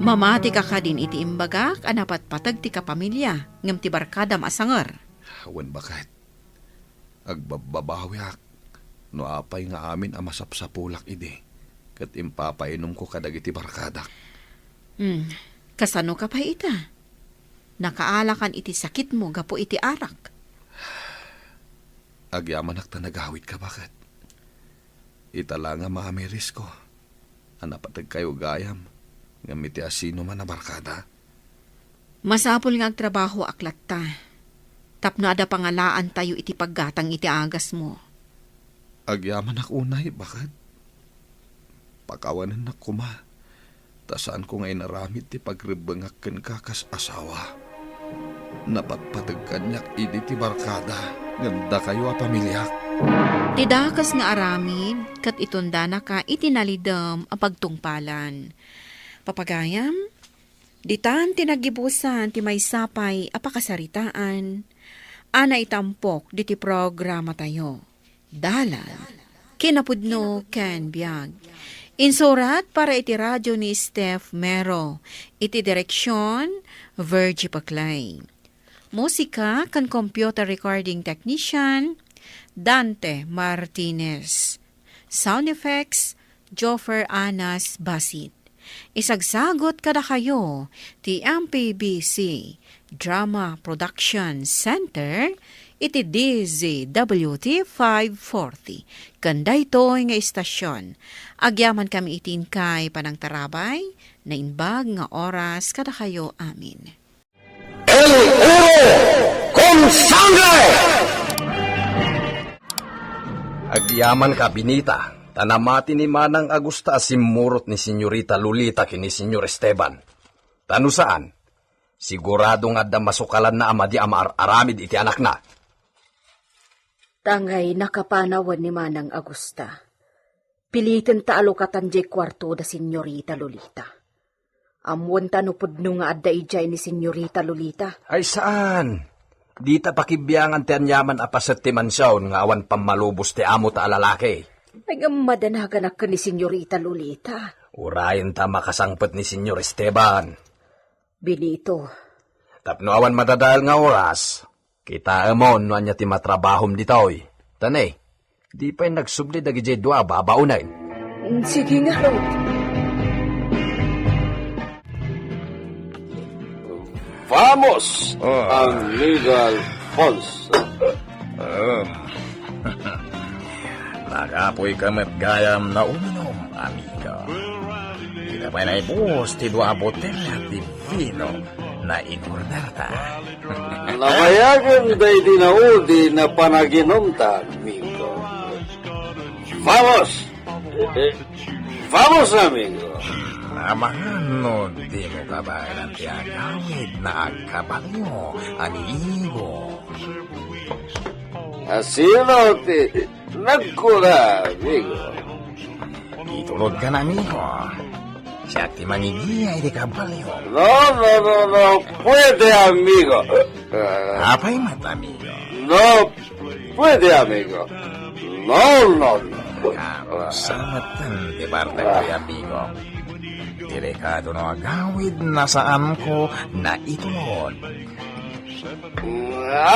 Mamatika kadin iti imbagak a napatpateg ti kapamilya ngem ti barkadam a sanger? Wen, baket. Agbabbabawiak no apay nga amin a masapsapulak idi, ket impapainumko kadagiti barkadak. Hmm, kasano ka pay ita? Nakaalakan iti sakitmo gapu iti arak? Agyamanak ta nagawidka, baket. Ita la nga maamirisko a napategkayo gayam ngem iti asinoman a barkada. Masapul nga agtrabahoak latta tapno adda pangalaantayo iti paggatang iti agasmo. Agyamanak unay, baket. Pakawanennak koma, ta saanko nga inaramid ti pagrebbengak kenka kas asawa. Napatpateg kaniak idi ti barkada ngem dakayo a pamiliak. Ti dakes nga aramid ket itundanaka iti nalidem a pagtungpalan. Papagayam, ditan ti naggibusan ti maysa pay a pakasaritaan a naitampok diti programatayo. Dalan, kinapudno ken biag. Insurat para iti radio ni Steph Mero. Iti direksyon, Virgie Paclay. Musika ken computer recording technician, Dante Martinez. Sound effects, Joffer Anas Basit. Isagsagut kadakayo ti M P B C Drama Production Center iti D Z W T five forty. Ken daytoy nga istasyon, agyamankami iti inkay panangtarabay, naimbag nga oras kadakayo amin. El oro con sangre! Agyamanka, Benita, ta namati ni Manang Agusta a simmurot ni Senyorita Lolita ken ni Senyor Esteban. Ta no saan, sigurado nga adda masukalanna a madi a maar-aramid iti anakna. Tangay nakapanawan ni Manang Agusta. Pilitenta a lukatan diay kuarto da Senyorita Lolita. Ammoenta no pudno nga adda idiay ni Senyorita Lolita. Ay, saan. Dita pakibiangan ti aniaman a paset ti mansion nga awan pammalubos ti amota a lalaki. Ay, ngem madanaganak ken ni Senyorita Lolita. Urayenta a makasangpet ni Senyor Esteban. Benito. Tapno awan madadael nga oras, kitaemon no ania ti matrabahom ditoy. Tane, di pay nagsubli dagidiay dua a babaonen. Sige ngarud. Vamos, Oh. Amigo Alfonso. Um. Nakapoy ka met gayam na uminom, amigo. Dita pay naibus ti dua a botella ti vino na in-orderta. Nabayagen daydi naudi na panaginumta, amigo. Vamos! Vamos, amigo! Amangan no dimo kabaelan ti agawid na agkabalio, amigo. Asino ti nagkuna, amigo? Itulodkan, amigo. Siak ti mangigiya iti kabalio. No, no, no, no. Pwede, amigo. Ah. Apay met, amigo? No, pwede, amigo. No, no, no. Karusa met ti bartek, amigo. Delikado no agawid na saanko naitulod.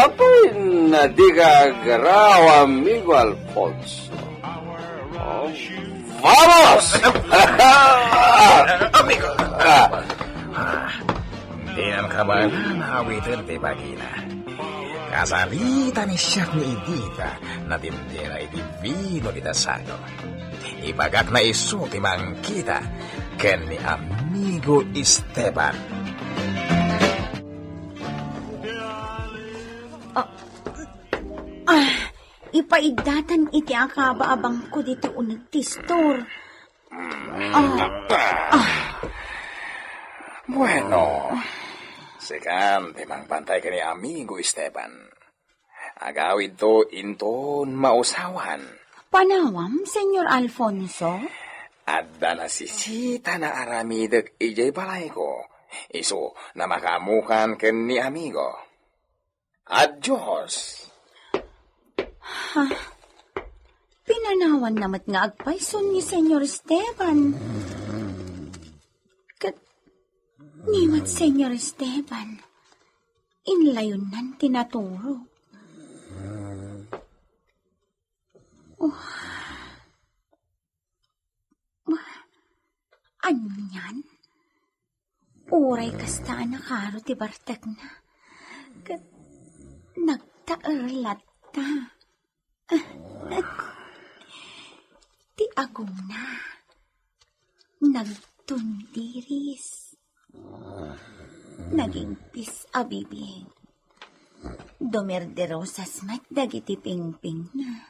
Apay na dika agraw, amigo Alfonso? Oh, vamos! Amigo! Ah. Ah, dinan kabaelan a awiten ti bagina. Kasarita ni siak ni Edita, natindera iti vino dita sako. Ibagak na isu ti mangkita ken ni amigo Esteban. Ah, ah, ipaiddatan iti akaba a bangko ditoy uneg ti store. Ah, ah. Bueno, sikan ti mangbantay ken ni amigo Esteban. Agawidto inton mausawan. Panawam, Senyor Alfonso? Adda nasisitan a aramidek idiay balayko. Isu, namakaammokan ken ni amigo. Adios. Ha? Pinanawanna met nga agpayso ni Senyor Esteban. Ket ni met Senyor Esteban, inlayonnan ti naturo. Oh. Anian? Uray kasta a nakaro ti bartekna, ket nagtaer latta. Ti agongna, nagtundiris. Nagingpis a bibig. Dumerderosas met dagiti pingpingna.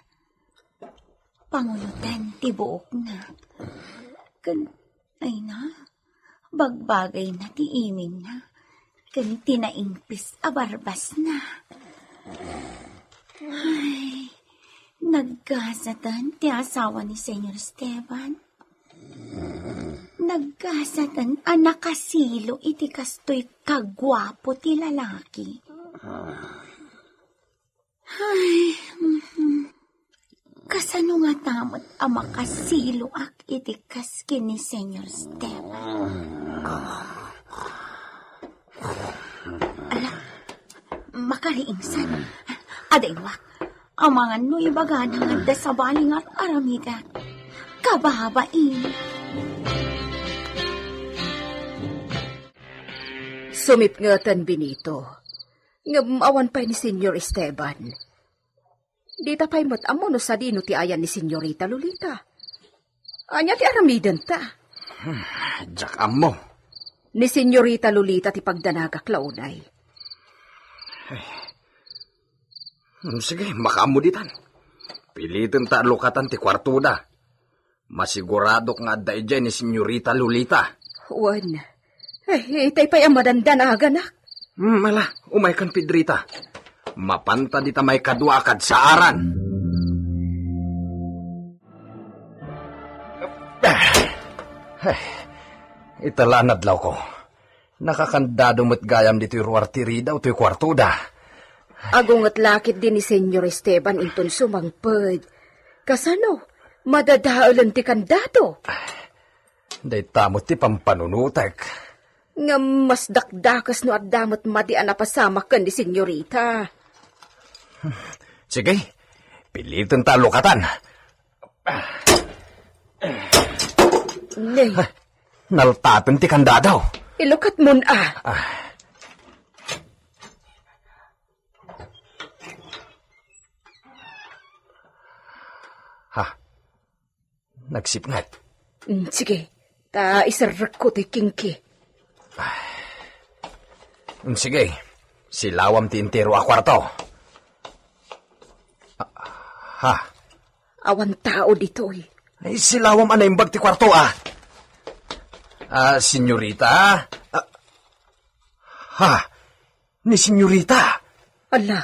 Panguloten ti buokna. Ken, ay na, bagbagayna ti imingna. Ken ti naingpis a barbasna. Ay, naggasaten ti asawa ni Senyor Esteban. Naggasaten a nakasilo iti kastoy kaguapo ti lalaki. Ay, mhm. Kasano ngata met a makasiloak iti kas ken ni Senyor Step? Ala, makariingsan. Adaywa, amangan no ibagana nga adda sabali nga ar-aramidek. Kababain. Sumipngeten, Benito. Ngem awan pay ni Senyor Esteban. Dita pay met ammo no sadino ti ayan ni Senyorita Lolita. Ania ti aramidenta? Hmm, diak ammo. Ni Senyorita Lolita ti pagdanagak la unay. Ay. Hmm, sige, makaammo ditan. Pilitenta a lukatan ti kuartoda. Masiguradok nga adda idiay ni Senyorita Lolita. Wen, eh, itay pay a madandanaganak. Hmm, ala, umaykan, Pedrita. Mapanta dita maikadua a kadsaaran. Ay, ita la nadlawko. Nakakandado met gayam ditoy ruar ti ridaw toy kuartoda. Agunget la ketdi ni Señor Esteban inton sumangpet. Kasano? Madadaelen ti kandado. Dayta met ti pampanunotek. Ngem mas dakdakes no adda met madi a napasamak ken ni Senyorita. Sige, piliten ta lukatan. Ne. Naltaten ti kandado. Ilukat mon a. Ah. Ha? Nagsipnget. Mm, sige, ta iserrekko ti kingki. Mm, sige, silawam ti entero a kuarto. Ah, ha? Awan tao ditoy. Ay, silawam a naimbag ti kuarto, ah. Ah, senyorita? Ah, ha? Ni senyorita? Ala,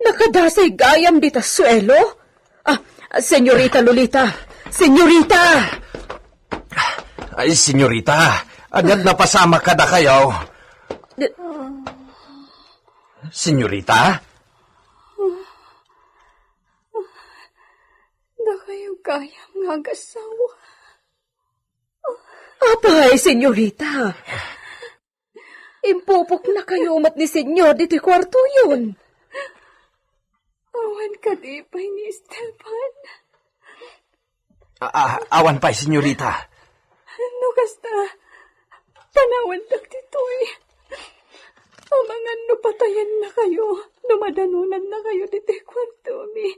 nakadasay gayam dita suelo? Ah, senyorita Lolita! Senyorita! Ay, senyorita, ania't napasamak kadakayo? Senyorita? Dakayo gayam nga agassawa. Apay, senyorita? Impupoknakayo met ni Senyor ditoy kuartoyon. Awan kadi pay ni Esteban? A-, a-, awan pay, senyorita. No kasta, panawandak ditoy. Amangan no patayennakayo, no madanonannakayo ditoy kuartomi.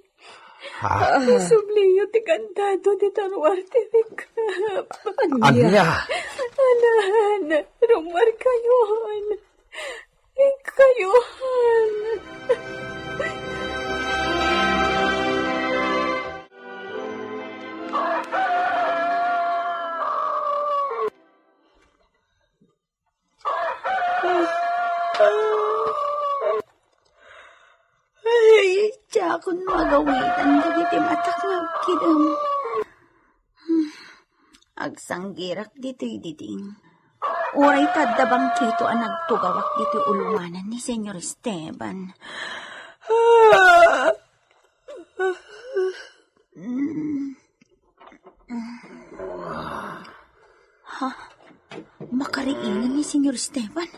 Ha? Isubliyo ti kandado ti taruar ti rikap. Ania? Anan, rummuarkayon. Inkayon. Ay, diakon magawitan dagiti matak nga agkidem. Agsanggirak ditoy diding. Uray ta adda bangkito a nagtugawak ditoy ulonganan ni Senyor Esteban. Ha? Makariingan ni Senyor Esteban.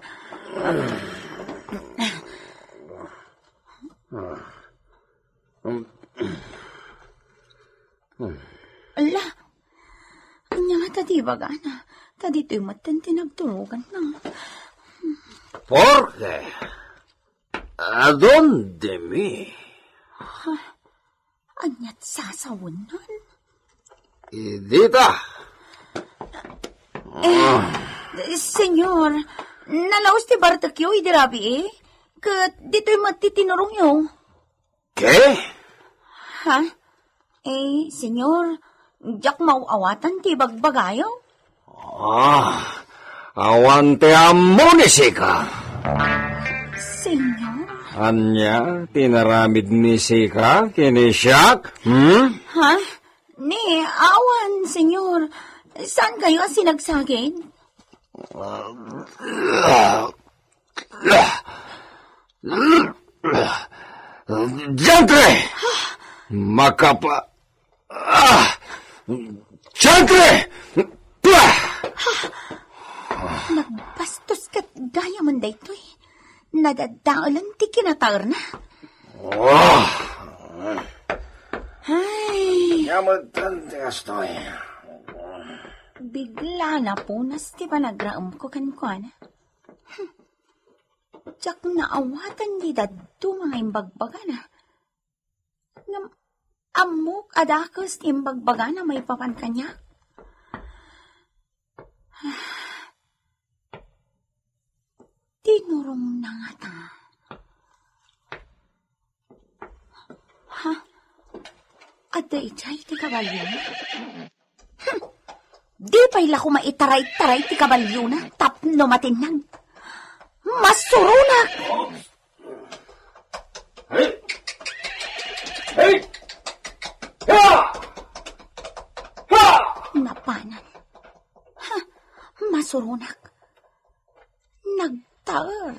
Ala, ania ngata ti ibagana? Ta ditoy metten ti nagtuloganna. Porque, ¿a dónde me? Ha? Ania't sasawennan? Idita. Eh, senyor, nalaus ti bartekyo idi rabii, eh. Ket ditoy met ti tinurongyo. ¿Qué? Ha? Eh, senyor, diak maaw-awatan ti ibagbagayo. Ah, awan ti ammo ni sika. Senyor? Ania ti inaramid ni sika ken ni siak? Hmm? Ha? Ni, awan, senyor. Saan kayo a sinagsagid? Diantre! Makapa-, ah! Diantre! Pah! Nagbastos ket gayam daytoy. Nadadaelan ti kinataerna. Oh! Ay! Ania metten ti kastoy? Bigla napunas ti panagraemko kenkuana. Hmm. Diak naawatan ti dadduma nga imbagbagana. Ngem ammok a dakes ti imbagbagana maipapan kaniak. Tinurongna ngata. Ha? Adda idiay ti kabalio? Hmm. Di pay la koma itaray-taray ti kabalio na tapno matinnag. Masuronak! Hey! Hey! Ha! Ha! apanan. Ha, masuronak. Nagtaer.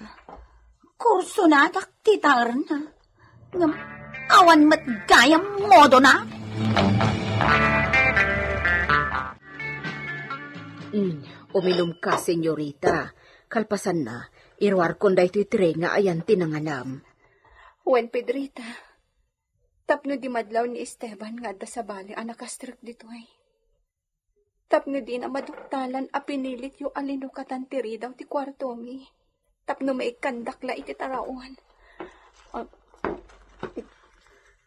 Kursonadak ti taerna. Ngem awan met gayam modona. Mm, uminum ka, senyorita. Kalpasanna, iruarkon daytoy tray nga ayan ti nangalam. Wen, Pedrita, tapno di madlaw ni Esteban nga adda sabali a nakastrek ditoy. Tapno dina maduktalan a pinilityo a linukatan ti ridaw ti kuartomi. Tapno maikkandak la iti taraon. Ah,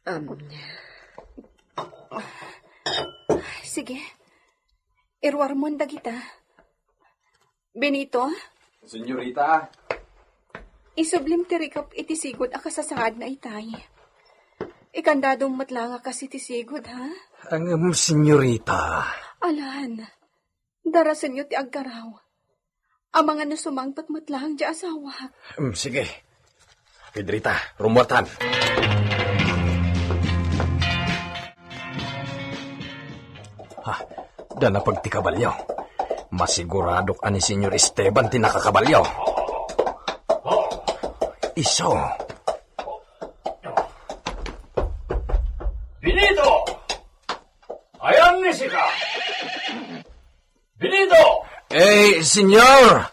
Um, sige. Iruarmon dagita. Benito? Senyorita? Isublim ti rikep iti sigud a kasasaadna itay. Ikandadom met la nga kas iti sigud, ha? Ngem, senyorita. Alan, darasenyo ti agkaraw. Amangan no sumangpet met laeng ti asawak. Mm, sige. Pedrita, rumuartan. Ha, da napag ti kabalyo. Masiguradok a ni Senyor Esteban ti nakakabalyo. Isu. Benito! Ayan ni sika! Benito! Eh, senyor!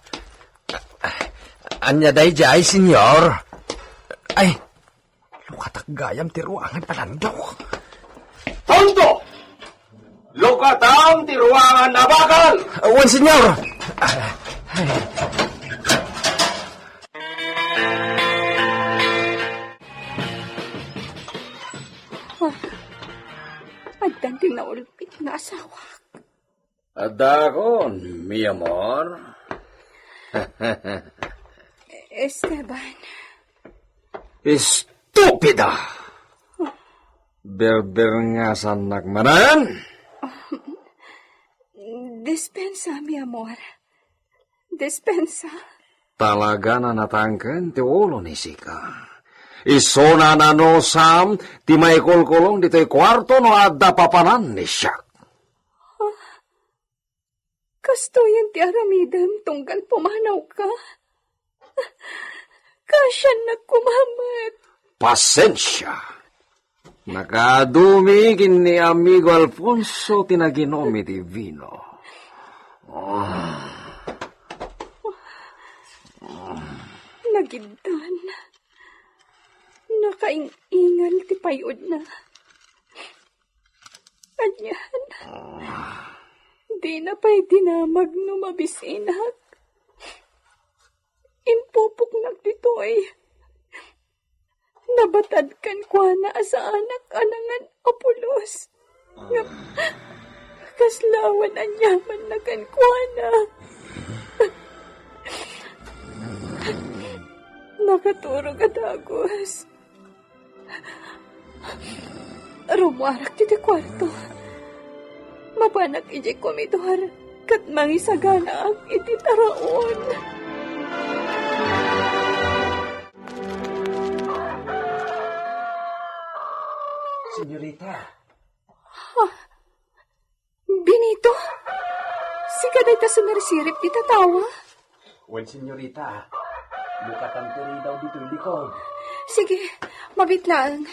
Ania daydiay, senyor? Ay, lukatak gayam ti ruangan a landok. Tonto! Lukatam ti ruangan a bakal! Wen, senyor! Addan ti naulpit nga asawak. Addakon, mi amor. Esteban. Estupida! Berberngasannak manen? Dispensa, mi amor. Dispensa. Talaga a natangken ti ulo ni sika. Isuna a nanusam ti maikulkulong ditoy kuarto no adda papanan ni siak. Kastoyen ti aramidem tunggal pumanawka. Kaasiannak koma met. Pasensia. Nakaadumi ken ni amigo Alfonso ti naginom iti vino. Ah. Nagiddan. Nakaing-ingal ti payudna. Anian? Dina pay dinamag no mabisinak. Impupoknak ditoy. Nabatad kenkuana a saanak a nangan a pulos. Ngem kasla awan aniamanna kenkuana. Nakaturog a dagus. Rumuarak iti kuarto. Mapanak idiay komidor ket mangisaganaak iti taraon. Senyorita. Ah, Benito? Sika dayta sumirsirip ti tatawa? Wen, senyorita. Lukatan ti ridaw ditoy likod. Sige, mabiit laeng.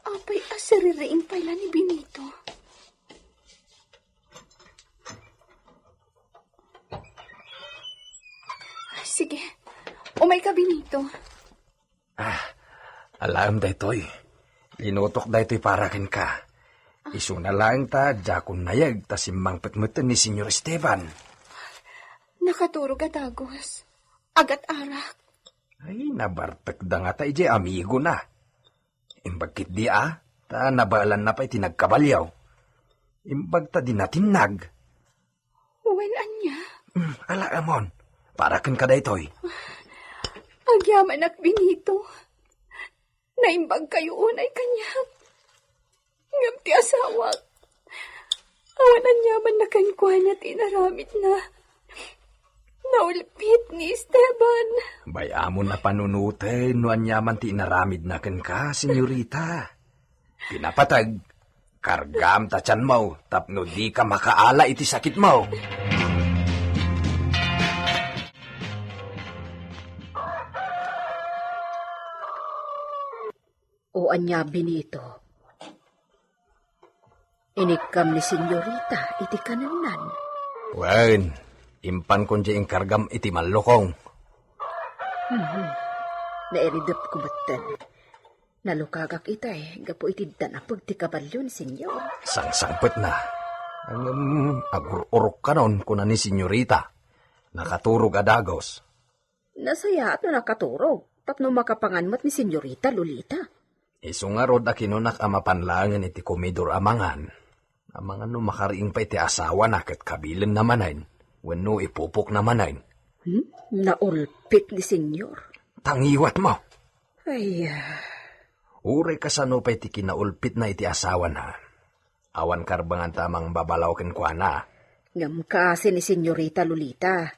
Apay a siririing pay la ni Benito? Sige, umayka, Benito. Ah, alaem daytoy. Linutok daytoy para kenka. Isuna laeng ta diakon nayeg ta simmangpet met ni Senyor Esteban. Nakaturog a dagus. Agat-arak. Ay, nabartekda ngata idiay amigona. Imbag ketdi a, ta nabaelanna pay ti nagkabalio. Imbag ta di natinnag. Wen, ania? Hmm, alaemon. Para kenka daytoy. Agyamanak, Benito. Naimbagkayo unay kaniak. Ngem ti asawak, awan aniamanna kenkuana ti inaramidna. Naulpit ni Esteban. Bay-amon a panunoten no aniaman ti inaramidna kenka, senyorita. Pinapateg. Kargam ta tianmo tapno dika makaala iti sakitmo. O ania, Benito? Inikkam ni Senyorita iti kanennan. Wen, impankon diay inkargam iti mallukong. Mhm. Nairidepko metten. Nalukagak itay gapu iti danapeg ti kabalio ni Senyor. Sangsangpetna. Ngem agur-urokkanon, kuna ni Senyorita. Nakaturog a dagus. Nasayaat no nakaturog tapno makapangan met ni Senyorita Lolita. Isu ngarud a kinunak a mapan laengen iti komidor a mangan. Amangan no makariing pay ti asawana ket kabilenna manen wenno ipupokna manen. Hmm? Naulpit ni Senyor. Tangiwatmo. Ay, ah. Uray kasano pay ti kinaulpitna iti asawana. Awan karbenganta a mangbabalaw kenkuana. Ngem kaasi ni Senyorita Lolita.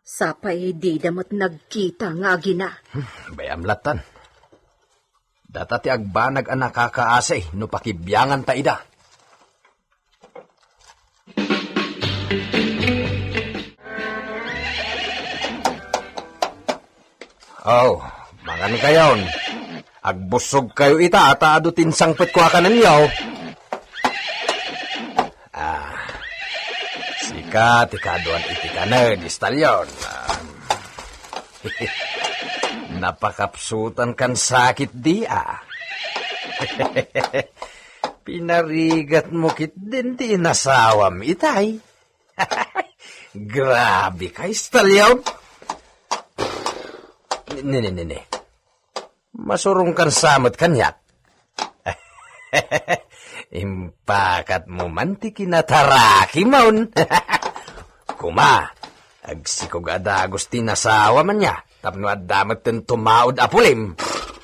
Sapay dida met nagkita nga agina. Hmm, bay-am lattan. Data ti agbanag a nakakaasi no pakibianganta ida. Oh, mangankayon. Agbussogkayo ita ta adu ti insangpetko a kanenyo. Ah, sika ti kaaduan iti kanen, Stallion. Ah, napakapsutan kan sakit di, ah. Pinarigatmo ketdin ti inasawam itay. Grabe ka, Stallion. Ne, ne, ne, ne. Masurong kan sa met kaniak. Impakatmo man ti kinatarakimon. Kuma, agsikog a dagus ti nasawam ania, tapno adda metten tumaud a pulim.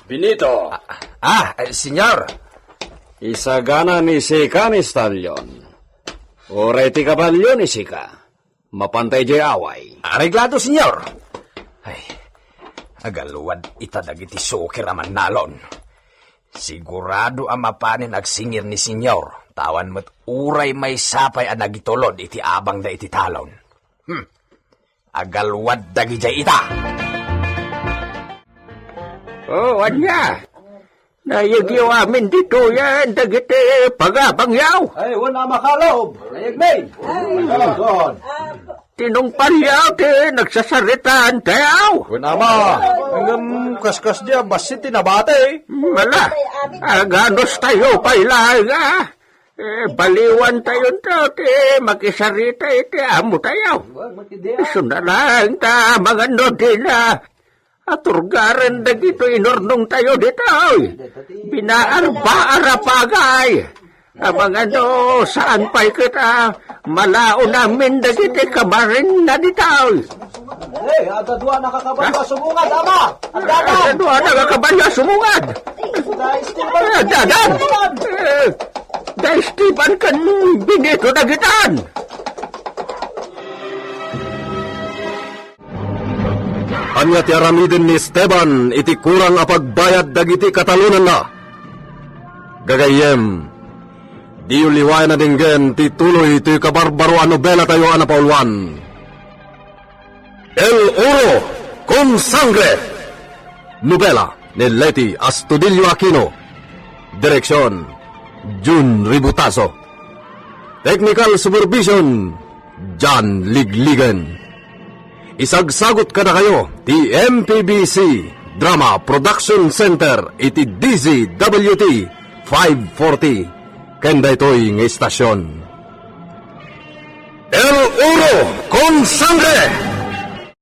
Benito. Ah, ah, eh, senyor. Isagana ni sika ni Stallion. Uray ti kabalio ni sika. Mapanta idiay away. Areglado, senyor. Ay, agalwad ita dagiti sukir a mannalon. Sigurado a mapanen agsingir ni senyor, ta awan met uray maysa pay a nagitulod iti abangda iti talon. Hmm. Agalwad dagidiay ita. Oh, ania? Nayegyo amin ditoyen dagiti pagabangyo. Ay, wen a makalaob. Nayegmi. Ay. Ay, wen. Tinungpalyo ti nagsasaritaan tayo. Wen ama, ngem kaskas dia bassit ti nabati. Mala, aganos tayo pay laeng, ah. Eh, baliwan tayo ti makisarita iti amo tayo. Isu na laeng ta mangan no dina. Aturgaren dagitoy inurnong tayo ditoy. Binaarbaar a pagay. Amangan no saan pay ket a malaon amin dagiti kamarinna ditoy. Eh, adda dua a nakakabalio a sumungad, ama! Adda, adda! Adda dua a nakakabalio a sumungad! Adda, adda! Eh, da Esteban ken Benito dagitan! Ania ti aramiden ni Esteban iti kurang a pagbayad dagiti katalonanna? Gagayyem, diyo liwayan a denggen ti tuloy toy kabarbaro a nobelatayo a napauluan, El Oro con Sangre. Nobela ni Leti Astudillo Aquino. Direksyon, Jun Ributazo. Technical supervision, John Ligligan. Isagsagut kadakayo ti M P B C Drama Production Center iti D Z W T five forty. Ken daytoy nga istasyon, El Oro con Sangre!